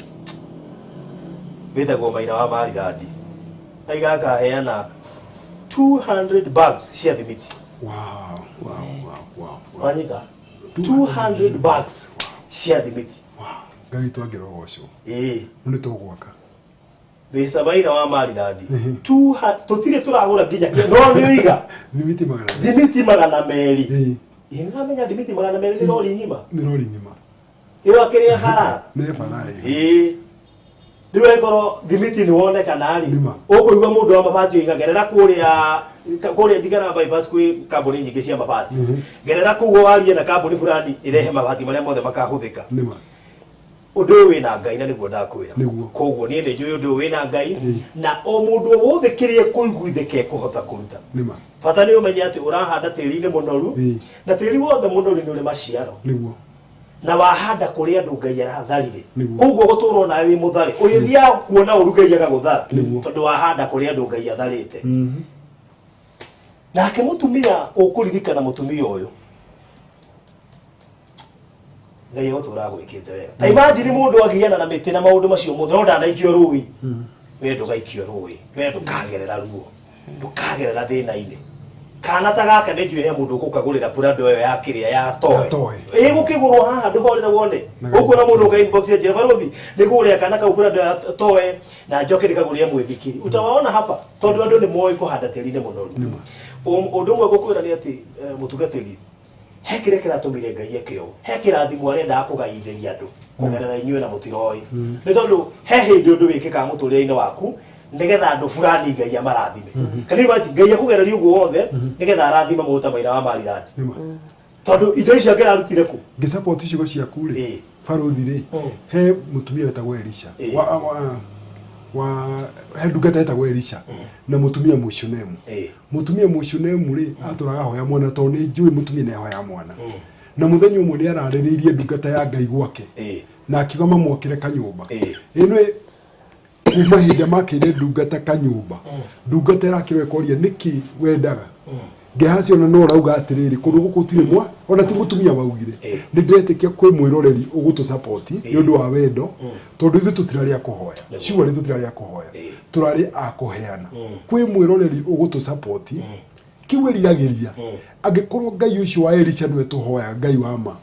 wĩtagwo Maina wa Marirandi, aiga akaheana 200 bags cia thimiti. Wow. Wanyita? 200 bags cia thimiti. Wow. Ngai witũ angĩrogocwo. Ĩĩ. Nĩ tũgwaka. Mr. Maina wa Marirandi. Tũtirĩ tũragũra nginya no nĩ ũiga. Thimiti 200. Thimiti 200. Ĩĩ. Ĩĩ, nĩũramenya thimiti 200 nĩ rori ng'ima. Nĩ rori ng'ima. Ĩyo akĩrĩa bara. Nĩ bara ĩyo. Ĩĩ. Rĩu angĩkorwo thimiti nĩ wonekana rĩ, ũkũigua mũndũ wa mabati oiga gerera kũrĩa Njigara bypass kwĩ kambuni nyingĩ cia mabati. Gerera kũu warie na kambuni fulani ĩrehe mabati marĩa mothe makahũthĩka. Nĩma. Ũndũ ũyũ wĩna Ngai na nĩguo ndakwĩra. Koguo niĩ nĩ njũĩ ũndũ ũyũ wĩna Ngai, na o mũndũ o wothe kĩrĩa ekũiguithĩka ekũhota kũruta. Nĩma. Bata nĩ ũmenye atĩ ũrahanda tĩri-inĩ mũnoru, na tĩri wothe mũnoru nĩ ũrĩ maciaro. Nĩguo. Na wahanda kũrĩa andũ Ngai aratharire. Koguo gũtũrwo nawe wĩ mũthare, ũrĩthiaga kuona ũru Ngai agagũthara, tondũ wahanda kũrĩa andũ Ngai atharĩte. Nake mũtumia ũkũririkana mũtumia ũyũ, Ngai egũtũra agwĩkĩte wega. Ta imagine mũndũ agiana na mĩtĩ na maũndũ macio mothe, no ndanaikio rũĩ. We ndũgaikio rũĩ, we ndũkagerera ruo, ndũkagerera thĩna-inĩ. Kana ta gaka nĩ njũĩ he mũndũ ũgũkagũrĩra Prado ĩyo ya kĩrĩa ya toy. Ĩgũkĩgũrwo haha ndũhorere wone. Ũkuona mũndũ ũka inbox ya njĩra barothi, nĩngũgũrĩra kana kau Prado ya toy na njoke ndĩkagũrĩre mwĩthikiri. Utawaona hapa tondũ andũ nĩ moĩ kũhanda tĩri-inĩ mũnoru. Ũndũ ũmwe ngũkwĩra nĩ atĩ mũtungatĩri, he kĩrĩa kĩratũmire Ngai eke ũũ, he kĩrathimo arendaga kũgaithĩria andũ kũgerera inyuĩ na mũtiroĩ. Nĩ tondũ he hĩndĩ ũndũ wĩkĩkaga mũtũrĩre-inĩ waku nĩgetha andũ fulani Ngai amarathime. Kana imagine Ngai akũgereria ũguo wothe nĩgetha arathime mũndũ ta Maina wa Marirandi. Tondũ indo icio angĩrarutire kũ? Ngĩsupport ciugo ciaku rĩ, barothi rĩ, he mũtumia wetagwo Elisha. He ndungata yetagwo Elisha na mũtumia Mũshunemu. Mũtumia Mũshunemu rĩ, atũraga hoya mwana tondũ nĩ njũĩ mũtumia nĩ ahoya mwana. Na mũthenya ũmwe nĩ ararĩrĩirie ndungata ya Ngai gwake. Na akiuga mamwakĩre kanyũmba. Ĩno kuma hĩndĩ makĩire ndungata kanyũmba. Ndungata ĩrakĩrwo ĩkoria nĩkĩ wendaga. Gehazi ona no rauga atĩrĩrĩ, kũndũ gũkũ gũtirĩ mwa, ona ti mũtumia waugire. Nĩ ndĩretĩkia kwĩ mwĩroreri ũgũtũ support nĩ ũndũ wa wendo, tondũ ithuĩ tũtirarĩ a kũhoya. Surely tũtirarĩ a kũhoya. Tũrarĩ a kũheana. Kwĩ mwĩroreri ũgũtũ support, kĩu eriragĩria. Angĩkorwo Ngai ũcio wa Elisha nĩwe tũhoyaga, Ngai wa ma.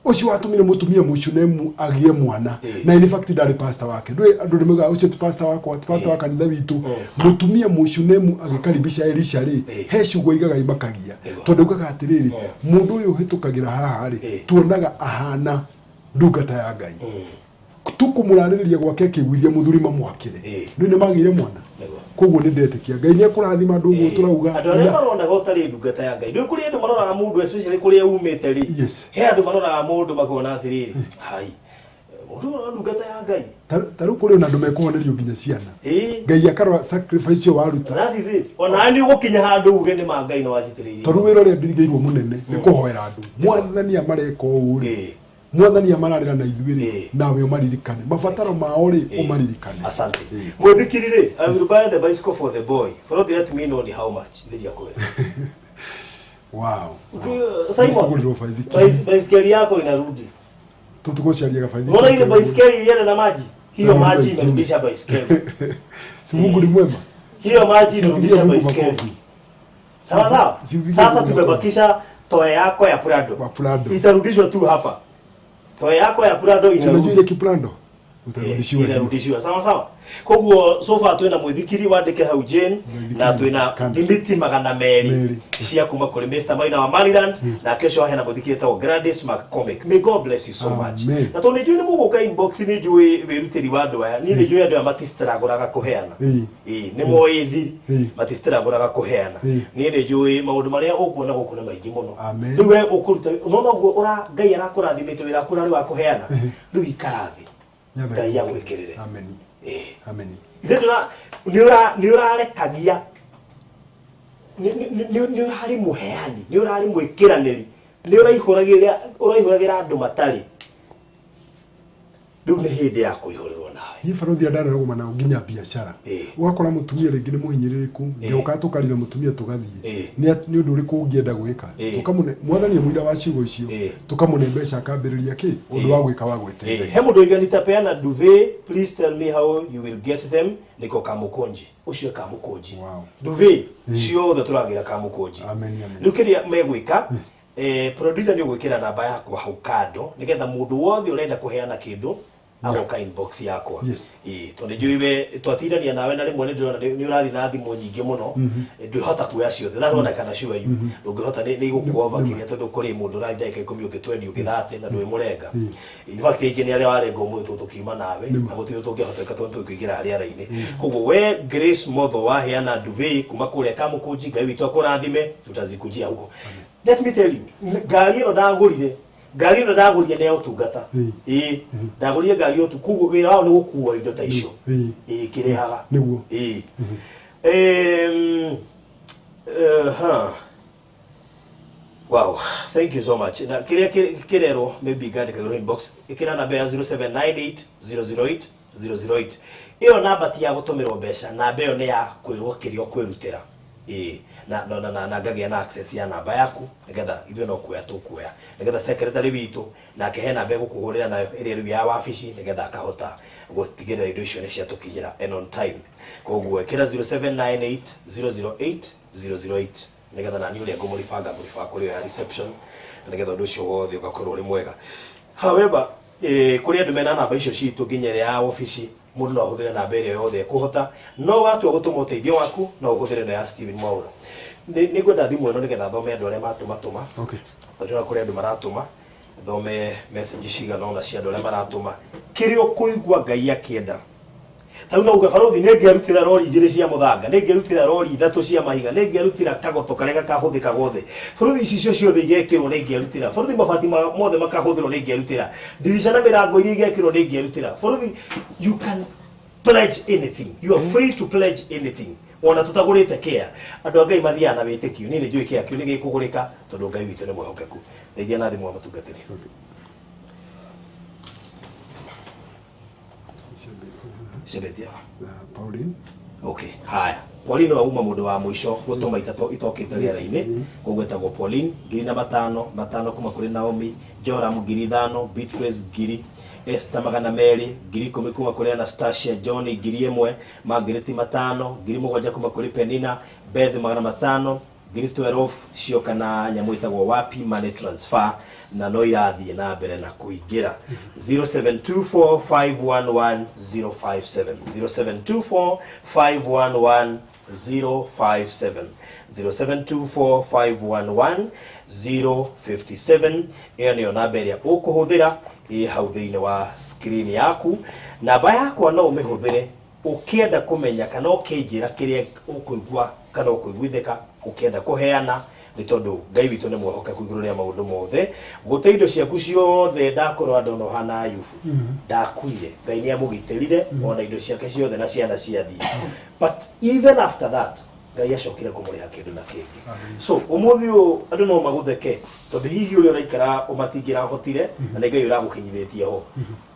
Ũcio watũmire mũtumia Mũshunemu agĩe mwana. Na in fact ndarĩ pastor wake. Ndũĩ andũ nĩmaugaga ũcio ti pastor wakwa, ti pastor wa kanitha witũ. Mũtumia Mũshunemu agĩkaribisha Elisha rĩ, he ciugo aigaga imakagia. Tondũ augaga atĩrĩrĩ, mũndũ ũyũ ũhĩtũkagĩra haha rĩ, tuonaga ahana ndungata ya Ngai. Tũkũmũrarĩrĩria gwake akĩiguithia mũthuri mamwakĩre. Nĩ nĩmagĩire mwana. Koguo nĩ ndetĩkia Ngai nĩ ekũrathima andũ ũguo tũrauga. Andũ arĩa maronaga ũtarĩ ndungata ya Ngai. Ndũĩ kũrĩ andũ maroraga mũndũ especially kũrĩa umĩte rĩ. He andũ maroraga mũndũ makona atĩrĩrĩ, hai, Ũndũ ndungata ya Ngai. Ta rĩu kũrĩ ona andũ mekũhonerio nginya ciana. Ĩĩ. Ngai akarora sacrifice ĩyo waruta. That is it. Ona nĩ ũgũkinya handũ uge nĩ ma Ngai nĩ wanjitĩrĩirie. Tondũ wĩra ũrĩa ndirigĩirwo mũnene nĩ kũhoera andũ. Mwathani amareka ũũ rĩ. Ĩĩ. Mwathani amararĩra na ithuĩ rĩ, Ĩĩ. nawe ũmaririkane. Mabataro mao rĩ, ũmaririkane. Asante. Ĩĩ. Mwĩthikiri rĩ, I will buy the bicycle for the boy. For not let me know ni how much. Thiria kwera. Wow. Simon, Kũgũrĩrwo baithikiri. Baiskeli yako inarudi. Tũtũgũcaria gabaithikiri. Unaona ile baiskeli ilienda na maji? Hiyo Na maji maji. inarudisha baiskeli. Si Mungu ni mwema. Hiyo maji Simpigie inarudisha Mungu baiskeli. makofi. Sawa sawa. Simpigie Sasa Mungu tumebakisha toa yako ya Prado. Wa Prado. Itarudishwa tu hapa. Toa yako ya Prado Si unajua inarudi. ile kiplando? Utarudishiwa. Inarudishiwa. Sawa sawa. Koguo so far twina mwithikiri wandike hau Jane Mwithikiri, na twina kana. thimiti 200 Merĩ. cia kuma kuri Mr. Maina wa Maryland na kesho hena mwithikiri etagwo Gladys McCormick. May God bless you so much. Amen. Na tondu nĩ njũĩ nĩ mũgũka inbox nĩ njũĩ wĩrutĩri wa andũ aya. Niĩ nĩ njũĩ andũ aya matistragũraga kũheana. Ĩĩ. Ĩĩ, nĩ moĩ thiri Ĩĩ. matistragũraga kũheana. Ĩĩ. Niĩ nĩ njũĩ maũndũ marĩa ũkuona gũkũ nĩ maingĩ mũno. Amen. Rĩu we ũkũruta ũnona ũguo ũra Ngai arakũrathimĩte wĩra waku ũrarĩ wa kũheana. Rĩu ikara thĩ. Nyambe. Ngai agwĩkĩrĩre. Amen. Ĩĩ. Amen. Ithe ndũra nĩ ũrarekagia nĩ ũrarĩ mũheani nĩ ũrarĩ mwĩkĩranĩri nĩ ũraihũragĩra andũ matarĩ. Rĩu nĩ hĩndĩ ya kũihũrĩrwo nawe. Niĩ barothi ndanarũgama nao nginya biacara. Ĩĩ. Ũgakora mũtumia rĩngĩ nĩ mũhinyĩrĩrĩku, ngĩũka tũkarira mũtumia tũgathiĩ. Ĩĩ. Nĩ ũndũ ũrĩkũ ũngĩenda gwĩka? Ĩĩ. Tũkamũne mwathani mũira wa ciugo icio. Ĩĩ. Tũkamũne mbeca akambĩrĩria kĩ? Ũndũ wa gwĩka wa gwĩteithia. He mũndũ ũiga nitapeana duvet, please tell me how you will get them. Niko Kamũkũnji. Ũcio Kamũkũnji. Wow. Duvet ciothe tũragĩra Kamũkũnji. Amen, amen. Rĩu kĩrĩa megwĩka producer nĩ ũgwĩkĩra namba yakwa hau kando nĩgetha mũndũ wothe ũrenda kũheana kĩndũ agoka inbox yakwa. Yes. Ĩĩ, tondũ nĩnjũĩ we twatindania nawe na rĩmwe nĩndĩrona nĩ ũrarĩ na thimũ nyingĩ mũno ndwĩhota kuoya ciothe that I can assure you ndũngĩhota nĩ igũkuova kĩrĩa tondũ kũrĩ mũndũ ũrarĩ ndagĩka 10 ũngĩtwendia ũngĩthate na ndũĩ mũrenga. In fact rĩngĩ nĩ arĩa warenga ũmũthĩ tondũ tũkiuma nawe na gũtirĩ tũngĩhoteka tondũ tũkũingĩra rĩera-inĩ. Koguo we Grace Motho waheana duvet kuma kũrĩa Kamũkũnji, Ngai witũ akũrathime, tutazikujia huko. Let me tell you, ngari ĩno ndagũrire ngari ĩno ndagũrire nĩ ya ũtungata. Ĩĩ, ndagũrire ngari ya ũtungata koguo wĩra wao nĩ gũkua indo ta icio. Ĩĩ. Ĩĩ, kĩrehaga. Nĩguo. Ĩĩ. Wow, thank you so much. Na kĩrĩa kĩrerwo maybe ngandĩka igũrũ inbox ĩkĩra namba ya 0798 008 008. Ĩyo namba ti ya gũtũmĩrwo mbeca, namba ĩyo nĩ ya kwĩrwo kĩrĩa ũkwĩrutĩra. Ĩĩ, na ngagĩa na access ya namba yaku nĩgetha ithuĩ no kuoya tũkuoya nĩgetha secretary witũ nake he namba ĩgũkũhũrĩra nayo ĩrĩa rĩu ya wabici nĩgetha akahota gũtigĩrĩra indo icio nĩ ciatũkinyĩra and on time. Koguo ĩkĩra 0798 008 008 nĩgetha nani ũrĩa ngũmũribanga mũribanga kũrĩ ya reception nĩgetha ũndũ ũcio wothe ũgakorwo ũrĩ mwega. However, kũrĩ andũ mena namba icio citũ nginya ĩrĩa ya wabici mũndũ no ahũthĩre namba ĩrĩa yothe ekũhota no watua gũtũma ũteithio waku no ũhũthĩre na ya Steven Mwaura. Nĩ ngwenda thimũ ĩno nĩgetha thome andũ arĩa matũmatũma. Okay. Tondũ kũrĩ andũ maratũma thome message cigana ũna cia andũ arĩa maratũma kĩrĩa ũkũigua Ngai akĩenda. Ta rĩu no uge barothi nĩ ngĩarutĩra rori 2 cia mũthanga, nĩ ngĩarutĩra rori 3 cia mahiga, nĩ ngĩarutĩra kagoto karĩa gakahũthĩka gothe. Barothi ici cio ciothe igekĩrwo nĩ ngĩarutĩra. Barothi mabati mothe makahũthĩrwo nĩ ngĩarutĩra. Ndirica na mĩrango iria igekĩrwo nĩ ngĩarutĩra. Barothi, you can pledge anything. You are free to pledge anything. Ona tutagũrĩte kĩa. Andũ a Ngai mathiaga na wĩtĩkio. Niĩ nĩ njũĩ kĩa kĩu nĩ gĩkũgũrĩka tondũ Ngai witũ nĩ mwĩhokeku. Ndeithia na thimũ ya mũtungatĩri. Ciambetia. Pauline. Okay, haya. Pauline wauma mũndũ wa mũico gũtũma itatũ itokĩte rĩera-inĩ. Koguo etagwo Pauline 5,000, 5 kuma kũrĩ Naomi, Joram 5,000, Beatrice 1,000, Esther 200, 10,000 kuma kũrĩ Anastasia, John 1,000, Margaret 5, 7,000 kuma kũrĩ Penina, Beth 500, 12,000 cioka na nyamũ ĩtagwo Wapi Money Transfer na no irathiĩ na mbere na kũingĩra. 0724511057 0724511057 0724511057 ĩyo nĩyo namba ĩrĩa ũkũhũthĩra ĩ hau thĩinĩ wa screen yaku. Namba yakwa no ũmĩhũthĩre ũkĩenda kũmenya kana ũkĩnjĩra kĩrĩa ũkũigua kana ũkũiguithĩka, ũkĩenda kũheana Nĩ tondũ Ngai witũ nĩ mwehokeku igũrũ rĩa maũndũ mothe. Gũte indo ciaku ciothe ndakorwo andũ no hana Ayubu. Ndakuire. Ngai nĩ amũgitĩrire ona indo ciake ciothe na ciana ciathiĩ. But even after that, Ngai acokire kũmũrĩha kĩndũ na kĩngĩ. So ũmũthĩ ũyũ andũ no magũtheke tondũ hihi ũrĩa ũraikara ũmatingĩrahotire na nĩ Ngai ũragũkinyithĩtie ho.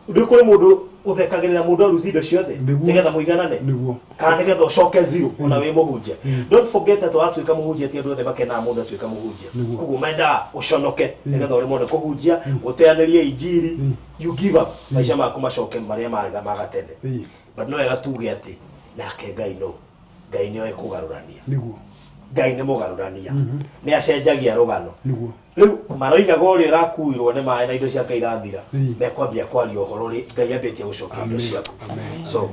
Ndĩ kũrĩ mũndũ ũthekagĩrĩra mũndũ aruci indo ciothe Nĩguo. nĩgetha mũiganane Nĩguo. kana nĩgetha ũcoke zero ona wĩ mũhunjia. Don't forget atĩ watuĩka mũhunjia ti andũ othe makenaga mũndũ atuĩka mũhunjia. Nĩguo. Koguo mendaga ũconoke nĩgetha ũremwo nĩ kũhunjia, ũteanĩrie injiri, you give up, maica maku macoke marĩa ma gatene. But no wega tuge atĩ nake Ngai no Ngai nĩoĩ kũgarũrania. Nĩguo. Ngai nĩ mũgarũrania. Nĩ acenjagia rũgano. Nĩguo. Rĩu maroigaga ũrĩa ũrakuirwo nĩ maĩ na indo ciake irathira, mekwambia kwaria ũhoro rĩ Ngai ambĩtie gũcokia indo ciaku. So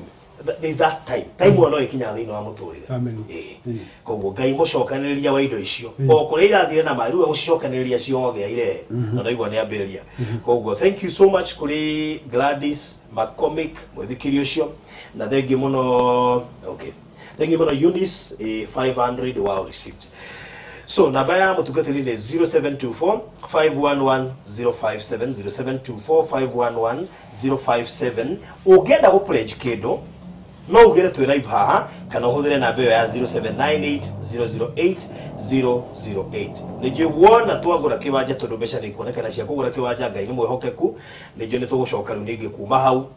there's that time time ĩyo no ĩkinyaga thĩinĩ wa mũtũrĩre. Amen. Ĩĩ. Koguo Ngai mũcokanĩrĩria wa indo icio o kũrĩa irathire na maĩ rĩu agũcicokanĩrĩria ciothe airehe na ndaigua nĩ ambĩrĩria. Koguo thank you so much kũrĩ Gladys McCormick mwĩthikĩri ũcio, na thank you mũno. Okay, thank you mũno Eunice, 500 wow received. So namba ya mũtungatĩri nĩ 0724 511 057, 0724 511 057. Ũngĩenda gũ pledge kĩndũ no ugere twĩ live haha kana ũhũthĩre namba ĩyo ya 0798 008 008. Nĩnjũĩ wona twagũra kĩwanja tondũ mbeca nĩ ikuonekana cia kũgũra kĩwanja, Ngai nĩ mwĩhokeku, nĩnjũĩ nĩ tũgũcoka rĩu ningĩ kuma hau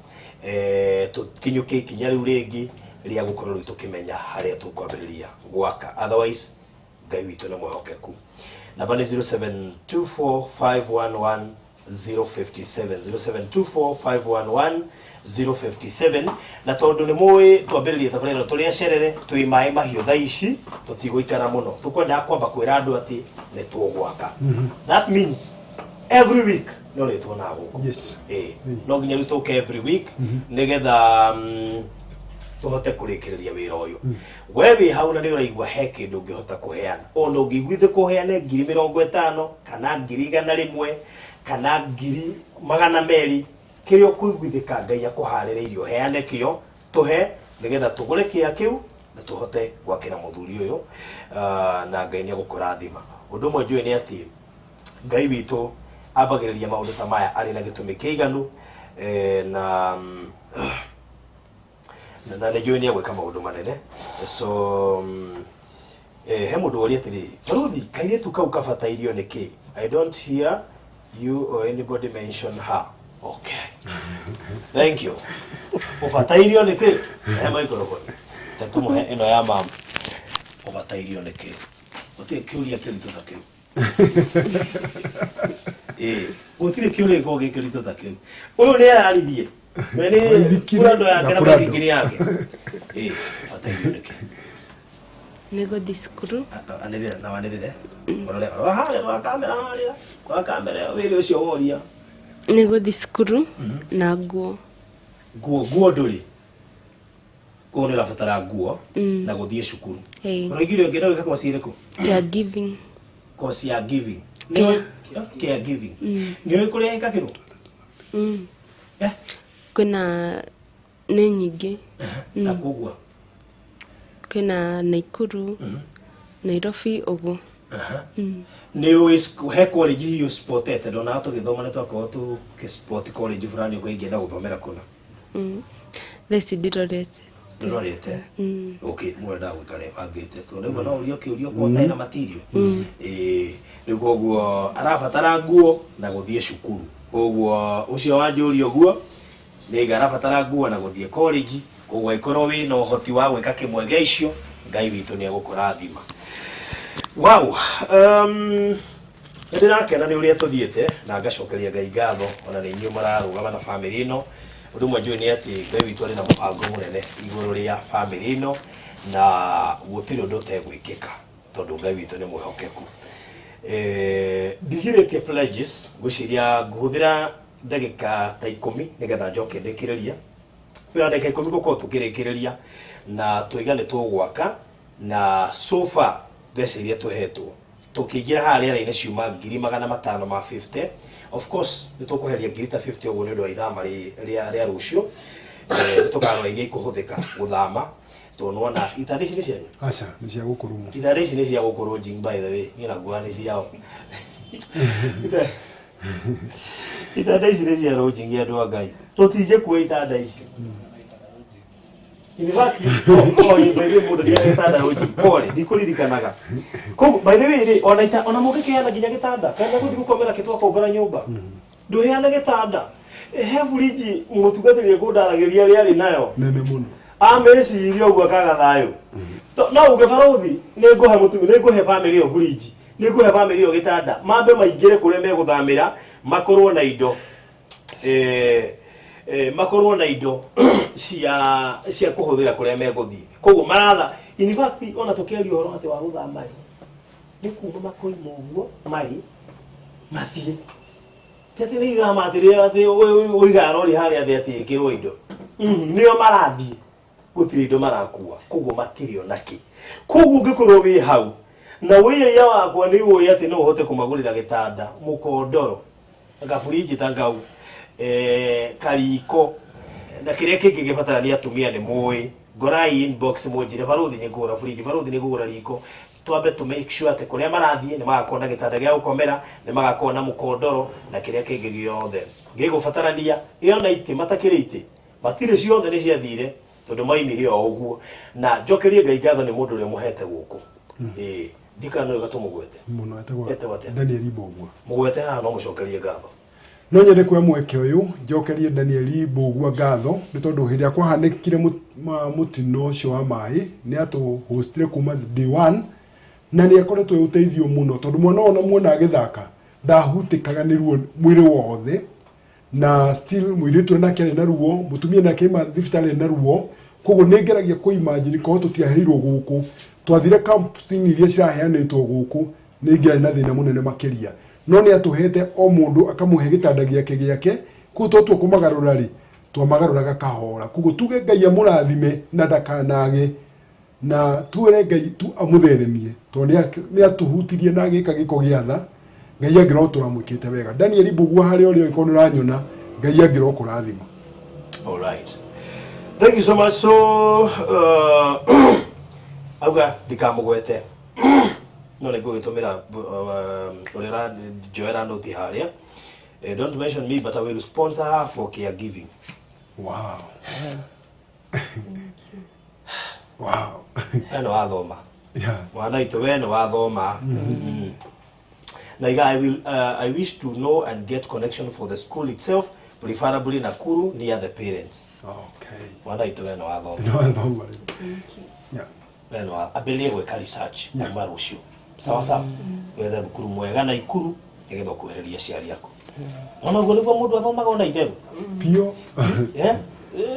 tũkinyũkie ikinya rĩu rĩngĩ rĩa gũkorwo rĩu tũkĩmenya harĩa tũkwambĩrĩria gwaka. Otherwise Ngai witũ nĩ mwĩhokeku. Namba nĩ 0724 511 057, 0724 511 057. Na tondũ nĩ mũĩ twambĩrĩrie thabarĩ ĩno tũrĩ acerere, twĩ maĩ mahiũ thaa ici, tũtigũikara mũno, tũkwendaga kwamba kwĩra andũ atĩ nĩ tũgwaka. That means every week no rĩtuonaga gũkũ. Yes. Ĩĩ, no nginya rĩu tũke every week nĩgetha tũhote kũrĩkĩrĩria wĩra ũyũ. We wĩ hau na nĩ ũraigua he kĩndũ ũngĩhota kũheana, ona ũngĩiguithĩ kũheane 50,000 kana 100,000 kana 200,000, kĩrĩa ũkũiguithĩka Ngai akũharĩrĩirie ũheane kĩo, tũhe nĩgetha tũgũre kĩa kĩu na tũhote gwakĩra mũthuri ũyũ, na Ngai nĩ egũkũrathima. Ũndũ ũmwe njũĩ nĩ atĩ Ngai witũ ambagĩrĩria maũndũ ta maya arĩ na gĩtũmi kĩiganu, na na nĩ njũĩ nĩ egwĩka maũndũ manene. So he mũndũ woria atĩrĩ, Baruthi, kairĩtu kau kabatairio nĩ kĩ? I don't hear you or anybody mention her. Okay, thank you. Ũbatairio nĩ kĩ? He microphone tetũmũhe ĩno ya mama. Ũbatairio nĩ kĩ? Gũtirĩ kĩũria kĩritũ ta kĩu. Ĩĩ, gũtirĩ kĩũria gĩkoragwo gĩ kĩritũ ta kĩu. Ũyũ nĩ araririe we nĩ Maithikiri kũrando yake na na kũrando. maithikiri yake. Ĩĩ, ũbatairio nĩ kĩ? Nĩ gũthiĩ cukuru. Anĩrĩra na wanĩrĩre. Ũrore, rora harĩa, rora kamera harĩa, rora kamera wĩrĩ ũcio woria. Nĩ gũthiĩ cukuru na nguo. Nguo, nguo ndũrĩ nguo, nĩ ũrabatara nguo na gũthiĩ cukuru. Ĩĩ. Ũraigire ũngĩenda gwĩka kosi ĩrĩkũ? Caregiving. Kosi ya giving? Care. Care giving. Nĩ ũrĩ kũrĩa ĩkagĩrwo? Eh? Kwĩna nĩ nyingĩ. Ta koguo Kwĩna Naikuru, Nairobi ũguo. Nĩ ũĩ he college hihi ũspotete? Ndonaga tũgĩthoma nĩ twakorwo tũgĩspot college fulani ũguo ingĩenda gũthomera kũna. Thaa ici ndirorete. Ndũrorete? Okay, mũrendaga gũikara ĩbangĩte tondũ nĩguo no ũrio kĩũrio korwo ũtarĩ na material. Ĩĩ, rĩu koguo arabatara nguo na gũthiĩ cukuru. Koguo ũcio wanjũria ũguo nĩiga arabatara nguo na gũthiĩ college. Koguo angĩkorwo wĩna ũhoti wa gwĩka kĩmwe gĩa icio, Ngai witũ nĩ egũkũrathima. Wow. Nĩ ndĩrakena nĩ ũrĩa tũthiĩte na ngacokeria Ngai ngatho ona nĩ inyuĩ mũrarũgama na bamĩrĩ ĩno. Ũndũ ũmwe njũĩ nĩ atĩ Ngai witũ arĩ na mũbango mũnene igũrũ rĩa bamĩrĩ ĩno na gũtirĩ ũndũ ũtegwĩkĩka tondũ Ngai witũ nĩ mwĩhokeku. Ndigirĩtie pledges, ngwĩciria ngũhũthĩra ndagĩka ta 10 nĩgetha njoke ndĩkĩrĩrie. Twĩna ndagĩka 10 gũkorwo tũkĩrĩkĩrĩria na tũiga nĩ tũgwaka, na so far mbeca iria tũhetwo tũkĩingĩra haha rĩera-inĩ ciuma 550,000. Of course nĩ tũkũheria ngiri ta 50 ũguo nĩ ũndũ wa ithama rĩa rũciũ. Nĩ tũkarora iria ikũhũthĩka gũthama. Tondũ nĩwona itanda ici nĩ cianyu? Aca, nĩ cia gũkũrumwo. Itanda ici nĩ cia gũkũrwo jing, by the way, niĩ naguaga nĩ ciao. Itanda ici nĩ cia lodging, andũ a Ngai, tũtingĩkua itanda ici. In fact, oh, by the way, mũndũ ndiaga gĩtanda lodging, pole, ndikũririkanaga. Koguo by the way rĩ, ona ita ona mũngĩkĩheana nginya gĩtanda kana gũthiĩ gũkomera kĩtwakombora nyũmba, ndũheane gĩtanda, he buriji mũtungatĩri ekũndaragĩria rĩarĩ nayo nene mũno. Amĩciria ũguo akaga thayũ. No uge barũthi nĩ ngũhe mũtu, nĩ ngũhe famĩlĩ ĩyo buriji, nĩ ngũhe famĩlĩ ĩyo gĩtanda, mambe maingĩre kũrĩa megũthamĩra, makorwo na indo makorwo na indo cia kũhũthĩra kũrĩa megũthiĩ. Koguo maratha, in fact, ona tũkĩaria ũhoro atĩ wa gũthama rĩ, nĩ kuma makoima ũguo marĩ mathiĩ, ti atĩ nĩ ithama atĩ rĩrĩa atĩ ũigaga rori harĩa thĩ atĩ ĩkĩrwo indo. Nĩo marathiĩ, gũtirĩ indo marakua, koguo matirĩ ona kĩ. Koguo ũngĩkorwo wĩ hau na wĩyaiya wakwa, nĩ ũĩ atĩ no ũhote kũmagũrĩra gĩtanda, mũkondoro, gaburinji ta ngau, kariko na kĩrĩa kĩngĩ gĩbatara nĩ atumia nĩ mũĩ, ngorai inbox mũnjĩre, "Barũthi, nĩ ngũgũra burinji, barũthi, nĩ ngũgũra riko." Twambe tũ make sure atĩ kũrĩa marathiĩ nĩ magakorwo na gĩtanda gĩa gũkomera, nĩ magakorwo na mũkondoro na kĩrĩa kĩngĩ gĩothe gĩgũbatarania. Ĩyo na itĩ matakĩrĩ itĩ matirĩ, ciothe nĩ ciathire tondũ maimire o ũguo. Na njokerie Ngai ngatho nĩ mũndũ ũrĩa mũhete gũkũ. Ĩĩ, ndikana ũyũ gatũmũgwete. Mũno, etagwo Etagwo atĩa? Daniel Mbũgua. Mũgwete haha no mũcokerie ngatho. No nyende kuoya mweke ũyũ njokerie Daniel Mbũgua ngatho nĩ tondũ hĩndĩ ĩrĩa kwahanĩkire mũtino ũcio wa maĩ, nĩ atũhostire kuma day one na nĩ akoretwo ĩ ũteithio mũno, tondũ mwana ona muona agĩthaka ndahutĩkaga nĩ ruo mwĩrĩ wothe, na still mũirĩtu ũrĩa nake arĩ na ruo, mũtumia nake aima thibitarĩ arĩ na ruo. Koguo nĩ ngeragia kũ imagine korwo tũtiaheirwo gũkũ, twathire campus-inĩ iria ciraheanĩtwo gũkũ, nĩ ingĩarĩ na thĩna mũnene makĩria. No nĩ atũhete o mũndũ akamũhe gĩtanda gĩake gĩake, koguo twatua kũmagarũra rĩ, twamagarũraga kahora. Koguo tuge Ngai amũrathime na ndakanage, na tuwĩre Ngai tu amũtheremie, tondũ nĩ atũhutirie na agĩka gĩko gĩa tha. Ngai angĩrwo tũramwĩkĩte wega. Daniel Mbũgua, harĩa ũrĩ, ũngĩkorwo nĩ ũranyona, Ngai angĩrwo kũrathima. All right. Thank you so much. So, auga ndikamũgwete, no nĩ ngũgĩtũmĩra ũrĩa ũranjoera noti harĩa. "Don't mention me, but I will sponsor her for caregiving." Wow. We nĩ wathoma. Mwana witũ, we nĩ wathoma. Na iga, I wish to know and get connection for the school itself, preferably Nakuru, near the parents." Mwana witũ, we nĩ wathoma. Nĩ wathoma rĩu. Yeah. We nĩ ambĩrĩrie gwĩka research kuma rũciũ, sawa sawa, wethe thukuru mwega na ikuru nĩgetha ũkuhĩrĩrie aciari aku. Nona ũguo nĩguo mũndũ athomaga ona itherũ. Pio. Eh,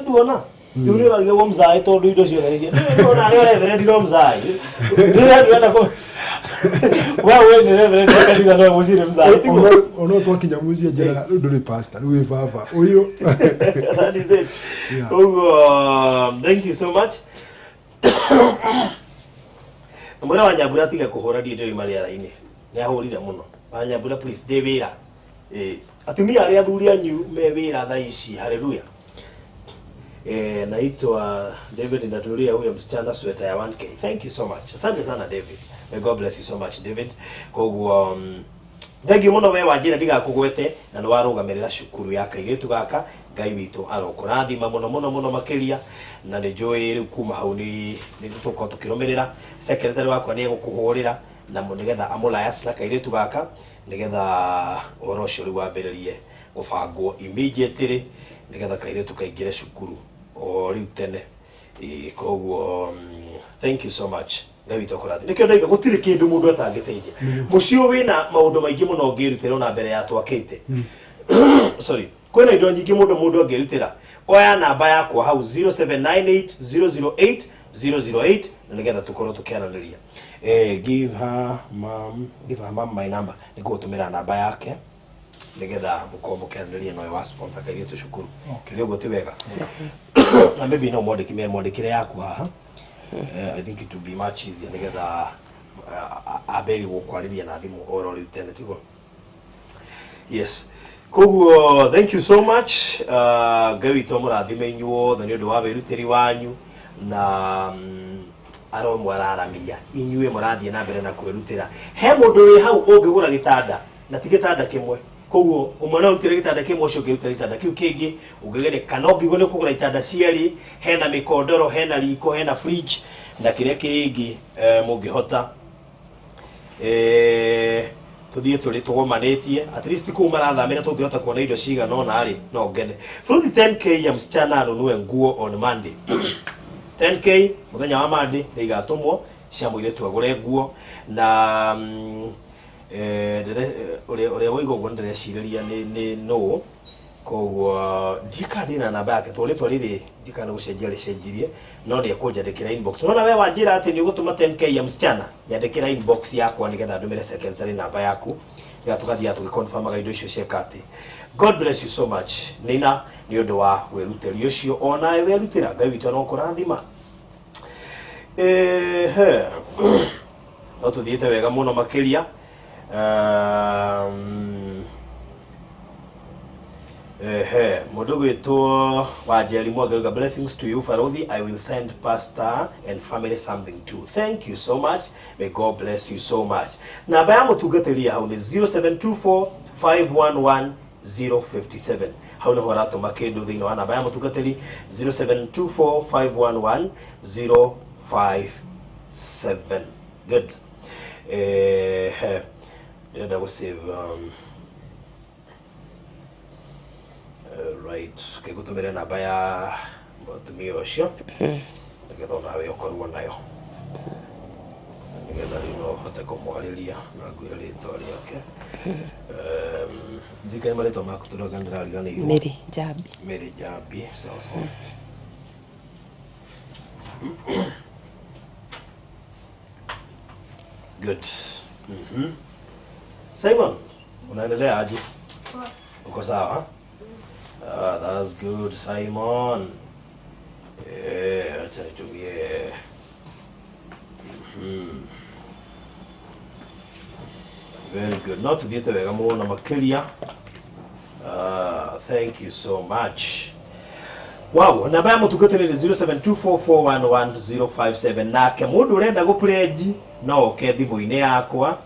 nduona rĩu nĩ ũrarigagwo mzaĩ, tondũ indo ciothe nĩ cia nduona arĩa ũretherendi no mzaĩ rĩrĩa ndĩrenda kũ we nĩ reverendi wa kanitha, no mũciĩ nĩ mzaĩ, tiguo? Ona twakinya mũciĩ njĩra, rĩu ndũrĩ pastor, rĩu wĩ baba ũyũ. That is it. Ũguo thank you so much. Mwĩra wa Nyambura tiga kũhũra, ndiĩ ndĩroima rĩera-inĩ, nĩ ahũrire mũno. Wa Nyambura, please, ndĩ wĩra. Ĩĩ, atumia arĩa athuri anyu me wĩra thaa ici, haleluya. Naitwa David, ndatulia huyo msichana sweta ya 1K. Thank you so much, asante sana David, may God bless you so much, David. Koguo thank you mũno we wanjĩra ndigakũgwete na nĩ warũgamĩrĩra cukuru ya kairĩtu gaka. Ngai witũ arokũrathima mũno mũno mũno makĩria, na nĩ njũĩ rĩu kuma hau nĩ tũkorwo tũkĩrũmĩrĩra. Secretary wakwa nĩ egũkũhũrĩra na nĩgetha amũlayas na kairĩtu gaka, nĩgetha ũhoro ũcio rĩu wambĩrĩrie gũbangwo immediately, nĩgetha kairĩtu kaingĩre cukuru o rĩu tene. Ĩĩ, koguo thank you so much, Ngai witũ akũrathime. Nĩkĩo ndaiga gũtirĩ kĩndũ mũndũ atangĩteithia. Mũciĩ ũyũ wĩna maũndũ maingĩ mũno ũngĩrutĩra ona mbere ya twakĩte, sorry, kwĩna indo nyingĩ mũndũ angĩrutĩra. Oya namba yakwa hau, 0798 008 008, na nĩgetha tũkorwo tũkĩaranĩria. Give her mom my number. Nĩngũgũtũmĩra namba yake nĩgetha mũkorwo mũkĩaranĩria na ũyũ wa sponsor kairĩtu cukuru. Okay, ũguo ti wega? Na maybe no mwandĩki mwandĩkĩre yaku haha. I think it will be much easier nĩgetha ambĩrĩrie gũkwarĩria na thimũ oro rĩu tene, tiguo? Yes, koguo thank you so much. Ngai witũ amũrathime inyuothe nĩ ũndũ wa wĩrutĩri wanyu. Na aromwararamia inyuĩ mũrathiĩ na mbere na kwĩrutĩra. He mũndũ wĩ hau ũngĩgũra gĩtanda na ti gĩtanda kĩmwe, koguo ũmwe no ũrutĩre gĩtanda kĩmwe, ũcio ũngĩ ũrutĩre gĩtanda kĩu kĩngĩ, ũngĩgere kana ũngĩigua nĩ ũkũgũra itanda cierĩ, hena mĩkondoro, hena riko, hena fridge na kĩrĩa kĩngĩ mũngĩhota. Tuthiĩ tũrĩ tũgomanĩtie at least kũu marathamĩra tũngĩhota kuona indo cigana ũna rĩ no ngene. Fruthi 10K ya msichana anunue nguo on Monday. 10K muthenya wa Monday nĩ igatũmwo cia mũirĩtu agũre nguo na ũrĩa woiga ũguo nĩndĩrecirĩria nĩ nũ, koguo ndika ndĩna namba yake tondũ rĩtwa rĩrĩ ndikana gũcenjia rĩcenjirie, no nĩ ekũnjandĩkĩra inbox. Unaona we wanjĩra atĩ nĩ ũgũtũma 10K ya msichana, nyandĩkĩra inbox yakwa nĩgetha ndũmĩre secretary namba yaku nĩgetha tũgathiaga tũgĩconfirmaga indo icio cieka atĩ. God bless you so much Nina nĩ ũndũ wa wĩrutĩri ũcio, onawe werutĩra Ngai witũ no kũrathima. No tũthiĩte wega mũno makĩria. Mũndũ gwĩtwo Wanjeri Mwangi, blessings to you Farodhi, I will send pastor and family something too. Thank you so much, may God bless you so much. Namba ya mũtungatĩri hau nĩ 0724 511 057. Hau nĩho ũratũma kĩndũ thĩinĩ wa namba ya mũtungatĩri 0724 511 057. Good. Ndĩrenda gũ save right, ngĩgũtũmĩre namba ya mũtumia ũcio nĩgetha onawe ũkorwo nayo, nĩgetha rĩu no ũhote kũmwarĩria na ngwĩre rĩtwa rĩake. Ndikane marĩtwa maku tondũ nĩndĩrariganĩirwo. Mary Njambi. Mary Njambi, sawa sawa. Good. Simon, unaendelea aje? Uko sawa? Ah, that's good Simon. Acha nitumie. Very good. No tuthiĩte wega mũno makĩria. Thank you so much. Wow, namba ya mũtungatĩri nĩ 0724411057. Nake mũndũ ũrenda gũ pledge no oke thimũ-inĩ yakwa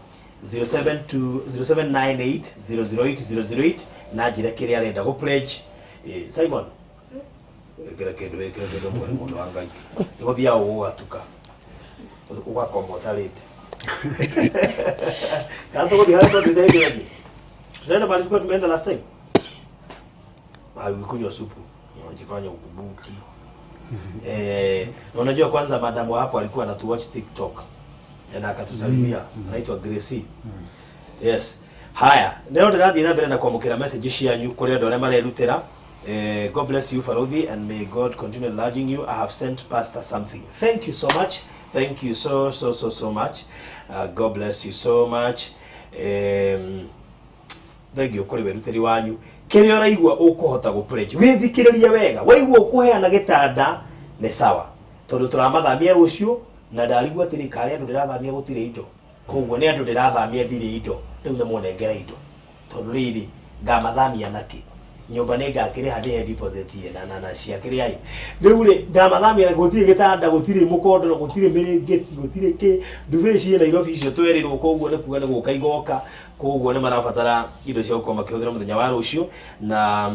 072 0798 008 008 na njĩra kĩrĩa arenda gũ pledge. Simon, ĩkĩra kĩndũ, ĩkĩra kĩndũ mwere mũndũ wa Ngai. Nĩgũthiaga ũgũgatuka ũgakoma ũtarĩte. Kana tũgũthiĩ harĩa twathiĩte hĩndĩ ĩyo ĩngĩ? Tutaenda mahali tulikuwa tumeenda last time. Mahali kunywa supu, unajifanya ukubuki. Na unajua kwanza madamu hapo alikuwa anatuwatch TikTok na akatusalimia, anaitwa Gracie. Yes. Haya, leo ndĩrathiĩ na mbere na kwamũkĩra message cianyu kũrĩ andũ arĩa marerutĩra. God bless you Farodhi and may God continue enlarging you. I have sent pastor something. Thank you so much. Thank you so so so so much. God bless you so much. Thank you kũrĩ wĩrutĩri wanyu. Kĩrĩa ũraigua ũkũhota gũ pledge, wĩthikĩrĩrie wega. Waigua ũkũheana gĩtanda nĩ sawa, tondũ tũramathamia rũciũ na ndarigua atĩrĩ karĩ andũ ndĩrathamia gũtirĩ indo, koguo nĩ andũ ndĩrathamia ndirĩ indo, rĩu nĩ mũnengera indo tondũ rĩrĩ ngamathamia nakĩ? Nyũmba nĩ ngakĩrĩha ndĩhe deposit na cia kĩrĩa ĩ rĩu rĩ ngamathamia gũtirĩ gĩtanda, gũtirĩ mũkondoro, gũtirĩ mĩrĩngĩti, gũtirĩ kĩ. Ndube ciĩ Nairobi icio twerĩrwo, koguo nĩ kuga nĩ gũka igoka, koguo nĩ marabatara indo cia gũkorwo makĩhũthĩra mũthenya wa rũciũ. Na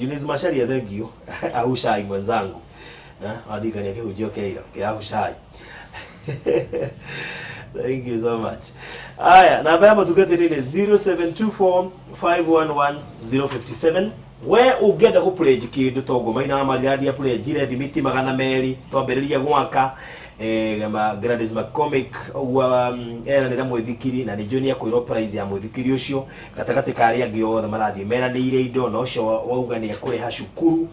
Eunice Macharia, thank you Ahushai mwenzangu, wandirikania kĩhunjio kĩa ira kĩa Ahushai. Thank you so much. Aya, namba ya mũtungatĩri nĩ 0724 511 057. We ũngĩenda gũ pledge kĩndũ toguo maina marirandi pledge thimiti 200 twambĩrĩria gwaka Gladys McCormick ũguo eranĩra mwĩthikiri na nĩ njũĩ nĩ ekwĩrwo price ya mwĩthikiri ũcio gatagatĩ ka arĩa angĩ othe marathiĩ meranĩire indo, na ũcio wauga nĩ ekũrĩha cukuru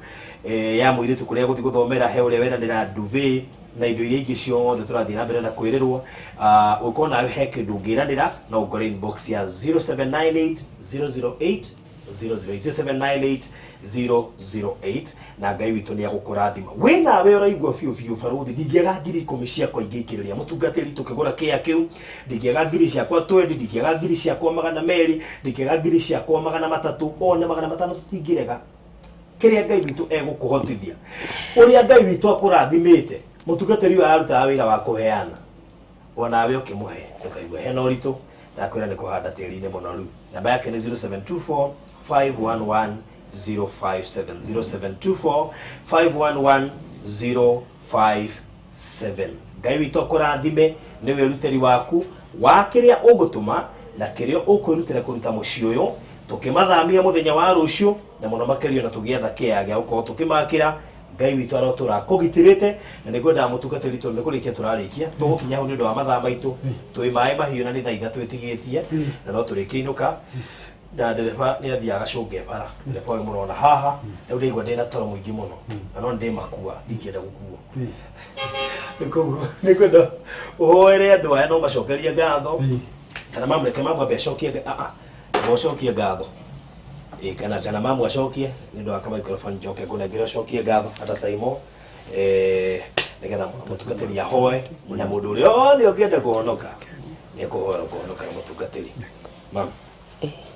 ya mũirĩtu kũrĩa egũthiĩ gũthomera, he ũrĩa weranĩra duvet na indo iria ingĩ ciothe tũrathiĩ na mbere na kwĩrĩrwo. Ũngĩkorwo nawe he kĩndũ ũngĩranĩra no ũngore inbox ya 0798 008 008 0798 008 na Ngai witũ nĩ egũkũrathima. Wĩ nawe ũraigua biũ biũ Farodhi, ndingĩaga 10,000 ciakwa ingĩikĩrĩria mũtungatĩri tũkĩgũra kĩa kĩu, ndingĩaga 1,000 ciakwa 20, ndingĩaga 1,000 ciakwa 200, ndingĩaga 1,000 ciakwa 300, ona 500 tũtingĩrega. Kĩrĩa Ngai witũ egũkũhotithia, ũrĩa Ngai witũ akũrathimĩte, Mũtungatĩri ũyũ ararutaga wĩra wa kũheana onawe ũkĩmũhe ndũkaigua hena ũritũ. Ndakwĩra nĩ kũhanda tĩri-inĩ mũnoru. Namba yake nĩ 0724 511 057 0724 511 057. Ngai witũ akũrathime nĩ wĩrutĩri waku wa kĩrĩa ũgũtũma na kĩrĩa ũkwĩrutĩra kũruta mũciĩ ũyũ tũkĩmathamia mũthenya wa rũciũ na mũno makĩria na tũgĩetha kĩaya gĩa gũkorwo tũkĩmakĩra. Ngai witũ arotũra kũgitĩrĩte na nĩ ngwendaga mũtungatĩri tondũ nĩ kũrĩkia tũrarĩkia tũgũkinya hau nĩ ũndũ wa mathaa maitũ twĩ maĩ mahiũ na nĩ thaa ithatũ ĩtigĩtie na no tũrĩkie inũka na ndereba nĩ athiaga agacũnge bara. Ndereba ũyũ mũrona haha rĩu ndaigua ndĩna toro mũingĩ mũno na no ndĩmakua ndingĩenda gũkuo. Koguo nĩ ngwenda ũhoere andũ aya no macokerie ngatho kana mamũreke mamwambe acokie acokie ngatho. Kana kana mamu acokie nĩ ũndũ wa ka microphone njoke ngũnengere ũcokie ngatho hata Saimo nĩgetha mũtungatĩri ahoe na mũndũ ũrĩa wothe ũngĩenda kũhonoka nĩ ekũhoera kũhonoka na mũtungatĩri. Mam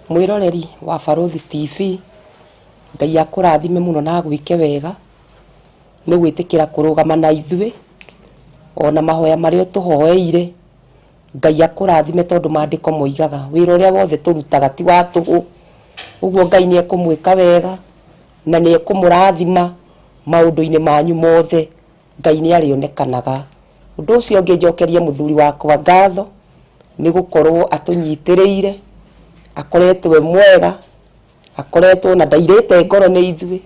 Mwĩroreri wa Barũthi TV, Ngai akũrathime mũno na agwĩke wega nĩ gwĩtĩkĩra kũrũgama na ithuĩ ona mahoya marĩa ũtũhoeire. Ngai akũrathime tondũ maandĩko moigaga wĩra ũrĩa wothe tũrutaga ti wa tũhũ. Ũguo Ngai nĩ ekũmwĩka wega na nĩ ekũmũrathima maũndũ-inĩ manyu mothe. Ngai nĩ arĩonekanaga. Ũndũ ũcio ũngĩ njokerie mũthuri wakwa ngatho nĩ gũkorwo atũnyitĩrĩire, akoretwo e mwega, akoretwo na ndairĩte ngoro nĩ ithuĩ.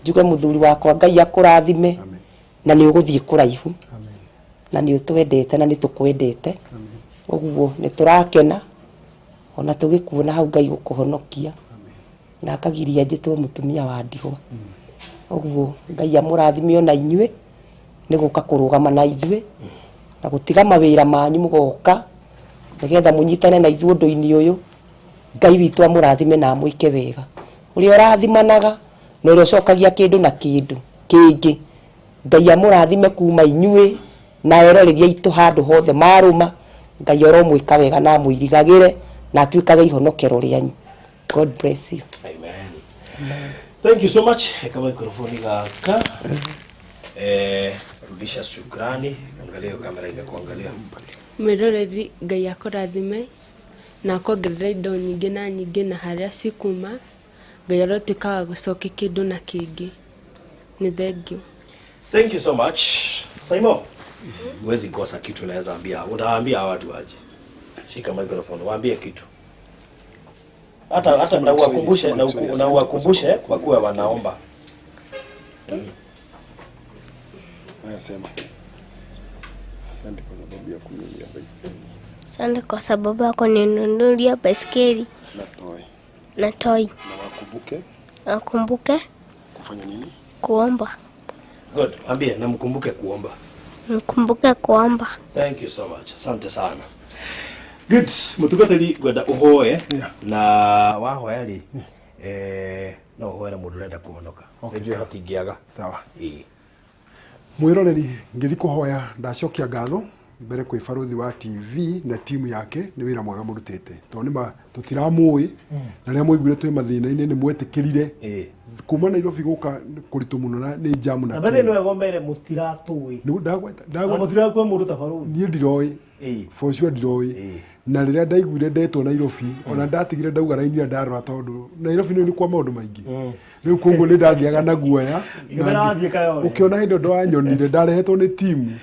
Njuge mũthuri wakwa Ngai akũrathime na nĩ ũgũthiĩ kũraihu na nĩ ũtwendete na nĩ tũkwendete. Ũguo nĩ tũrakena ona tũgĩkuona hau Ngai gũkũhonokia na akagiria njĩtwo mũtumia wa ndigwa. Ũguo Ngai amũrathime ona inyuĩ nĩ gũka kũrũgama na ithuĩ na gũtiga mawĩra manyu mũgoka nĩgetha mũnyitane na ithuĩ ũndũ-inĩ ũyũ. Ngai witũ amũrathime na amwĩke wega. Ũrĩa ũrathimanaga na ũrĩa ũcokagia kĩndũ na kĩndũ kĩngĩ, Ngai amũrathime kuma inyuĩ na eroreri aitũ handũ hothe marũma. Ngai aromwĩka wega na amũirigagĩre na atuĩkage ihonokero rĩanyu. God bless you. Amen. Thank you so much. Eka microphone gaka. Rudisha shukrani. Angalia kamera imekuangalia. Mwĩroreri Ngai akũrathime na akongerera indo nyingĩ na nyingĩ na harĩa cikuma Ngai arotuĩka wa gũcokia kĩndũ na kĩngĩ. Nĩ thengiũ. Thank you so much. Saimo. Huwezi kosa kitu naweza ambia. Utawaambia watu waje. Shika microphone, waambie kitu. Hata hata na uwakumbushe na uwakumbushe wakuwe wanaomba. Haya, sema. Asante kwa sababu ya kununulia baiskeli. Asante kwa sababu ya kuninunulia baiskeli na toy. Na toy. Na wakumbuke. Wakumbuke kufanya nini? Kuomba. Good. Ambie na mkumbuke kuomba. Mkumbuke kuomba. Thank you so much. Asante sana. Good. Mutungatĩri ngwenda ũhoe na wahoya rĩ no ũhoere mũndũ ũrenda kũhonoka. Nĩnjũĩ hatingĩaga. Sawa. Mwĩroreri ngĩthiĩ kũhoya ndacokia ngatho mbere kwĩ Barũthi wa TV na timu yake nĩ wĩra mwega mũrutĩte tondũ nĩ tũtiramũĩ na rĩrĩa mwaiguire twĩ mathĩna-inĩ nĩ mwetĩkĩrire kuma Nairobi gũka kũritũ mũno na nĩ jamu na mbere nĩ wega mbere mũtiratũĩ ndagweta mũtirakua mũndũ ta Barũthi. Niĩ ndiroĩ for sure ndiroĩ na rĩrĩa ndaiguire ndetwo Nairobi ona ndatigire ndauga raini ĩrĩa ndarora tondũ Nairobi nĩ kwa maũndũ maingĩ rĩu koguo nĩ ndagĩaga na guoya. Ũkĩona hĩndĩ ĩyo ndwanyonire ndarehetwo nĩ timu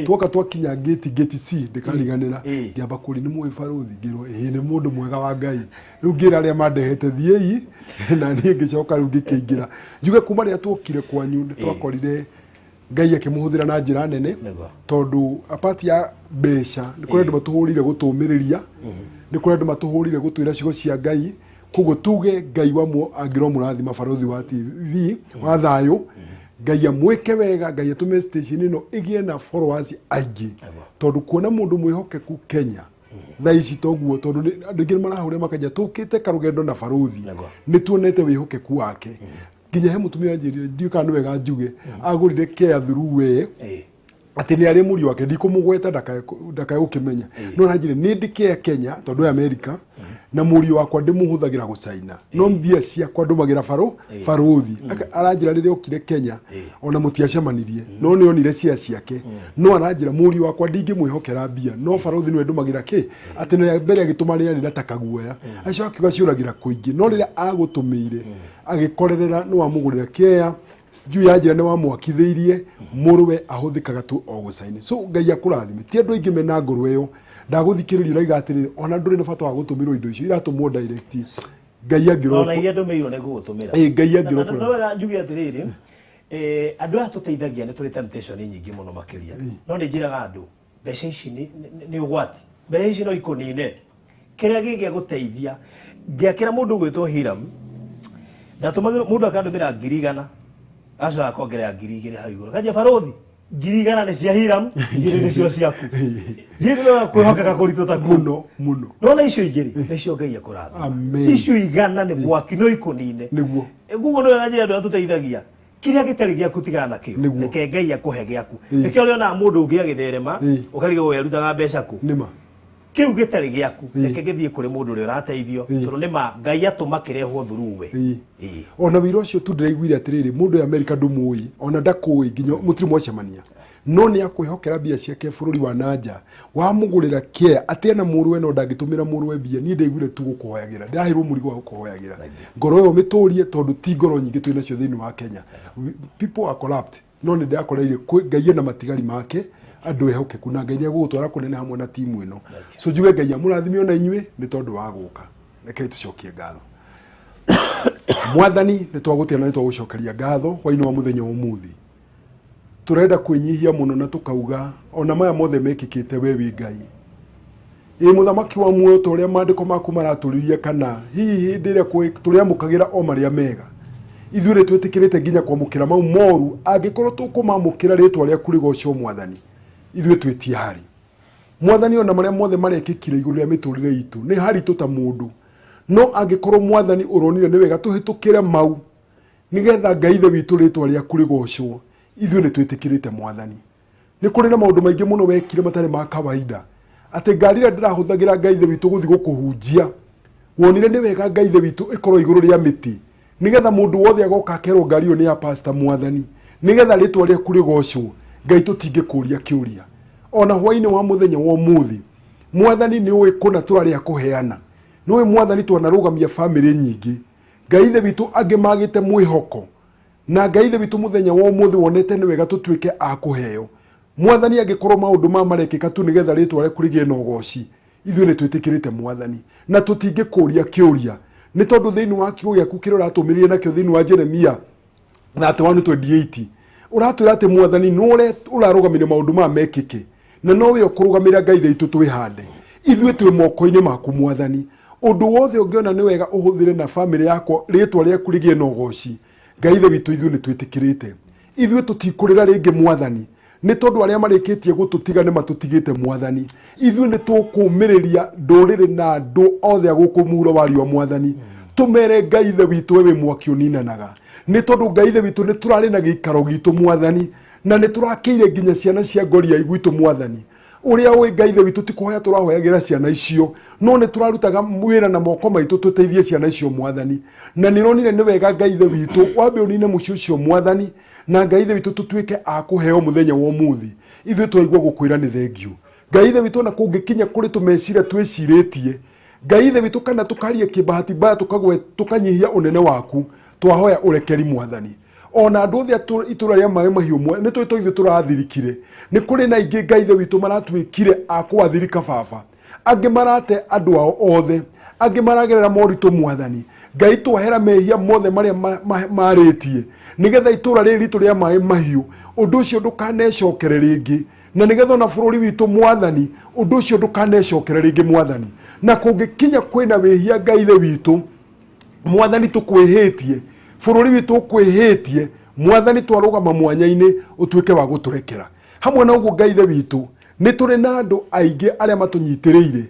twoka twakinya gate C ndikariganĩra ngĩamba kũri nĩ mũĩ Barũthi ngĩrwo ĩĩ nĩ mũndũ mwega wa Ngai rĩu ngĩra arĩa mandehete thiĩi na niĩ ngĩcoka rĩu ngĩkĩingĩra njuge kuma rĩrĩa tuokire kwanyu nĩ twakorire Ngai akĩmũhũthĩra na njĩra nene tondũ apart ya mbeca nĩ kũrĩ andũ matũhũrire gũtũmĩrĩria nĩ kũrĩ andũ matũhũrire gũtwĩra ciugo cia Ngai koguo tuge Ngai wa angĩromũrathima Barũthi wa TV wa thayũ Ngai amwĩke wega Ngai atũme station ĩno ĩgĩe na followers aingĩ tondũ kuona mũndũ mwĩhokeku Kenya thaa ici toguo tondũ andũ aingĩ nĩmarahũrĩra makanja tũkĩte karũgendo na Barũthi nĩ tuonete wĩhokeku wake nginya he mũtumia anjĩrire ndiũĩ kana nĩ wega njuge agũrire care through we Atĩ nĩ arĩ mũriũ wake, ndikũmũgweta ndakae gũkĩmenya, no aranjĩrire nĩ ndĩkĩa Kenya tondũ e Amerika na mũriũ wakwa ndĩmũhũthagĩra gũcaina, no mbia ciakwa ndũmagĩra barũthi. Aranjĩra rĩrĩa okire Kenya ona mũtiacemanirie, no nĩ onire cia ciake, no aranjĩra mũriũ wakwa ndingĩmwĩhokera mbia, no barũthi nĩwe ndũmagĩra kĩ. Atĩ nĩ mbere agĩtũma rĩarĩ na takaguoya, acio akiuga ciũragĩra kũingĩ, no rĩrĩa agũtũmĩire agĩkorerera nĩ wamũgũrĩra kĩea, sijui yanjĩra nĩ wamwakithĩirie mũrũwe ahũthĩkaga tu o gũcaini. So Ngai akũrathime. Ti andũ aingĩ mena ngoro ĩyo. Ndagũthikĩrĩria ũraiga atĩrĩrĩ, ona ndũrĩ na bata wa gũtũmĩrwo indo icio, iratũmwo direct. Ngai angĩrwo Ona iria ndũmĩirwo nĩ ngũgũtũmĩra. Ĩ, Ngai angĩrwo Na wega njuge atĩrĩrĩ, andũ aya tũteithagia nĩ tũrĩ temptation nyingĩ mũno makĩria, no nĩ njĩraga andũ mbeca ici nĩ ũgwati, mbeca ici no ikũnine. Kĩrĩa gĩngĩgũteithia, ngĩakĩra mũndũ ũgwĩtwo Hiram, ndatũmagĩrwo mũndũ akandũmĩra 100,000, acoka akongerera 2,000 hau igũrũ, kanjia barũthi 100,000 nĩ cia Hiram, igĩrĩ nĩcio ciaku. Njĩrĩ kwĩhokeka kũritũ ta kũu. Mũno mũno. Nona icio igĩrĩ nĩcio Ngai akũrathima. Amen. Icio igana nĩ mwaki, no ikũnine. Nĩguo. Koguo nĩ wega njĩra andũ arĩa tũteithagia, kĩrĩa gĩtarĩ gĩaku tigana nakĩo. Nĩguo. Reke Ngai akũhe gĩaku. Ĩĩ. Nĩkĩo ũrĩonaga mũndũ ũngĩ agĩtherema, Ĩĩ. ũkarigwo we arutaga mbeca kũ. Nĩma. Kĩu gĩtarĩ gĩaku, Ĩĩ. reke gĩthiĩ kũrĩ mũndũ ũrĩa ũrateithio, Ĩĩ. tondũ nĩma Ngai atũma kĩrehwo through we. Ĩĩ. Ĩĩ. Ona wĩra ũcio tu ndĩraiguire atĩrĩrĩ, mũndũ ya Amerika ndũmũĩ, ona ndakũĩ, nginya mũtirĩ mwacemania, no nĩ akwĩhokera mbia ciake bũrũri wa nanja, wamũgũrĩra kĩa atĩ ena mũrũwe, no ndangĩtũmĩra mũrũwe mbia. Niĩ ndaiguire tu gũkũhoyagĩra, ndĩraheirwo mũrigo wa gũkũhoyagĩra. Ngoro ĩyo mĩtũrie, tondũ ti ngoro nyingĩ twĩ nacio thĩinĩ wa Kenya. People are corrupt, no nĩ ndĩrakoreire Ngai ena matigari make andũ ehokeku, na Ngai nĩ egũgũtwara kũnene hamwe na timu ĩno. So njuge Ngai amũrathime ona inyuĩ nĩ tondũ wa gũka. Rekei tũcokie ngatho. Mwathani, nĩ twagũtĩa na nĩ twagũcokeria ngatho hwainĩ wa mũthenya wa ũmũthĩ. Tũrenda kwĩnyihia mũno na tũkauga ona maya mothe mekĩkĩte, we wĩ Ngai, ĩ mũthamaki wa muoyo, ta ũrĩa maandĩko maku maratũrĩria, kana hihi hĩndĩ ĩrĩa tũrĩamũkagĩra o marĩa mega, ithuĩ nĩ twĩtĩkĩrĩte nginya kwamũkĩra mau moru, angĩkorwo tũkũmamũkĩra rĩtwa rĩaku rĩgocwo. Mwathani, ithuĩ twĩtie harĩ Mwathani, ona marĩa mothe marekĩkire igũrũ rĩa mĩtũrĩre itũ nĩ haritũ ta mũndũ, no angĩkorwo Mwathani ũronire nĩ wega tũhĩtũkĩre mau nĩgetha Ngai ithe witũ rĩtwa rĩaku rĩgocwo, ithuĩ nĩ twĩtĩkĩrĩte. Mwathani, nĩ kũrĩ na maũndũ maingĩ mũno wekire matarĩ ma kawaida, atĩ ngari ĩrĩa ndĩrahũthagĩra, Ngai ithe witũ, gũthiĩ gũkũhunjia, wonire nĩ wega, Ngai ithe witũ, ĩkorwo igũrũ rĩa mĩtĩ nĩgetha mũndũ wothe agoka akerwo ngari ĩyo nĩ ya pastor. Mwathani, nĩgetha rĩtwa rĩaku rĩgocwo, Ngai, tũtingĩkũria kĩũria. Ona hwainĩ wa mũthenya wa ũmũthĩ, Mwathani, nĩ ũĩ kũna tũrarĩa kũheana, nĩ ũĩ Mwathani twanarũgamia bamĩrĩ nyingĩ, Ngai ithe witũ, angĩ magĩte mwĩhoko, na Ngai ithe witũ, mũthenya wa ũmũthĩ wonete nĩ wega tũtuĩke a kũheo. Mwathani, angĩkorwo maũndũ maya marekĩka tu nĩgetha rĩtwa rĩaku rĩgĩe na ũgoci, ithuĩ nĩ twĩtĩkĩrĩte, Mwathani, na tũtingĩkũria kĩũria, nĩ tondũ thĩinĩ wa kiugo gĩaku kĩrĩa ũratũmĩrire nakĩo thĩinĩ wa Jeremia 31:28, ũratwĩra atĩ Mwathani nĩ ũrarũgamĩria maũndũ maya mekĩke, na nowe ũkũrũgamĩrĩra. Ngai ithe witũ, twĩhande ithuĩ twĩ moko-inĩ maku. Mwathani, ũndũ wothe ũngĩona nĩ wega ũhũthĩre na bamĩrĩ yakwa rĩtwa rĩaku rĩgĩe na ũgoci, Ngai ithe witũ, ithuĩ nĩ twĩtĩkĩrĩte. Ithuĩ tũtikũrĩra rĩngĩ, Mwathani, nĩ tondũ arĩa marĩkĩtie gũtũtiga nĩ matũtigĩte. Mwathani, ithuĩ nĩ tũkũmĩrĩria ndũrĩrĩ na andũ othe a gũkũ mũhuro wa riũa, Mwathani, tũmere Ngai ithe witũ, we wĩ mwaki ũninanaga, nĩ tondũ Ngai ithe witũ nĩ tũrarĩ na gĩikaro gitũ, Mwathani, na nĩ tũrakĩire nginya ciana cia ngoria gwitũ. Mwathani, ũrĩa ũĩ, Ngai ithe witũ, ti kũhoya tũrahoyagĩra ciana icio, no nĩ tũrarutaga wĩra na moko maitũ tũteithie ciana icio. Mwathani, na nĩ ronire nĩ wega, Ngai ithe witũ, wambe ũnine mũciĩ ũcio, Mwathani, na Ngai ithe witũ tũtuĩke a kũheo mũthenya wa ũmũthĩ. Ithuĩ twaigua gũkwĩra nĩ thengiũ, Ngai ithe witũ. Na kũngĩkinya kũrĩ tũmeciria twĩcirĩtie, Ngai ithe witũ, kana tũkaria kĩbahati mbaya, tũkagwe tũkanyihia ũnene waku, twahoya ũrekeri, Mwathani. Ona andũ othe a itũra rĩa maĩ mahiũ nĩ tũĩ to ithuĩ tũrathirikire, nĩ kũrĩ na aingĩ, Ngai ithe witũ, maratuĩkire a kũathirika baba, angĩ marate andũ ao othe, angĩ maragerera moritũ. Mwathani Ngai, twahera mehia mothe marĩa marĩtie, nĩgetha itũra rĩrĩ ritũ rĩa maĩ mahiũ ũndũ ũcio ndũkanecokere rĩngĩ, na nĩgetha ona bũrũri witũ, Mwathani, ũndũ ũcio ndũkanecokere rĩngĩ. Mwathani, na kũngĩkinya kwĩna wĩhia, Ngai ithe witũ, Mwathani, tũkwĩhĩtie, bũrũri witũ ũkwĩhĩtie, Mwathani, twarũgama mwanya-inĩ ũtuĩke wa gũtũrekera. Hamwe na ũguo, Ngai ithe witũ, nĩ tũrĩ na andũ aingĩ arĩa matũnyitĩrĩire.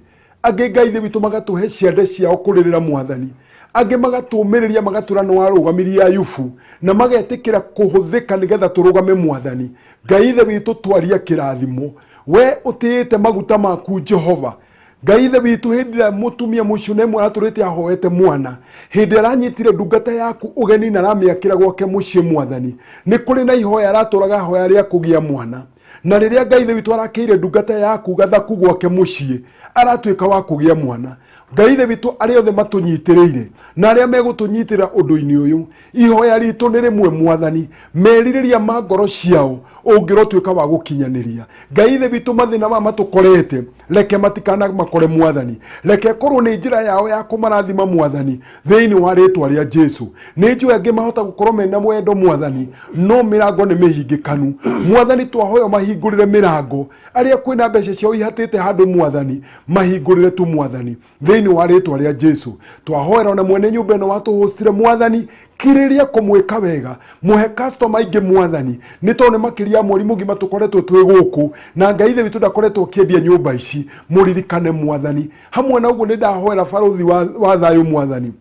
Angĩ Ngai ithe witũ magatũhe ciande ciao kũrĩrĩra mwathani. Angĩ magatũmĩrĩria magatũra nĩ warũgamirie Ayubu na magetĩkĩra kũhũthĩka nĩgetha tũrũgame mwathani. Ngai ithe witũ twaria kĩrathimo. We ũtĩĩte maguta maku Jehova. Ngai ithe witũ hĩndĩ ĩrĩa mũtumia Mũshunemu aratũrĩte ahoete mwana, hĩndĩ aranyitire ndungata yaku ũgeni na aramĩakĩra gwake mũciĩ mwathani, nĩ kũrĩ na ihoya aratũraga hoya rĩa kũgĩa mwana. Na rĩrĩa Ngai ithe witũ arakĩire ndungata yaku gathaku gwake mũciĩ, aratuĩka wa kũgĩa mwana. Ngai ithe witũ arĩa othe matũnyitĩrĩire na arĩa megũtũnyitĩra ũndũ-inĩ ũyũ, ihoya ritũ nĩ rĩmwe mwathani, merirĩria ma ngoro ciao ũngĩrotuĩka wa gũkinyanĩria. Ngai ithe witũ mathĩna maya matũkorete reke matikana makore mwathani, reke korwo nĩ njĩra yao ya kũmarathima mwathani thĩinĩ wa rĩtwa rĩa Jesu. Nĩ njũĩ angĩ mahota gũkorwo mena wendo mwathani, no mĩrango nĩ mĩhingĩkanu mwathani. Twahoya mahingũrĩre mĩrango, arĩa kwĩna mbeca ciao ihatĩte handũ mwathani, mahingũrĩre tu mwathani thĩinĩ wa rĩtwa rĩa Jesu. Twahoera ona mwene nyũmba ĩno watũhũstire mwathani, kirĩria kũmwĩka wega, mũhe customer aingĩ mwathani, nĩ tondũ nĩ makĩria ya mweri mũgima tũkoretwo twĩ gũkũ na Ngai ithe witũ ndakoretwo akĩendia nyũmba ici. Mũririkane mwathani. Hamwe na ũguo nĩ ndahoera barũthi wa thayũ mwathani.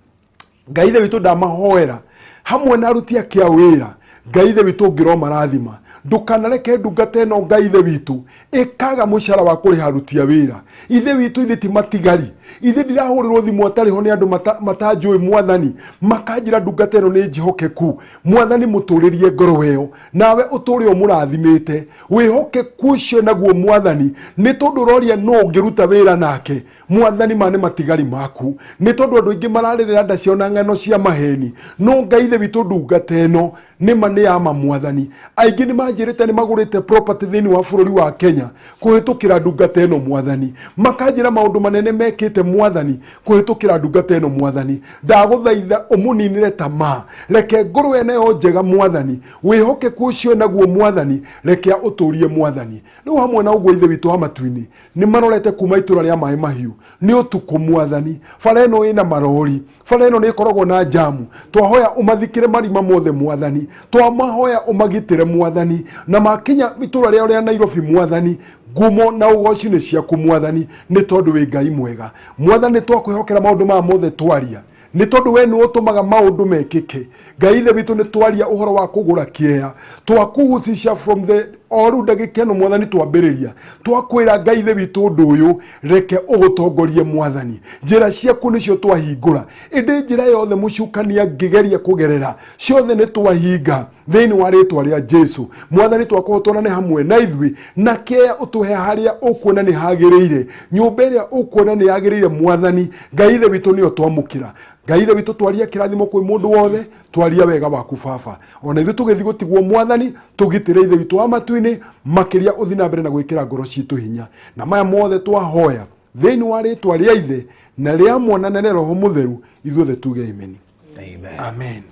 Ngai ithe witũ ndamahoera hamwe na aruti ake a wĩra. Ngai ithe witũ ũngĩromarathima, ndũkanareke ndungata ĩno Ngai ithe witũ ĩkaga mũcara wa kũrĩha aruti a wĩra. Ithe witũ ithe ti matigari, ithe ndirahũrĩrwo thimũ atarĩ ho nĩ andũ matanjũĩ mwathani, makanjĩra ndungata ĩno nĩ njĩhokeku mwathani. Mũtũrĩrie ngoro ĩyo nawe ũtũre ũmũrathimĩte wĩhokeku ũcio naguo mwathani, nĩ tondũ ũroria nũ ũngĩruta wĩra nake mwathani. Ma nĩ matigari maku, nĩ tondũ andũ aingĩ mararĩrĩra nda ciao na ng'ano cia maheni, no Ngai ithe witũ ndungata ĩno nĩma nĩ yama mwathani. Aingĩ nĩ manjĩrĩte nĩ magũrĩte property thĩinĩ wa bũrũri wa Kenya kũhĩtũkĩra ndungata ĩno mwathani, makanjĩra maũndũ manene mekĩte mwathani kũhĩtũkĩra ndungata ĩno mwathani. Ndagũthaitha ũmũninĩre tamaa, reke ngoro ĩno yo njega mwathani, wĩhokeku ũcio naguo mwathani, reke ũtũrie mwathani. Rĩu hamwe na ũguo ithe witũ wa matu-inĩ nĩ marorete kuma itũra rĩa maĩ mahiũ nĩ ũtukũ mwathani. Bara ĩno ĩna marori, bara ĩno nĩ ĩkoragwo na jamu. Twahoya ũmathikĩre marima mothe mwathani, twamahoya ũmagitĩre mwathani, na makinya itũra rĩao rĩa Nairobi mwathani, ngumo na ũgoci nĩ ciaku mwathani, nĩ tondũ wĩ Ngai mwega mwathani. Twakwĩhokera maũndũ maya mothe twaria, nĩ tondũ we nĩ ũtũmaga maũndũ mekĩke. Ngai ithe witũ nĩ twaria ũhoro wa kũgũra kĩea, twakuhucisha from the o rĩu ndagĩka ĩno mwathani twambĩrĩria, twakwĩra Ngai ithe witũ ũndũ ũyũ reke ũgũtongorie mwathani. Njĩra ciaku nĩcio twahingũra, ĩndĩ njĩra yothe mũcukani angĩgeria kũgerera ciothe nĩ twahinga thĩinĩ wa rĩtwa rĩa Jesu mwathani. Twakũhotwo hamwe na ithuĩ na kĩea ũtũhe harĩa ũkuona nĩ hagĩrĩire, nyũmba ĩrĩa ũkuona nĩ yagĩrĩire mwathani. Ngai ithe witũ nĩyo twamũkĩra. Ngai ithe witũ twaria kĩrathimo kwĩ mũndũ wothe, twaria wega waku baba, ona ithuĩ tũgĩthiĩ gũtigwo mwathani, tũgitĩre ithe witũ wa matu-inĩ makĩria, ũthiĩ na mbere na gwĩkĩra ngoro citũ hinya. Na maya mothe twahoya thĩinĩ wa rĩtwa rĩa ithe na rĩa mwana na rĩa Roho Mũtheru, ithuothe tuge amen. Amen. Amen.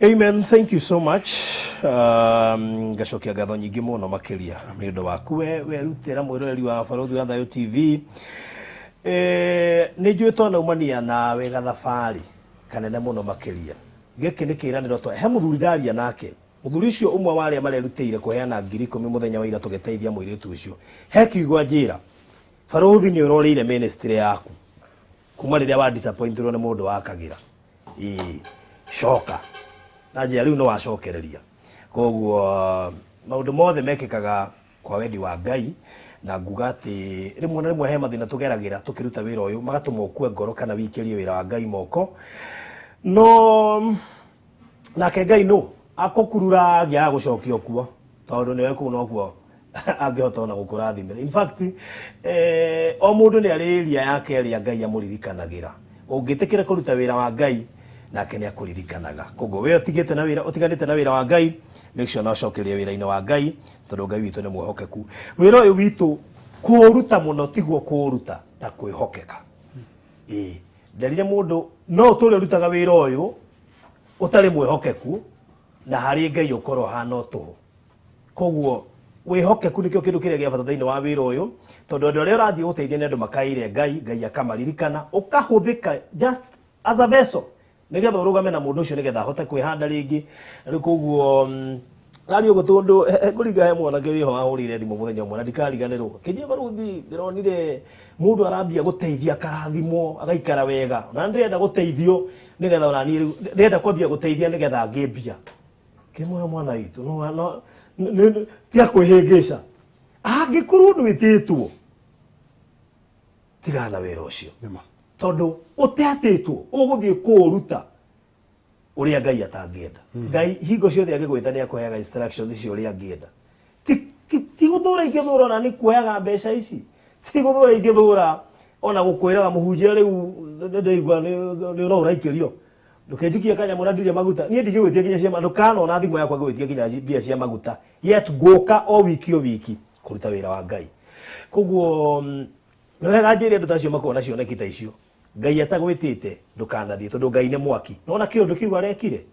Amen. Thank you so much. Ngacokia ngatho nyingĩ mũno makĩria nĩ ũndũ waku we werutĩra mwĩroreri wa Barũthi wa Thayũ TV. Nĩ njũĩ twanaumania nawe gathabarĩ kanene mũno makĩria. Gĩkĩ nĩ kĩĩranĩro twa he mũthuri ndaria nake, mũthuri ũcio ũmwe wa arĩa marerutĩire kũheana 10,000 mũthenya wa ira tũgĩteithia mũirĩtu ũcio. He kiugo anjĩra, barũthi nĩ ũrorĩire ministry yaku kuma rĩrĩa wa disappointirwo nĩ mũndũ wakagĩra ĩĩ coka na njĩra rĩu nĩ wacokereria. Koguo maũndũ mothe mekĩkaga kwa wendi wa Ngai, na nguga atĩ rĩmwe na rĩmwe he mathĩna tũgeragĩra tũkĩruta wĩra ũyũ magatũma ũkue ngoro kana wikĩrie wĩra wa Ngai moko, no nake Ngai no akũkurura angĩaga gũcokio kuo, tondũ nĩwe kũu nokuo angĩhota ona gũkũrathimĩra. In fact, o mũndũ nĩ arĩ area yake ĩrĩa Ngai amũririkanagĩra. Ũngĩtĩkĩra kũruta wĩra wa Ngai, nake nĩ akũririkanaga. Koguo we ũtigĩte na wĩra, ũtiganĩte na wĩra wa Ngai, make sure no ũcokererie wĩra-inĩ wa Ngai, tondũ Ngai witũ nĩ mwĩhokeku. Wĩra ũyũ witũ kũũruta mũno tiguo kũũruta ta kwĩhokeka. Ĩĩ nderire mũndũ no ũtũre ũrutaga wĩra ũyũ ũtarĩ mwĩhokeku, na harĩ Ngai ũkorwo hana o tũhũ. Koguo wĩhokeku nĩkĩo kĩndũ kĩrĩa gĩa bata thĩinĩ wa wĩra ũyũ, tondũ andũ arĩa ũrathiĩ gũteithia nĩ andũ makaĩire Ngai, Ngai akamaririkana, ũkahũthĩka just as a vessel nĩgetha ũrũgame na mũndũ ũcio nĩgetha ahote kwĩhanda rĩngĩ. Rĩu koguo Rari ũguo tondũ ngũringa he mwanake wĩho wahũrĩire thimũ mũthenya ũmwe na ndikariganĩrwo. Kĩnjie baruthi ndĩronire mũndũ arambia gũteithia akarathimwo agaikara wega. Na ndĩrenda gũteithio nĩgetha ona niĩ rĩu ndĩrenda kwambia gũteithia nĩgetha ngĩe mbia. Kĩmwĩra mwana witũ no no tia kwĩhĩngĩca. Angĩkorwo ndwĩtĩtwo tigana na wĩra ũcio. Nĩma. Tondũ ũtetĩtwo ũgũthiĩ kũũruta uria Ngai atangĩenda. Ngai hingo ciothe agĩgwĩta nĩ akũheaga instructions icio ũrĩa angĩenda. Ti gũthũra ingĩthũra ona nĩ kuoyaga mbeca ici. Ti gũthũra ingĩthũra ona gũkwĩraga mũhunjia rĩu ndĩraigua nĩ no ũraikĩrio. Ndũkenjikie kanyamũ na ndirĩ maguta. Niĩ ndigĩgwĩtia nginya cia ndũkanona thimũ yakwa ngĩgwĩtia nginya mbia cia maguta. Yet ngũka o wiki o wiki kũruta wĩra wa Ngai. Koguo nĩ wega njĩre andũ ta acio makoragwo na cioneki ta icio. Ngai atagwĩtĩte ndũkanathiĩ tondũ Ngai nĩ mwaki. Nona kĩũndũ kĩu arekire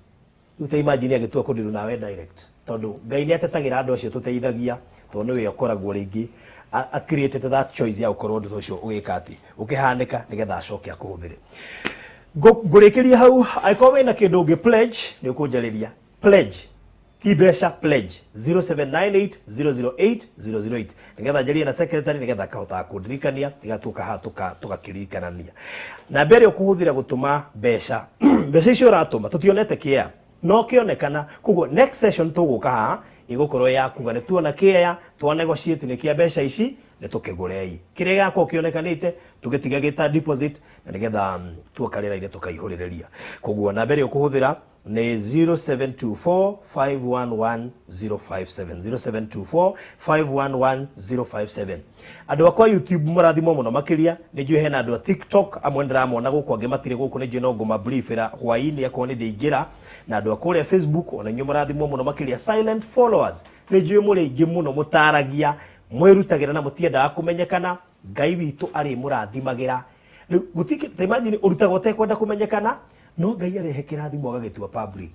rĩu ta imagine agĩtua kũndirũ nawe direct tondũ Ngai nĩ atetagĩra andũ acio tũteithagia tondũ nĩwe ũkoragwo rĩngĩ a created that choice ya gũkorwo ũndũ ũcio ũgĩka atĩ ũkĩhanĩka nĩgetha acoke akũhũthĩre. Ngũrĩkĩria hau angĩkorwo wĩna kĩndũ ũngĩ pledge nĩ ũkũnjarĩria pledge ti mbeca pledge 0798 008 008 nĩgetha njarie na secretary nĩgetha akahotaga kũndirikania nĩgetha tuoka haha tũgakĩririkanania. Namba ĩrĩa ũkũhũthĩra gũtũma mbeca mbeca icio ũratũma tũtionete kĩea no kĩonekana koguo next session tũgũka haha ĩgũkorwo ya kuga nĩ tuona kĩea twa negotiate nĩ kĩa mbeca ici nĩ tũkĩgũrei kĩrĩa gĩgakorwo kĩonekanĩte tũgĩtige gĩta deposit na nĩgetha tuoka rĩera-inĩ tũkaihũrĩrĩria. Koguo namba ĩrĩa ũkũhũthĩra nĩ 0724 511 057 0724 511 057. Andũ akwa YouTube mũrathimwo mũno makĩria nĩ njũĩ hena andũ a TikTok amwe ndĩramona gũkũ angĩ matirĩ gũkũ nĩ njũĩ no ngũma briefĩra hwaĩ-inĩ akorwo nĩ ndĩingĩra na andũ a kũrĩa Facebook ona inyuĩ mũrathimwo mũno makĩria silent followers nĩ njũĩ mũrĩ aingĩ mũno mũtaragia mwĩrutagĩra na mũtiendaga kũmenyekana. Ngai witũ arĩ mũrathimagĩra. Rĩu gũtikĩ ta imagine ũrutaga ũtekwenda kũmenyekana no Ngai arehe kĩrathimo agagĩtua public.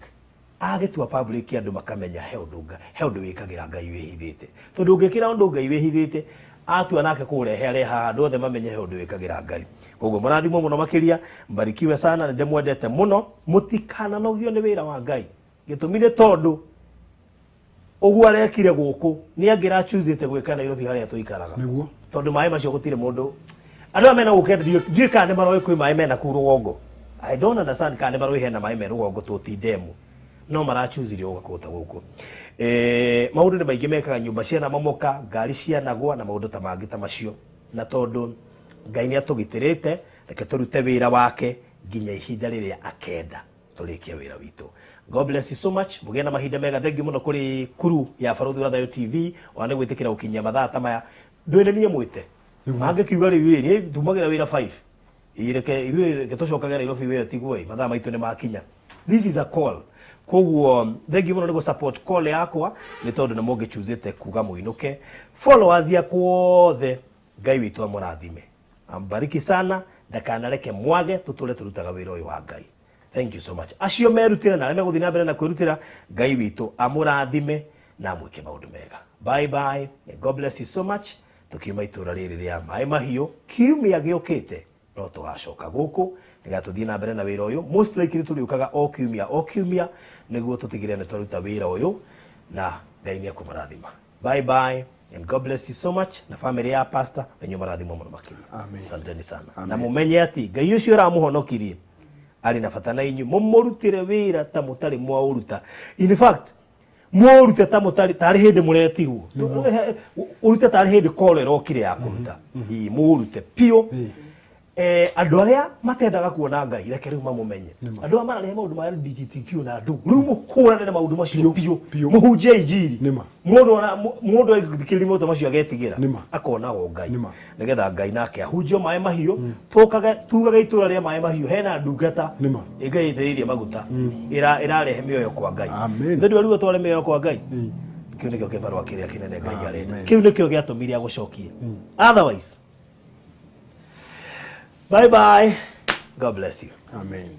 Agĩtua public andũ makamenya he ũndũ he ũndũ wĩkagĩra Ngai wĩhithĩte. Tondũ ũngĩkĩra ũndũ Ngai wĩhithĩte atua nake kũũrehe arehaga andũ othe mamenye he ũndũ wĩkagĩra Ngai. Koguo mũrathimwo mũno makĩria, mbarikiwe sana, nĩ ndĩmwendete mũno, mũtikananogio nĩ wĩra wa Ngai. Gĩtũmi nĩ tondũ ũguo arekire gũkũ nĩ angĩrachoosĩte gwĩka Nairobi harĩa tũikaraga. Nĩguo. Tondũ maĩ macio gũtirĩ mũndũ andũ aya mena gũkũ ndiũĩ kana nĩ maroĩ kwĩ maĩ mena kũu rũgongo. I don't understand kana nĩ maroĩ hena maĩ me rũgongo tũ ti ndemu no marachoosire gũka kũta gũkũ. Maũndũ nĩ maingĩ mekaga nyũmba cianamomoka ngari cianagwa na maũndũ ta mangĩ ta macio na tondũ Ngai nĩ atũgitĩrĩte reke tũrute wĩra wake nginya ihinda rĩrĩa akenda tũrĩkie wĩra witũ. God bless you so much. Mũgĩe na mahinda mega. Thank you mũno kũrĩ kuru ya Barũthi wa Thayũ TV ona nĩ gwĩtĩkĩra gũkinyia mathaa ta maya. Ndwĩre niĩ mwĩte. Mangĩkiuga rĩu ĩ niĩ ndumagĩra wĩra 5. Ĩ reke ithuĩ reke tũcokage Nairobi wĩra tiguo ĩ mathaa maitũ nĩ makinya. This is a call. Koguo thank you mũno nĩ gũ support call yakwa nĩ tondũ nĩ mũngĩchoosĩte kuga mũinũke. Followers yakwa othe Ngai witũ amũrathime. Ambariki sana ndakanareke mwage tũtũre tũrutaga wĩra ũyũ wa Ngai. Thank you so much. Acio merutĩra na arĩa megũthiĩ na mbere na kwĩrutĩra Ngai witũ amũrathime na amwĩke maũndũ mega. Bye bye and God bless you so much. Tũkiuma itũra rĩrĩ rĩa maĩ mahiũ kiumia gĩũkĩte no tũgacoka gũkũ nĩgetha tũthiĩ na mbere na wĩra ũyũ. Most likely tũrĩũkaga o kiumia o kiumia nĩguo tũtigĩrĩre nĩ twaruta wĩra ũyũ na Ngai nĩ ekũmũrathima. Bye bye and God bless you so much na family ya pastor na inyuĩ mũrathimwo mũno makĩria. Amen. Asanteni sana. Amen. Na mũmenye atĩ Ngai ũcio ũramũhonokirie arĩ na bata na inyuĩ mũmũrutĩre wĩra ta mũtarĩ mwaũruta. In fact mũrute ta mũtarĩ tarĩ hĩndĩ mũretirwo ũrute tarĩ hĩndĩ call ĩrokire ya kũruta. Ĩĩ mũrute piũ. Andũ arĩa matendaga kuona Ngai reke rĩu mamũmenye. Andũ arĩa mararehe maũndũ ma LGBTQ na andũ rĩu mũkũrane na maũndũ macio Piũ, piũ piũ. mũhunjie injiri. Nĩma. Mũndũ ona mũndũ agĩthikĩrĩria maũndũ macio agetigĩra Nĩma. akona o Ngai Nĩma. nĩgetha Ngai nake ahunjio maĩ mahiũ tũkage tugage itũra rĩa maĩ mahiũ hena ndungata Nĩma. Ngai ĩitĩrĩirie maguta ĩrarehe mĩoyo kwa Ngai. Amen. Nĩ ndwariwo tware mĩoyo kwa Ngai. Ĩĩ. Kĩu nĩkĩo kĩbarũa kĩrĩa kĩnene Ngai arenda. Amen. Kĩu nĩkĩo gĩatũmire agũcokie. Otherwise bye bye. God bless you. Amen.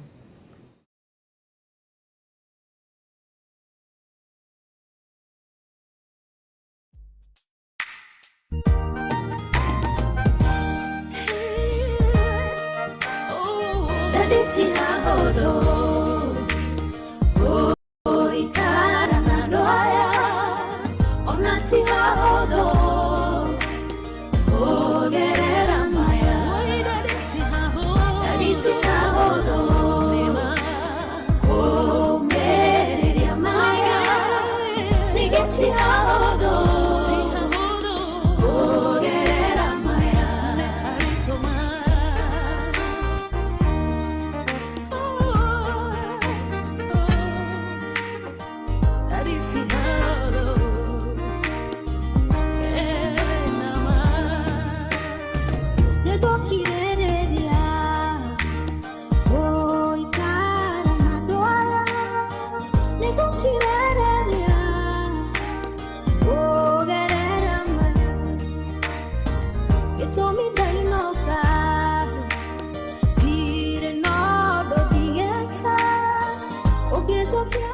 Daddy, Gĩtũmi ndainũka ndirĩ na ũndũ ndigĩte ũngĩnjokia.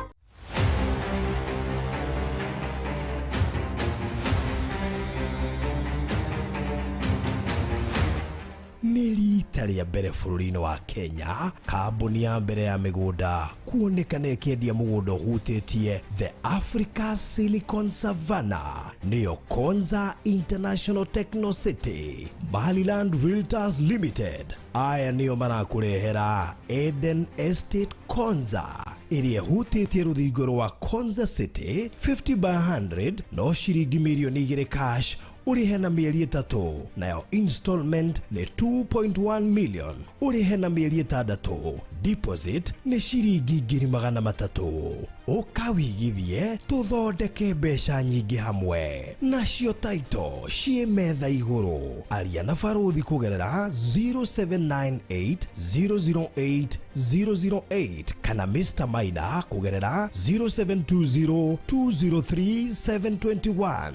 Nĩ rita rĩa mbere bũrũri-inĩ wa Kenya kambuni ya mbere ya mĩgũnda kuonekana ĩkĩendia mũgũnda ũhutĩtie The Africa Silicon Savannah, nĩyo Konza International Techno City. Maryland Realtors Limited aya nĩo marakũrehera Eden Estate Konza ĩrĩa ĩhutĩtie rũthingo rwa Konza City 50 by 100 no ciringi mirioni 2 cash ũrĩhe na mĩeri 3, nayo installment nĩ 2.1 million ũrĩhe na mĩeri 6, deposit nĩ ciringi 300,000. Ũka wĩigithie tũthondeke mbeca nyingĩ hamwe nacio taito ciĩ metha igũrũ. Aria na barũthi kũgerera 0798 008 008 kana Mr Maina kũgerera 0720 203 721.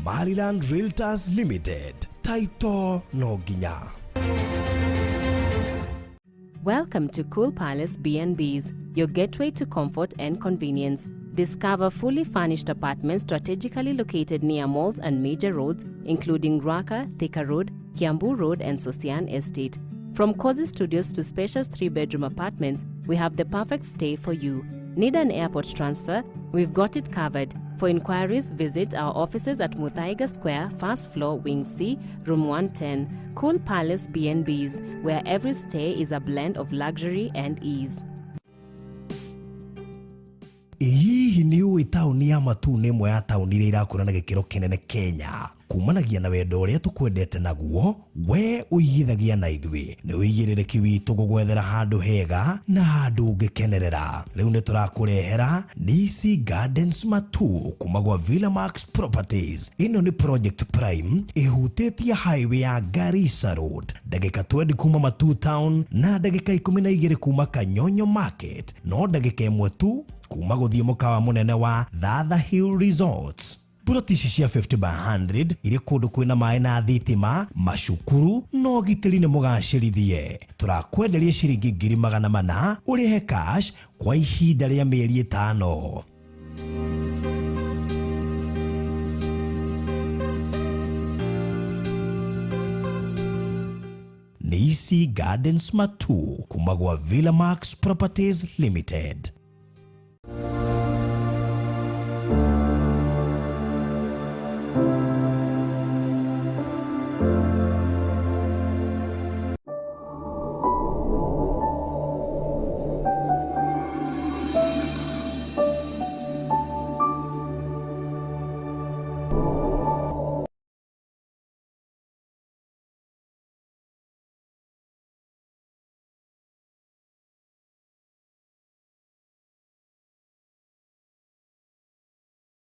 Maryland Realtors Limited, taito no nginya. Welcome to Cool Palace B&Bs, your gateway to comfort and convenience. Discover fully furnished apartments strategically located near malls and major roads, including Ruaka, Thika Road, Kiambu Road, and Sosian Estate. From cozy studios to spacious 3-bedroom apartments, we have the perfect stay for you. Need an airport transfer? We've got it covered. For inquiries, visit our offices at Muthaiga Square, first floor, Wing C, Room 110. Cool Palace B&Bs, where every stay is a blend of luxury and ease. Hihi nĩ ũĩ taũni ya Matuu nĩ ĩmwe ya taũni iria irakũra na gĩkĩro kĩnene Kenya kumanagia na wendo ũrĩa tũkwendete naguo we ũigithagia na ithuĩ nĩ ũigĩrĩrĩki witũ gũgwethera handũ hega na handũ ũngĩkenerera. Rĩu nĩ tũrakũrehera Nisi Gardens Matuu kuma gwa Villa Max Properties. Ĩno nĩ project prime ĩhutĩtie highway ya Garissa Road, ndagĩka 20 kuma Matuu town na ndagĩka 12 kuma Kanyonyo Market, no ndagĩka 1 tu kuma gũthiĩ mũkawa mũnene wa Thatha Hill Resorts. Buroti ici cia 50 by 100 irĩ kũndũ kwĩna maĩ na thitima, macukuru na ũgitĩri nĩ mũgacĩrithie. Tũrakwenderia ciringi 400,000 ũrĩhe cash kwa ihinda rĩa mĩeri 5. Nisi Gardens Matuu kuma gwa Villa Max Properties Limited.